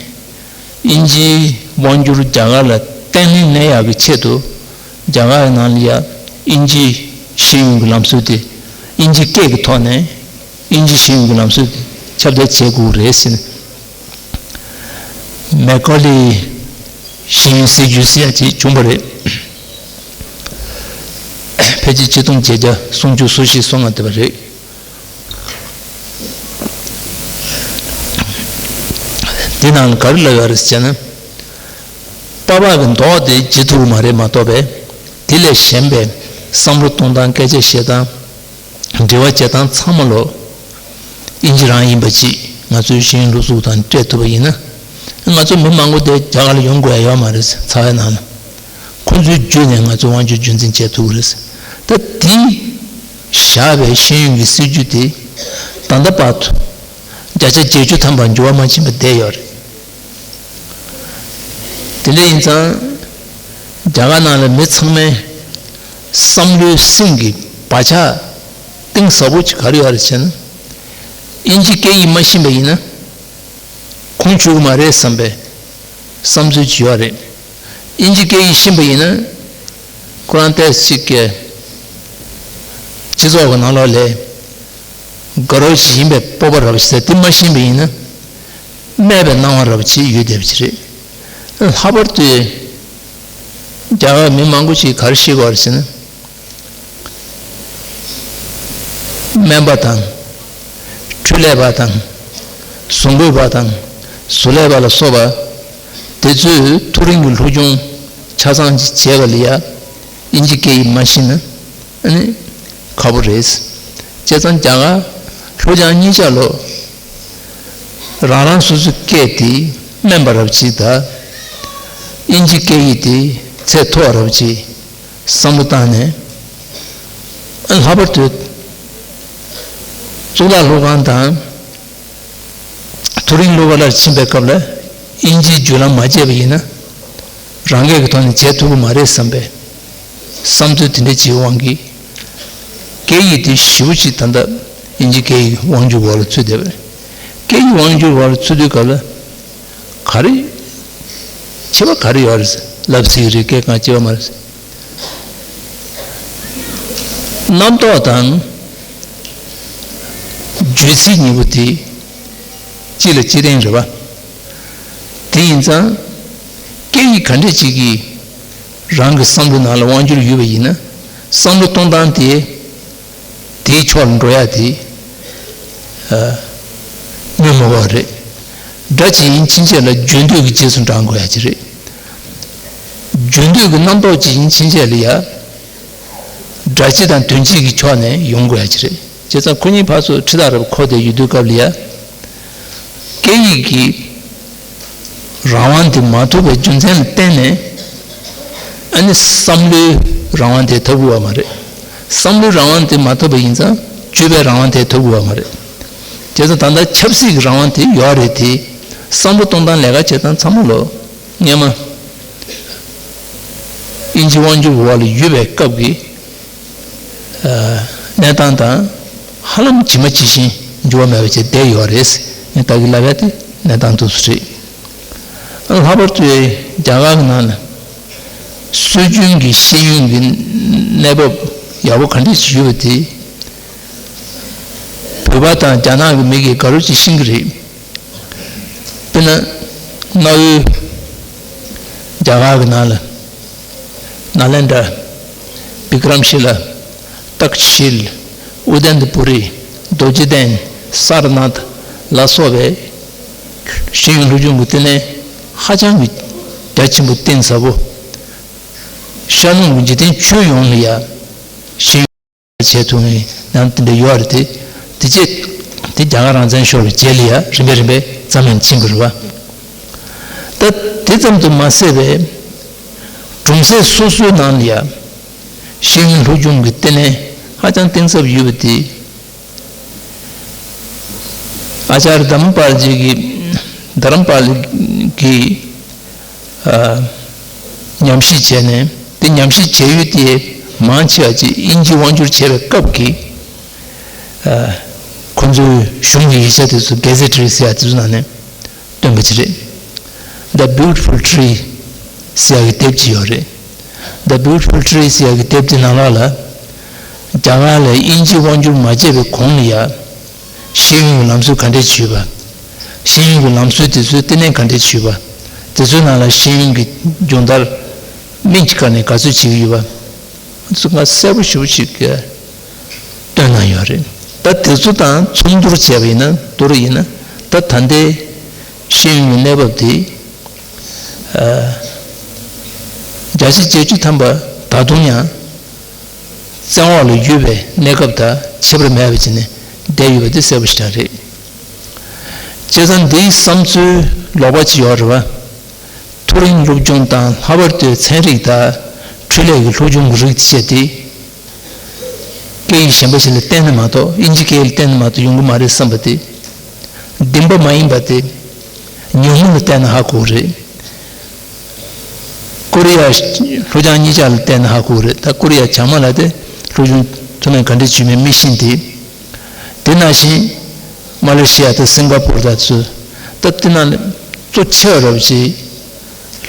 དབྱིན་ཇིའི་དབང་བསྒྱུར་རྒྱ་གར་ལ་བརྟན་ལྷིང་གནས་ཡག་གི་ཆེད་དུ་རྒྱ་གར་ནང་ལ་ཡ་དབྱིན་ཇིའི་ཤེས་ཡོན་གྱི་ལམ་སྲོལ་དེ་དབྱིན་ཇི་སྐད་ཀྱི་ཐོག་ནས་དབྱིན་ཇི་ཤེས་ཡོན་གྱི་ལམ་སྲོལ་དེ་ཁྱབ་གདལ་བྱེད་དགོས་རེད་ཟེར་ནས། མེ་ཀོ་ལི་ཤེས་ཡོན་སྲིད་བྱུས་ཟེར་ཡ་ཅིག་བྱུང་བ་རེད། ཕལ་ཆེར་ཆིག་སྟོང་བརྒྱད་བརྒྱ་སུམ་ཅུ་སོ་བཞི་སོ་ལྔ་དེ་བ་རེད། དེ་ནང་ལ་ག་རེ་ལབ་ཡོད་རེད་ཟེར་ན། པ་ཕ་གི་མདོག་དེ་བརྗེ་ཐུབ་ཀྱི་མ་རེད་མ་གཏོགས་པས། དེ་ལས་གཞན་པའི་བསམ་བློ་གཏོང་སྟངས་སྐད་ཆ་བཤད་སྟངས། འབྲེལ་བ་བྱེད་སྟངས་ཚང་མ་ལོ། དབྱིན་ཇི་རང་ཡིན་པ་ཅིག་ང་ཚོའི་ཤེས་ཡོན་སློབ་ཟུར་དང་སྤྲད་ཐུབ་པ་ཡིན་ན། ང་ཚོ་མི་མང་པོ་དེ་རྒྱ་གར་ལ་ཡོང་དགོས་ཡ་ཡོད་མ་རེད་ཚ་བའི་ནང་ལ། ཁོ་ཚོའི་བརྒྱུད་ནས་ང་ཚོ་དབང་སྒྱུར་རྒྱུན་འཛིན་བྱེད་ཐུབ་ཀྱི་རེད། ད་དེ་བཞག་པའི་ཤེས་ཡོན་གྱི་སྲིད་ཇུས་དེ་ད་ལྟ་བར་དུ་བརྒྱ་ཆ་བརྒྱད་ཅུ་ཐམ་པ་འགྱུར་བ་མ་ཕྱིན་པ་བསྡད་ཡོད་རེད། དེ་འདྲ་ཡིན་ཙང་རྒྱ་གར་ནང་ལ་མི་ཚང་མས་བསམ་བློའི་སེམས་ཀྱི་བག་ཆགས་གཏིང་ཟབ་པོ་ཅིག་ག་རེ་ཡོད་རེད་ཟེར་ན། དབྱིན་ཇི་སྐད་ཡིག་མ་ཤེས་པ་ཡིན་ན། ཁུངས་འཁྱོལ་གྱི་མ་རེད་བསམ་པའི་བསམ་ཚུལ་ཅིག་ཡོད་རེད། དབྱིན་ཇི་སྐད་ཡིག་ཤེས་པ་ཡིན་ན། ཁོ་རང་ཏོག་ཙམ་ཅིག་གི་སྤྱི་ཚོགས་ཀྱི་ནང་ལོགས་ལ་དགའ་རབ་ཞིག་ཡིན་པའི་སྤོབས་པ་རབ་ཞིག་དེ་མ་ཤེས་པ་ཡིན་ན། སྨད་པའི་སྣང་བ་རབ་ཅིག་ཡོད་བསྡད་པ་ཅིག་རེད། ལྷག་པར་དུ་རྒྱ་གར་མི་མང་པོ་ཞིག་ག་རེ་ཤེས་དགོས་རེད་ཟེར་ན། སྨན་པ་དང་། འཕྲུལ་ལས་པ་དང་། བཟོ་བཀོད་པ་དང་། བཟོ་ལས་པ་ལ་སོགས་པ། དེ་ཚོས་མཐོ་རིམ་གྱི་སློབ་སྦྱོང་ཆ་ཚང་ཅིག་བྱས་པ་ལ་ཡ། དབྱིན་ཇི་སྐད་ཡིག་མ་ཤེས་ན། ཨ་ནི། ཁག་པོ་རེད། བྱས་ཙང་རྒྱ་གར་སློབ་སྦྱོང་གཉིས་ཆ་ལོ། རང་རང་སོ་སོའི་སྐད་དེ་དམན་པ་རབ་ཅིག་དང་། དབྱིན་ཇི་སྐད་ཡིག་དེ་ཚད་མཐོ་བ་རབ་ཅིག་བསམ་བློ་བཏང་ནས། ལྷག་པར་དུ་གཙུག་ལག་སློབ་ཁང་དང་མཐོ་རིམ་སློབ་གྲྭ་ལ་ཕྱིན་པའི་སྐབས་ལ་དབྱིན་ཇིའི་བརྒྱུད་ལམ་མ་བྱས་པ་ཡིན་ན། རང་སྐད་ཀྱི་ཐོག་ནས་བྱེད་ཐུབ་ཀྱི་མ་རེད་བསམ་པའི་བསམ་ཚུལ་དེ་འདྲ་ཅིག་དབང་གིས། སྐད་ཡིག་དེ་ཞེ་པོ་ཅིག་ད་ལྟ་དབྱིན་ཇི་སྐད་ཡིག་དབང་སྒྱུར་འོག་ལ་ཚུད་བསྡད་པ་རེད། སྐད་ཡིག་དབང་སྒྱུར་འོག་ལ་ཚུད་དུས་སྐབས་ལ། ག་རེ། ཁྱད་པར་ག་རེ་ཡོད་རེད། ལབ་སྲིད་རེད། སྐད་གང་སྐྱེ་བ་མ་རེད། རྣམ་རྟོག་དང་བརྗོད་ཚིག་གཉིས་པོ་དེ་གཅིག་ལ་གཅིག་བརྟེན་རེད་པ། དེ་ཡིན་ཙང་སྐད་ཡིག་ག་འདྲ་ཅིག་གིས་རང་གི་བསམ་བློ་ནང་ལ་དབང་སྒྱུར་ཡོད་པ་ཡིན་ན། བསམ་བློ་གཏོང་སྟངས་དེ་དེའི་ཕྱོགས་ལ་འགྲོ་ཡ་དེ་ཨ་སྨོས་མ་དགོས་རེད། སྒྲ་ཇི་ཡིན་ཕྱིན་ཆད་ལ་བརྗོད་འདོད་ཀྱི་རྗེས་སུ་འབྲང་དགོས་ཡ་ཅིག་རེད། བརྗོད་འདོད་ཀྱི་རྣམ་རྟོག་ཅི་ཡིན་ཕྱིན་ཆད་ལ་ཡ། སྒྲ་སྤྱི་དང་དོན་སྤྱི་གི་ཕྱོགས་ནས་ཡོང་དགོས་ཡ་ཅིག་རེད། བྱས་ཙང་ཁོ་གཉིས་ཕར་ཚུར་ཁྲི་ཐག་རིང་པོ་འཁོར་བསྡད་ཡོད་དུས་སྐབས་ལ་ཡ། སྐད་ཡིག་གི་རང་དབང་དེ་མ་ཐོབ་པའི་རྒྱུ་མཚན་ལ་བརྟེན་ནས། ཨ་ནི་བསམ་བློའི་རང་དབང་དེ་ཐོབ་ཀྱི་ཡོད་མ་རེད། བསམ་བློའི་རང་དབང་དེ་མ་ཐོབ་པ་ཡིན་ཙང་སྤྱོད་པའི་རང་དབང་དེ་ཐོབ་ཀྱི་ཡོད་མ་རེད། བྱས་ཙང་ད་ལྟ་ཆབ་སྲིད་ཀྱི་རང་དབང་དེ་ཡོད་རེད་དེ། བསམ་བློ་གཏོང་སྟངས་ལས་ཀ་བྱེད་སྟངས་ཚང་མ་ལོ། སྔོན་མ། དབྱིན་ཇི་དབང་སྒྱུར་འོག་ལ་ཡོད་པའི་སྐབས་ཀྱི་གནས་སྟངས་དང་ཧ་ལམ་ཇི་མ་ཇི་བཞིན་འགྱུར་བ་མེད་པ་བྱས་བསྡད་ཡོད་རེད། ངས་ད་གིན་ལབ་ཡ་དེ་གནས་སྟངས་དེ་ཚོ་རེད། ལྷག་པར་དུ་རྒྱ་གར་གྱི་ནང་ལ་སྲོལ་རྒྱུན་གྱི་ཤེས་ཡོན་གྱི་གནས་བབ་ཡག་པོ་ག་འདྲ་ཞིག་ཡོད་པ་དེ་བོད་པ་དང་རྒྱ་ནག་གི་མི་གིས་དགའ་རབ་ཅིག་ཤེས་ཀྱི་རེད། དཔེར་ན། གནའ་བོའི་རྒྱ་གར་གྱི་ནང་ལ། ནཱ་ལེནྡྲ། བི་ཀྲམ་ཤི་ལ། ཏཀ་ཤིལ། ཨུ་དན་ཏ་པུ་རི། རྡོ་རྗེ་གདན། སར་ནཱཐ་ལ་སོགས་པའི་ཤེས་ཡོན་སློབ་སྦྱོང་གི་ལྟེ་གནས་ཧ་ཅང་གི་རྒྱ་ཆེན་པོ་གཏིང་ཟབ་པོ། ཤར་ནུབ་ཀྱི་འཇིག་རྟེན་ཁྱོན་ཡོངས་ལ་ཡ་ཤེས་ཡོན་བྱེད་ཐུབ་མཁན་ནང་དེ་འདྲ་ཡོད་རེད་དེ། དེ་རྗེས་དེ་རྒྱ་གར་རང་བཙན་ཤོར་བའི་རྗེས་ལ་ཡ་རིམ་པས་རིམ་པས་ ཙམ་ཡང་ཕྱིན་པ་རེད་བ། ད་དེ་ཙམ་དུ་མ་ཟད་པའི་གྲོང་གསེབ་སོ་སོའི་ནང་ལ་ཡང་ཤེས་ཡོན་སློབ་སྦྱོང་གི་ལྟེ་གནས་ཧ་ཅང་གཏིང་ཟབ་ཡོད་པ་དེ། ཨ་ཅར་དྷ་རམ་པཱལ་ཇི་གིས་དྷ་རམ་པཱལ་གྱིས་ཨ་ཉམས་ཞིབ་བྱས་ནས། དེ་ཉམས་ཞིབ་བྱས་ཡུལ་དེ་མང་ཆེ་བ་ཅིག་དབྱིན་ཇི་དབང་བསྒྱུར་བྱས་པའི་སྐབས་ཀྱི་ཨ་ཁོ་ཚོའི་གཞུང་གི་ཡིག་ཆ་དེ་ཚོ། གེ་ཛེ་ཊར་ཟེར་ཡ་དེ་ཚོ་ནང་ནས་བཏོན་པ་ཅིག་རེད། The Beautiful Tree ཟེར་ཡ་གི་དེབ་ཅིག་ཡོད་རེད། The Beautiful Tree ཟེར་ཡ་གི་དེབ་དེ་ནང་ལོགས་ལ། རྒྱ་གར་ལ་དབྱིན་ཇི་དབང་བསྒྱུར་མ་བྱས་པའི་གོང་ལ་ཡ། ཤེས་ཡོན་གྱི་ལམ་སྲོལ་ག་འདྲས་བྱུས་པ། ཤེས་ཡོན་གྱི་ལམ་སྲོལ་དེ་ཚོའི་ལྟེ་གནས་ག་འདྲས་བྱུས་པ། དེ་ཚོའི་ནང་ལ་ཤེས་ཡོན་གྱི་སྦྱོང་བརྡར་སྨན་གྱི་སྒང་ནས་ག་ཚོད་བྱེད་ཀྱི་ཡོད་པ། ཚུགས་ཀ་གསལ་པོ་ཞེ་པོ་ཅིག་བཏོན་གནང་ཡོད་རེད། ད་དེ་ཚོ་དང་མཚུངས་བསྡུར་བྱས་པ་ཡིན་ན། མདོར་ཡིན་ན། ད་ད་ལྟའི་ཤེས་ཡོན་གྱི་གནས་བབ་དེ། ཨ་བརྒྱ་ཆ་བརྒྱད་ཅུ་ཐམ་པ་ད་དུང་ཡང་བཙན་འོག་ལ་ཡོད་པའི་གནས་སྐབས་དང་ཁྱད་པར་མེད་པ་བྱས་ནས་བསྡད་ཡོད་པ་དེ་གསལ་པོ་ཞེ་དྲག་རེད། བྱས་ཙང་འདིའི་བསམ་ཚུལ་ལོག་པ་ཅིག་ཡོད་རེད་བ། མཐོ་རིམ་སློབ་སྦྱོང་དང་། ལྷག་པར་དུ་ཚན་རིག་དང་འཕྲུལ་ལས་ཀྱི་སློབ་སྦྱོང་གི་རིགས་བཅས་ཏེ། སྐད་ཡིག་གཞན་པ་ཞིག་ལ་བརྟེན་ནས་མ་གཏོགས། དབྱིན་ཇི་སྐད་ལ་བརྟེན་ནས་མ་གཏོགས་ཡོང་གི་མ་རེད་བསམ་པ་དེ། བདེན་པ་མ་ཡིན་པ་དེ་ཉོན་མོངས་ལ་བལྟས་ན་ཧ་གོ་གི་རེད། ཀོ་རི་ཡ་ལྷོ་བྱང་གཉིས་ཆར་ལ་བལྟས་ན་ཧ་གོ་གི་རེད། ད་ཀོ་རི་ཡ་བྱང་མ་ལ་དེ་སློབ་སྦྱོང་མཐོ་དམན་ག་འདྲས་བྱུས་མེད་མི་ཤེས་ཏེ། དེ་ནང་བཞིན་མ་ལེ་ཤི་ཡ་དང་སིང་ག་པོར་དང་ཚོ། ད་དེ་ནང་གཙོ་ཆེ་བ་རབ་ཅིག་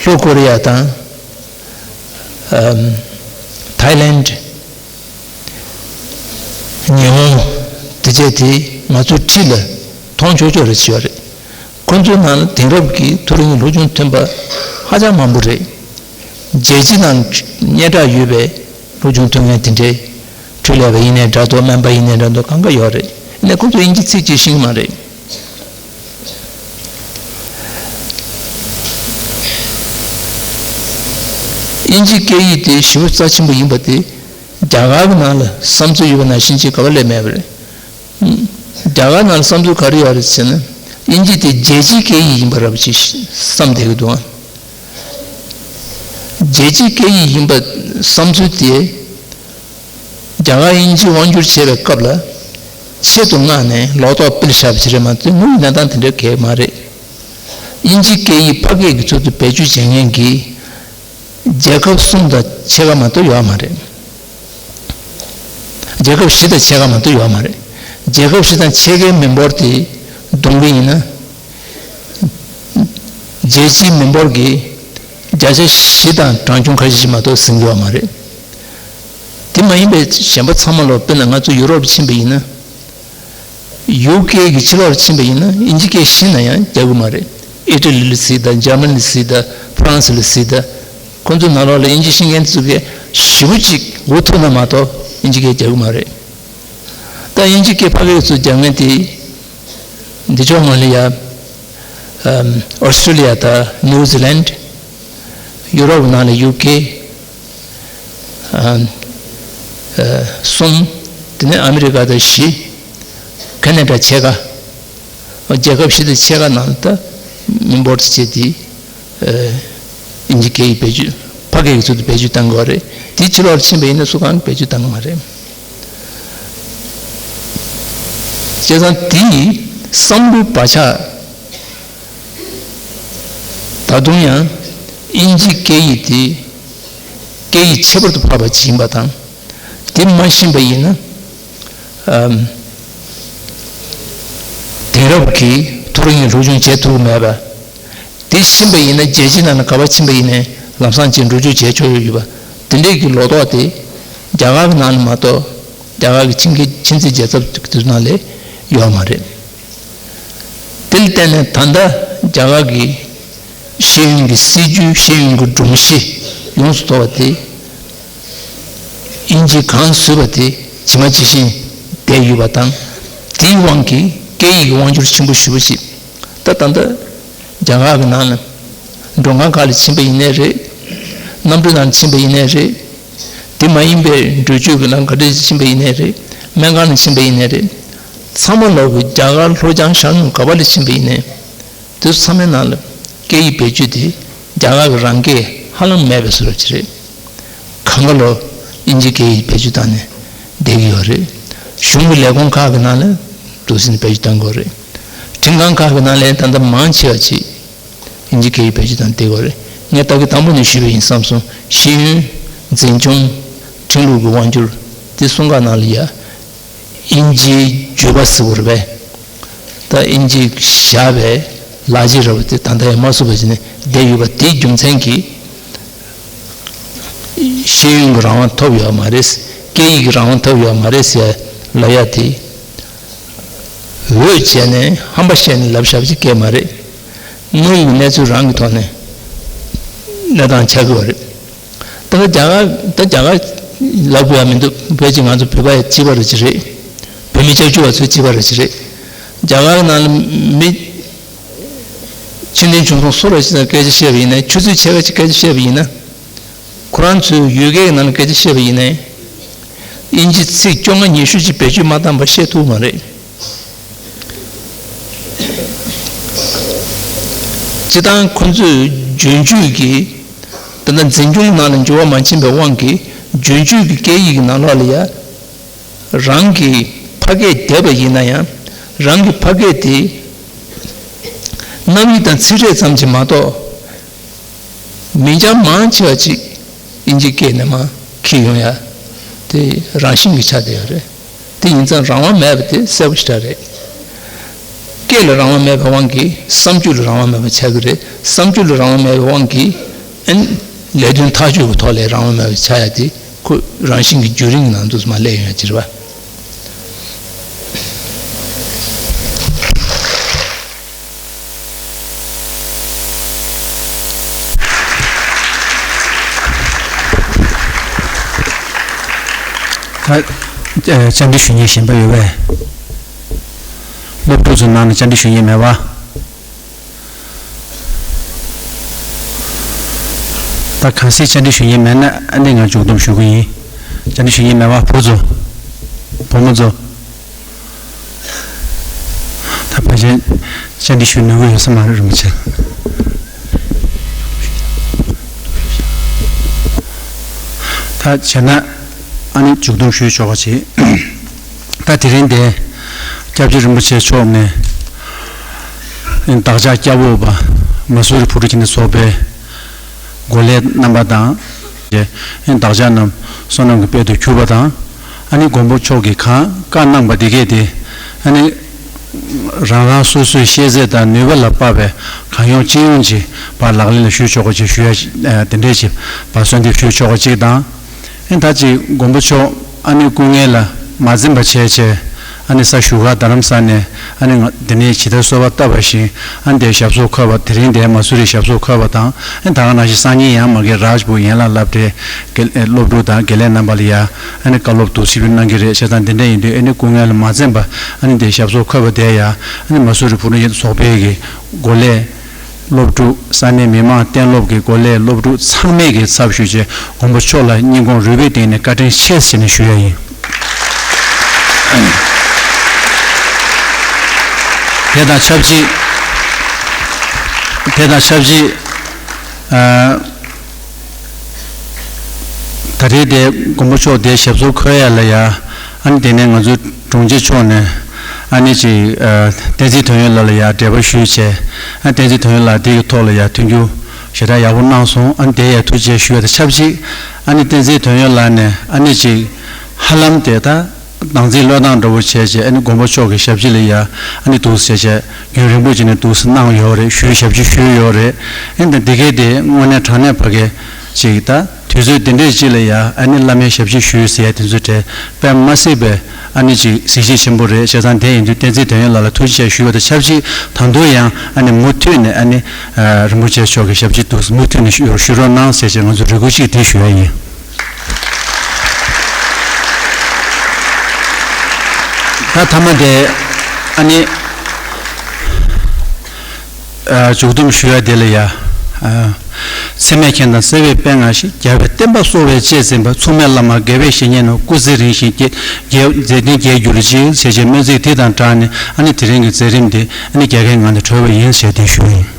ལྷོ་ཀོ་རི་ཡ་དང་། ཨམ། ཐའི་ལེནཌ། ཉི་ཧོང་། དེ་བྱས་དེ་ང་ཚོའི་འཁྲིས་ལ་མཐོང་ཆོག་ཆོག་རེ་བྱས་ཡོད་རེད། ཁོ་ཚོའི་ནང་ལ་དེང་རབས་ཀྱི་མཐོ་རིམ་སློབ་སྦྱོང་ཐོན་པ་ཧ་ཅང་མང་པོ་རེད། རྒྱལ་སྤྱི་ནང་སྙན་གྲགས་ཡོད་པའི་སློབ་སྦྱོང་ཐོན་མཁན་དེ་འདྲའི། འཕྲུལ་ལས་པ་ཡིན་ནའི་འདྲ་འདུག་སྨན་པ་ཡིན་ནའི་འདྲ་འདུག་གང་ག་ཡོད་རེད། ཡིན་ནའི་ཁོ་ཚོ་དབྱིན་ཇི་ཚིག་གཅིག་ཤེས་ཀྱི་མ་རེད། དབྱིན་ཇི་སྐད་ཡིག་དེ་ཞེ་པོ་རྩ་ཆེན་པོ་ཡིན་པ་དེ་རྒྱ་གར་གྱི་ནང་ལ་བསམ་ཚུལ་ཡོད་པ་ནང་བཞིན་ཅིག་ག་པར་སླེབས་མེད་པ་རེད། རྒྱ་གར་ནང་ལ་བསམ་ཚུལ་ག་རེ་ཡོད་རེད་ཟེར་ན། དབྱིན་ཇི་དེ་རྒྱལ་སྤྱིའི་སྐད་ཡིག་ཡིན་པ་རབ་ཅིག་བསམ་བསྡད་ཀྱི་འདུག་རྒྱལ་སྤྱིའི་སྐད་ཡིག་ཡིན་པ་བསམ་ཚུལ་དེ། རྒྱ་གར་དབྱིན་ཇི་དབང་བསྒྱུར་བྱས་པའི་སྐབས་ལ་ཆེད་དུ་མངགས་ནས་ལོག་རྟོག་སྤེལ་བཞག་པ་ཞིག་རེད་མ་གཏོགས། དངོས་ཡོད་གནས་སྟངས་དེ་འདྲ་གང་ཡང་མ་རེད། དབྱིན་ཇིའི་སྐད་ཡིག་ཕ་སྐད་ཀྱི་ཚུལ་དུ་བེད་སྤྱོད་བྱེད་མཁན་གྱི་རྒྱལ་ཁབ་གསུམ་དང་ཕྱེད་ཀ་མ་གཏོགས་ཡོད་མ་རེད། རྒྱལ་ཁབ་བཞི་དང་ཕྱེད་ཀ་མ་གཏོགས་ཡོད་མ་རེད། རྒྱལ་ཁབ་བཞི་དང་ཕྱེད་ཀའི་མི་འབོར་དེ་བསྡོམས་པ་ཡིན་ན། རྒྱལ་སྤྱིའི་མི་འབོར་གྱི་བརྒྱ་ཆ་བཞི་དང་གྲངས་ཆུང་ཁ་ཤས་ཤིག་མ་གཏོགས་ཟིན་གྱི་ཡོད་མ་རེད། དེ་མ་ཡིན་པའི་གཞན་པ་ཚང་མ་ལོ། དཔེར་ན་ང་ཚོ་ཡུ་རོབ་ཕྱིན་པ་ཡིན་ན། ཡུ་ཀེ་གི་ཕྱི་ལོགས་ཕྱིན་པ་ཡིན་ན་དབྱིན་ཇི་སྐད་ཤེས་ན་ཡང་རྒྱག་གི་མ་རེད། ཨི་ཊ་ལི་ལ་གཟིགས་དང་། འཇར་མ་ནི་ལ་གཟིགས་དང་། ཧྥ་རན་སི་ལ་གཟིགས་དང་། ཁོང་ཚོ་ནང་ལོགས་ལ་དབྱིན་ཇི་ཤེས་མཁན་ཚོ་གིས་ཞེ་པོ་ཅིག་འུ་ཐུག་ན་མ་གཏོགས་དབྱིན་ཇི་སྐད་རྒྱག་གི་མ་རེད། ད་དབྱིན་ཇི་སྐད་ཕ་གིར་ཚུར་རྒྱག་མཁན་དེ། འདི་ཕྱོགས་ངོས་ལ་ཡ། ཨམ། ཨོ་སི་ཊྲེ་ལི་ཡ་དང་ནིའུ་ཛི་ལན། ཡུ་རོབ་ནང་ལ་ཡུ་ཀེ། ཨམ། ཨ། གསུམ། དེ་ནས་ཨ་མི་རི་ཀ་དང་བཞི། ཁ་ན་ཌ་ཕྱེད་ཀ། རྒྱལ་ཁབ་བཞི་དང་ཕྱེད་ཀ་ནང་ལ་ད་མི་འབོར་དེ་བྱས་ཏེ། ཨ། དབྱིན་ཇི་སྐད་ཡིག་བེད་སྤྱོད། ཕ་སྐད་ཀྱི་ཚུལ་དུ་བེད་སྤྱོད་གཏང་དགོས་རེད། དེའི་ཕྱི་ལོགས་ཕྱིན་པ་ཡིན་ན་སུ་གང་གིས་བེད་སྤྱོད་གཏང་གི་མ་རེད། བྱས་ཙང་དེའི་བསམ་བློའི་བག་ཆགས་ད་དུང་ཡང་དབྱིན་ཇི་སྐད་ཡིག་དེ་སྐད་ཡིག་ཁྱད་པར་དུ་འཕགས་པ་ཅིག་ཡིན་པ་དང་། དེ་མ་ཤེས་པ་ཡིན་ན། ཨམ། དེང་རབས་ཀྱི་མཐོ་རིམ་སློབ་སྦྱོང་བྱེད་ཐུབ་ཀྱི་མེད་པ། དེ་ཤེས་པ་ཡིན་ན་རྒྱལ་སྤྱིའི་ནང་ལ་ག་པར་ཕྱིན་པ་ཡིན་ནའི་ལམ་སང་ཅིག་འགྲོ་སྐྱོད་བྱེད་ཆོག་ཡོད་པ། དེ་འདྲས་ཀྱི་ལོག་རྟོག་དེ་རྒྱ་གར་གྱི་ནང་ལ་མ་གཏོགས། རྒྱ་གར་གྱི་ཕྱི་རྒྱལ་ཕྱི་འཛིན་རྒྱལ་ཚབ་དེ་ཚོ་ནང་ལ་ཡོད་མ་རེད། དེ་ལ་བརྟེན་ནས་ད་ལྟ་རྒྱ་གར་གྱི་ཤེས་ཡོན་གྱི་སྲིད་ཇུས། ཤེས་ཡོན་གྱི་སྒྲོམ་གཞི་ཡོངས་སུ་རྫོགས་པ་དེ། དབྱིན་ཇིས་གང་བཟོས་པ་དེ་ཇི་མ་ཇི་བཞིན་བསྡད་ཡོད་པ་དང་། དེའི་དབང་གིས་སྐད་ཡིག་གི་དབང་སྒྱུར་ཆེན་པོ་ཞེ་པོ་ཞིག་ད་ད་ལྟ་རྒྱ་གར་གྱི་ནང་ལ་མགྲོན་ཁང་ཁག་ལ་ཕྱིན་པ་ཡིན་ནའི་རེད། གནམ་གྲུ་ནང་ཕྱིན་པ་ཡིན་ནའི་རེད། དེ་མ་ཡིན་པའི་འགྲུལ་བཞུད་ཀྱི་ནང་ག་འདྲ་ཕྱིན་པ་ཡིན་ནའི་རེད། སྨན་ཁང་ནང་ཕྱིན་པ་ཡིན་ནའི་རེད། ཚང་མ་ལོག་གི་རྒྱ་གར་ལྷོ་བྱང་ཤར་ནུབ་ག་པར་ལ་ཕྱིན་པ་ཡིན་ནའི། དེ་ཚོ་ཚང་མའི་ནང་ལ་སྐད་ཡིག་བེད་སྤྱོད་དེ་རྒྱ་གར་གྱི་རང་སྐད་ཧ་ལམ་མེད་པའི་བཟོ་འདྲ་ཅིག་རེད། གང་ག་ལོ་དབྱིན་ཇིའི་སྐད་ཡིག་བེད་སྤྱོད་བཏང་ནས་བསྡད་ཀྱི་ཡོད་རེད། གཞུང་གི་ལས་ཁུངས་ཁག་གི་ནང་ལ་འདུག་སེ་བེད་སྤྱོད་བཏང་དགོས་རེད། ཁྲིམས་ཁང་ཁག་གི་ནང་ལ་ད་ལྟ་མང་ཆེ་བ་ཅིག་དབྱིན་ཇིའི་སྐད་ཡིག་བེད་སྤྱོད་བཏང་བསྡད་ཀྱི་ཡོད་རེད། ངས་ད་གི་དང་པོ་ནས་ཞུས་པ་ཡིན་བསམ་སོང་། ཤེས་ཡོན། འཛིན་སྐྱོང་། ཁྲིམས་ལུགས་ཀྱི་དབང་སྒྱུར། དེ་གསུམ་ཀ་ནང་ལ་ཡ། དབྱིན་ཇིའི་བརྗོད་པ་ཟེར་བ་རེད་པས། ད་དབྱིན་ཇིས་བཞག་པའི་ལག་ཁྱེར་ར་བ་དེ་ད་ལྟ་ཡང་མ་བཟོས་པ་བྱས་ནས་བསྡད་ཡོད་པ་དེའི་རྒྱུ་མཚན་གྱིས་ཤེས་ཡོན་གྱི་རང་དབང་ཐོབ་ཡོད་མ་རེད། སྐད་ཡིག་གི་རང་དབང་ཐོབ་ཡོད་མ་རེད་ཟེར་ལབ་ཡ་དེ་འོས་བྱས་ནས་ཧམ་པ་བཤད་ནས་ལབ་བཞག་པ་ཅིག་སྐད་མ་རེད། དངོས་ཡོད་གནས་ཚུལ་རང་གི་ཐོག་ནས་གནས་སྟངས་ཆགས་ཀྱི་ཡོད་རེད། ད་ལྟ་རྒྱ་གར་ད་རྒྱ་གར་ལབ་དགོས་ཡ་མི་འདུག་བོད་ཀྱི་ང་ཚོ་བོད་པ་ཡ་གཅིག་པ་རེད་ཅི་རེད། བོད་མི་སྐྱབས་བཅོལ་བ་ཚོ་གཅིག་པ་རེད་ཅི་རེད། རྒྱ་གར་ནང་ལ་མི་ཆེ་འབྲིང་ཆུང་གསུམ་སུ་ར་ཅིག་དང་སྐད་ཆ་བཤད་པ་ཡིན་ན། ཆུ་ཚོད་ཕྱེད་ཀ་ཅིག་སྐད་ཆ་བཤད་པ་ཡིན་ན། ཁོ་རང་ཚོའི་ཡུལ་སྐད་ཀྱི་ནང་ལ་སྐད་ཆ་བཤད་པ་ཡིན་ན། དབྱིན་ཇི་ཚིག་བཅོ་ལྔ་ཉི་ཤུ་ཅིག་བེད་སྤྱོད་མ་བཏང་པ་བཤད་ཐུབ་མ་རེད། སྤྱིར་བཏང་ཁོ་ཚོས་རྒྱུན་སྤྱོད་ཀྱི་ད་ལྟ་འཛིན་སྐྱོང་ནང་ལ་འགྱུར་བ་མ་ཕྱིན་པའི་དབང་གིས་རྒྱུན་སྤྱོད་ཀྱི་སྐད་ཡིག་གི་ནང་ལོགས་ལ་ཡ་རང་གི་ཕ་སྐད་བསྡད་པ་ཡིན་ན་ཡང་རང་གི་ཕ་སྐད་དེ་རྣམ་དབྱེ་དང་ཚིག་ཕྲད་ཙམ་གྱིས་མ་གཏོགས། མི་འཇམ་མང་ཆེ་བ་ཅིག་དབྱིན་ཇིའི་སྐད་ནས་མར་འཁྱེར་ཡོང་ཡ་དེ་རང་བཞིན་གྱིས་ཆགས་བསྡད་ཡོད་རེད། དེ་ཡིན་ཙང་རང་དབང་མེད་པ་དེ་གསལ་པོ་ཞེ་དྲག་རེད། སྐད་ལ་རང་དབང་མེད་པའི་དབང་གིས་བསམ་སྤྱོད་ལ་རང་དབང་མེད་པ་ཆགས་ཀྱི་རེད། བསམ་སྤྱོད་ལ་རང་དབང་མེད་པའི་དབང་གིས་ཨན་ལས་དོན་ཐག་གཅོད་ཀྱི་ཐོག་ལ་རང་དབང་མེད་པ་ཆགས་ཡ་དེ་ཁོ་རང་བཞིན་གྱི་རྒྱུན་རིང་གི་ནང་དུ་མར་སླེབས་ཡོང་ཡ་ཅིག་རེད་པ། ད་ཨ་བཅར་འདྲི་ཞུ་མཁན་གཞན་པ་ཡོད་པས། སློབ་ཕྲུག་ཚོའི་ནང་ནས་བཅར་འདྲི་ཞུ་མཁན་མེད་པ། ད་གང་ཟག་བཅར་འདྲི་ཞུ་མཁན་མེད་ན་ཨ་ནི་ང་མཇུག་སྡོམ་ཞུ་གི་ཡིན། བཅར་འདྲི་ཞུ་མཁན་མེད་པ། བུ་ཚོ། བུ་མོ་ཚོ། ད་ཕལ་ཆེར་བཅར་འདྲི་ཞུ་ནུས་པ་ཡོད་ས་མ་རེད། རིན་པོ་ཆེ། ད་བྱས་ན་ཨ་ནི་མཇུག་སྡོམ་ཞུས་ཆོག་པ་བྱེད། ད་དེ་རིང་འདིར་སྐྱབས་རྗེ་རིན་པོ་ཆེ་མཆོག་ནས་བདག་ཅག་སྐྱབས་འོག་པ་མ་སུ་རི་བུ་ཕྲུག་ཁྱིམ་སྡེ་ཚོགས་པའི་འགོ་ལས་རྣམ་པ་དང་། བདག་ཅག་རྣམས་བསོད་ནམས་ཀྱི་དཔལ་དུ་གྱུར་པ་དང་། ཨ་ནི་མགོན་པོ་མཆོག་གིས་གང་བཀའ་གནང་པ་འདི་གས་དེ་ཨ་ནི་རང་རང་སོ་སོའི་ཤེས་ཚད་དང་ནུས་པ་ལ་དཔག་པའི་གང་ཡོང་ཅི་ཡོང་གིས་ཕར་ལག་ལེན་ལ་ཞུགས་ཆོག་པ་ཅིག་ཞུ་ཡ། ཨ་དེ་འདྲས་ཅིག་ཕར་གསོལ་འདེབས་ཞུ་ཆོག་པ་ཅིག་དང་། ཨེ་ད་ཅིག་མགོན་པོ་མཆོག་ཨ་ནི་སྐུ་ངལ་ལ་མ་འཛེམས་པ་བྱས་བྱས་ཨ་ནི་ས་བཞུགས་སྒར་རྡ་རམ་ས་ནས་ཨ་ནི་ང་དེ་ནས་ཇི་ལྟར་གསོལ་བ་བཏབ་པ་བཞིན་ཨ་ནི་དེ་ཞབས་སོར་འཁོད་པ། དེ་རིང་དེ་མ་སུ་རི་ཞབས་སོར་འཁོད་པ་དང་། ཨེ་ད་ག་ནང་བཞིན་སང་ཉིན་ཡང་མ་གི་རཱཇ་པུར་ཡན་ལག་སློབ་གྲྭའི་དགེ་སློབ་ཕྲུག་དང་དགེ་ལས་རྣམ་པ་ལ་ཡ་ཨ་ནི་བཀའ་སློབ་ཏུ་སིལ་བུ་གནང་གི་རེད། བྱས་ཙང་དེ་འདྲ་ཡིན་དུས་ཨ་ནི་སྐུ་ངལ་ལ་མ་འཛེམས་པ་ཨ་ནི་དེ་ཞབས་སོར་འཁོད་པ་དེ་ཡ་ཨ་ནི་མ་སུ་རི་བུ་ཕྲུག་ཚོགས་པའི་གི་འགོ་ལས། སློབ་ཕྲུག་ས་གནས་མི་མང་གཏན་སློབ་ཀྱི་འགོ་ལས་སློབ་ཕྲུག་ཚང་མས་ཀྱི་ཚབ་ཞུས་བྱས་མགོན་པོ་མཆོག་ལ་སྙིང་ཁོང་རུས་པའི་གཏིང་ནས་བཀའ་དྲིན་ཆེ་ཟེར་ནས་ཞུ་ཡ་ཡིན། དེ་དང་ཆབས་ཅིག་དེ་དང་ཆབས་ཅིག་ཨ། ད་རེས་དེ་མགོན་པོ་མཆོག་དེ་ཞབས་སོར་འཁོད་ཡ་ལ་ཡ། ཨ་ནི་དེ་ནས་ང་ཚོའི་དྲུང་ཆེ་མཆོག་ནས་ཨ་ནི་ཅིག་ཨ་བསྟན་འཛིན་དོན་ཡོད་ལགས་ལ་ཡ་འབྲེལ་བ་ཞུས་བྱས། ཨ་བསྟན་འཛིན་དོན་ཡོད་ལགས་དེ་གི་ཐོག་ལ་ཡ་མཐུན་འགྱུར་ཞེ་དྲག་ཡག་པོ་གནང་སོང་། ཨ་ནི་དེ་ཡ་ཐུགས་རྗེ་ཆེ་ཞུ་ཡ་དང་ཆབས་ཅིག་ཨ་ནི་བསྟན་འཛིན་དོན་ཡོད་ལགས་ནས་ཨ་ནི་ཅིག་ཧ་ལམ་དེ་ད། བདག་འཛིན་བློས་བཏང་འདྲ་བོ་བྱས་བྱས་ཨ་ནི་མགོན་པོ་མཆོག་གི་ཞབས་ཕྱི་ལ་ཡ་ཨ་ནི་འདུག་སེ་བྱས་བྱས་རྒྱུན་རིང་པོ་ཅིག་ནས་འདུག་སེ་གནང་ཡོད་རེད། ཞུས་ཞབས་ཕྱི་ཞུས་ཡོད་རེད། ཨ་ནི་འདི་གའི་དེ་དངོས་གནས་དྲང་གནས་ཕ་གི་ཅིག་ད་དུས་ཚོད་འདི་འདྲས་ཅིག་ལ་ཡ་ཨ་ནི་བླ་མའི་ཞབས་ཕྱི་ཞུས་ཟེར་ཡ་དེ་ཚོ་དེ་དཔེ་མ་སྲིད་པའི་ཨ་ནི་ཅིག་གཟི་བརྗིད་ཆེན་པོ་རེད། བྱས་ཙང་དེ་ཡིན་དུས་བསྟན་འཛིན་དོན་ཡོད་ལགས་ལ་ཐུགས་རྗེ་ཆེ་ཞུ་བ་དང་ཆབས་ཅིག་ད་དུང་ཡང་ཨ་ནི་མུ་མཐུད་ནས་ཨ་ནི་རིན་པོ་ཆེ་མཆོག་གི་ཞབས་ཕྱི་འདུག་སེ་མུ་མཐུད་ནས་ཞུ་ཞུ་རོགས་གནང་ཟེར་བྱས་ང་ཚོ་རེ་སྐུལ་ཅིག་དེ་ཞུ་ཡ་ཡིན། ད་མཐའ་མ་དེ་ཨ་ནི་ཨ་མཇུག་བསྡོམས་ཞུ་ཡ་དེ་ལ་ཡ། ཨ་ སེམས་མེད་མཁྱེན་དང་བརྩེ་བའི་དཔལ་མངའ་ཞིང་། རྒྱལ་བའི་བསྟན་པ་གསོ་བའི་གཅེས་འཛིན་པ། མཚུངས་མེད་བླ་མ་དགེ་བའི་བཤེས་གཉེན་རྣམས། སྐུ་ཚེ་རིང་ཞིང་རྒྱས་རྒྱས་མཛད་འཕྲིན་རྒྱས་གྱུར་ཅིག་ཞེས་བྱས་སྨོན་ཚིག་དེ་དང་སྦྲགས་ནས། ཨ་ནི་དེ་རིང་གི་མཛད་རིམ་དེ་ཨ་ནི་རྒྱལ་ཁའི་ངང་ནས་གྲོལ་བ་ཡིན་ཞེས་དེ་ཞུ་ཡིན།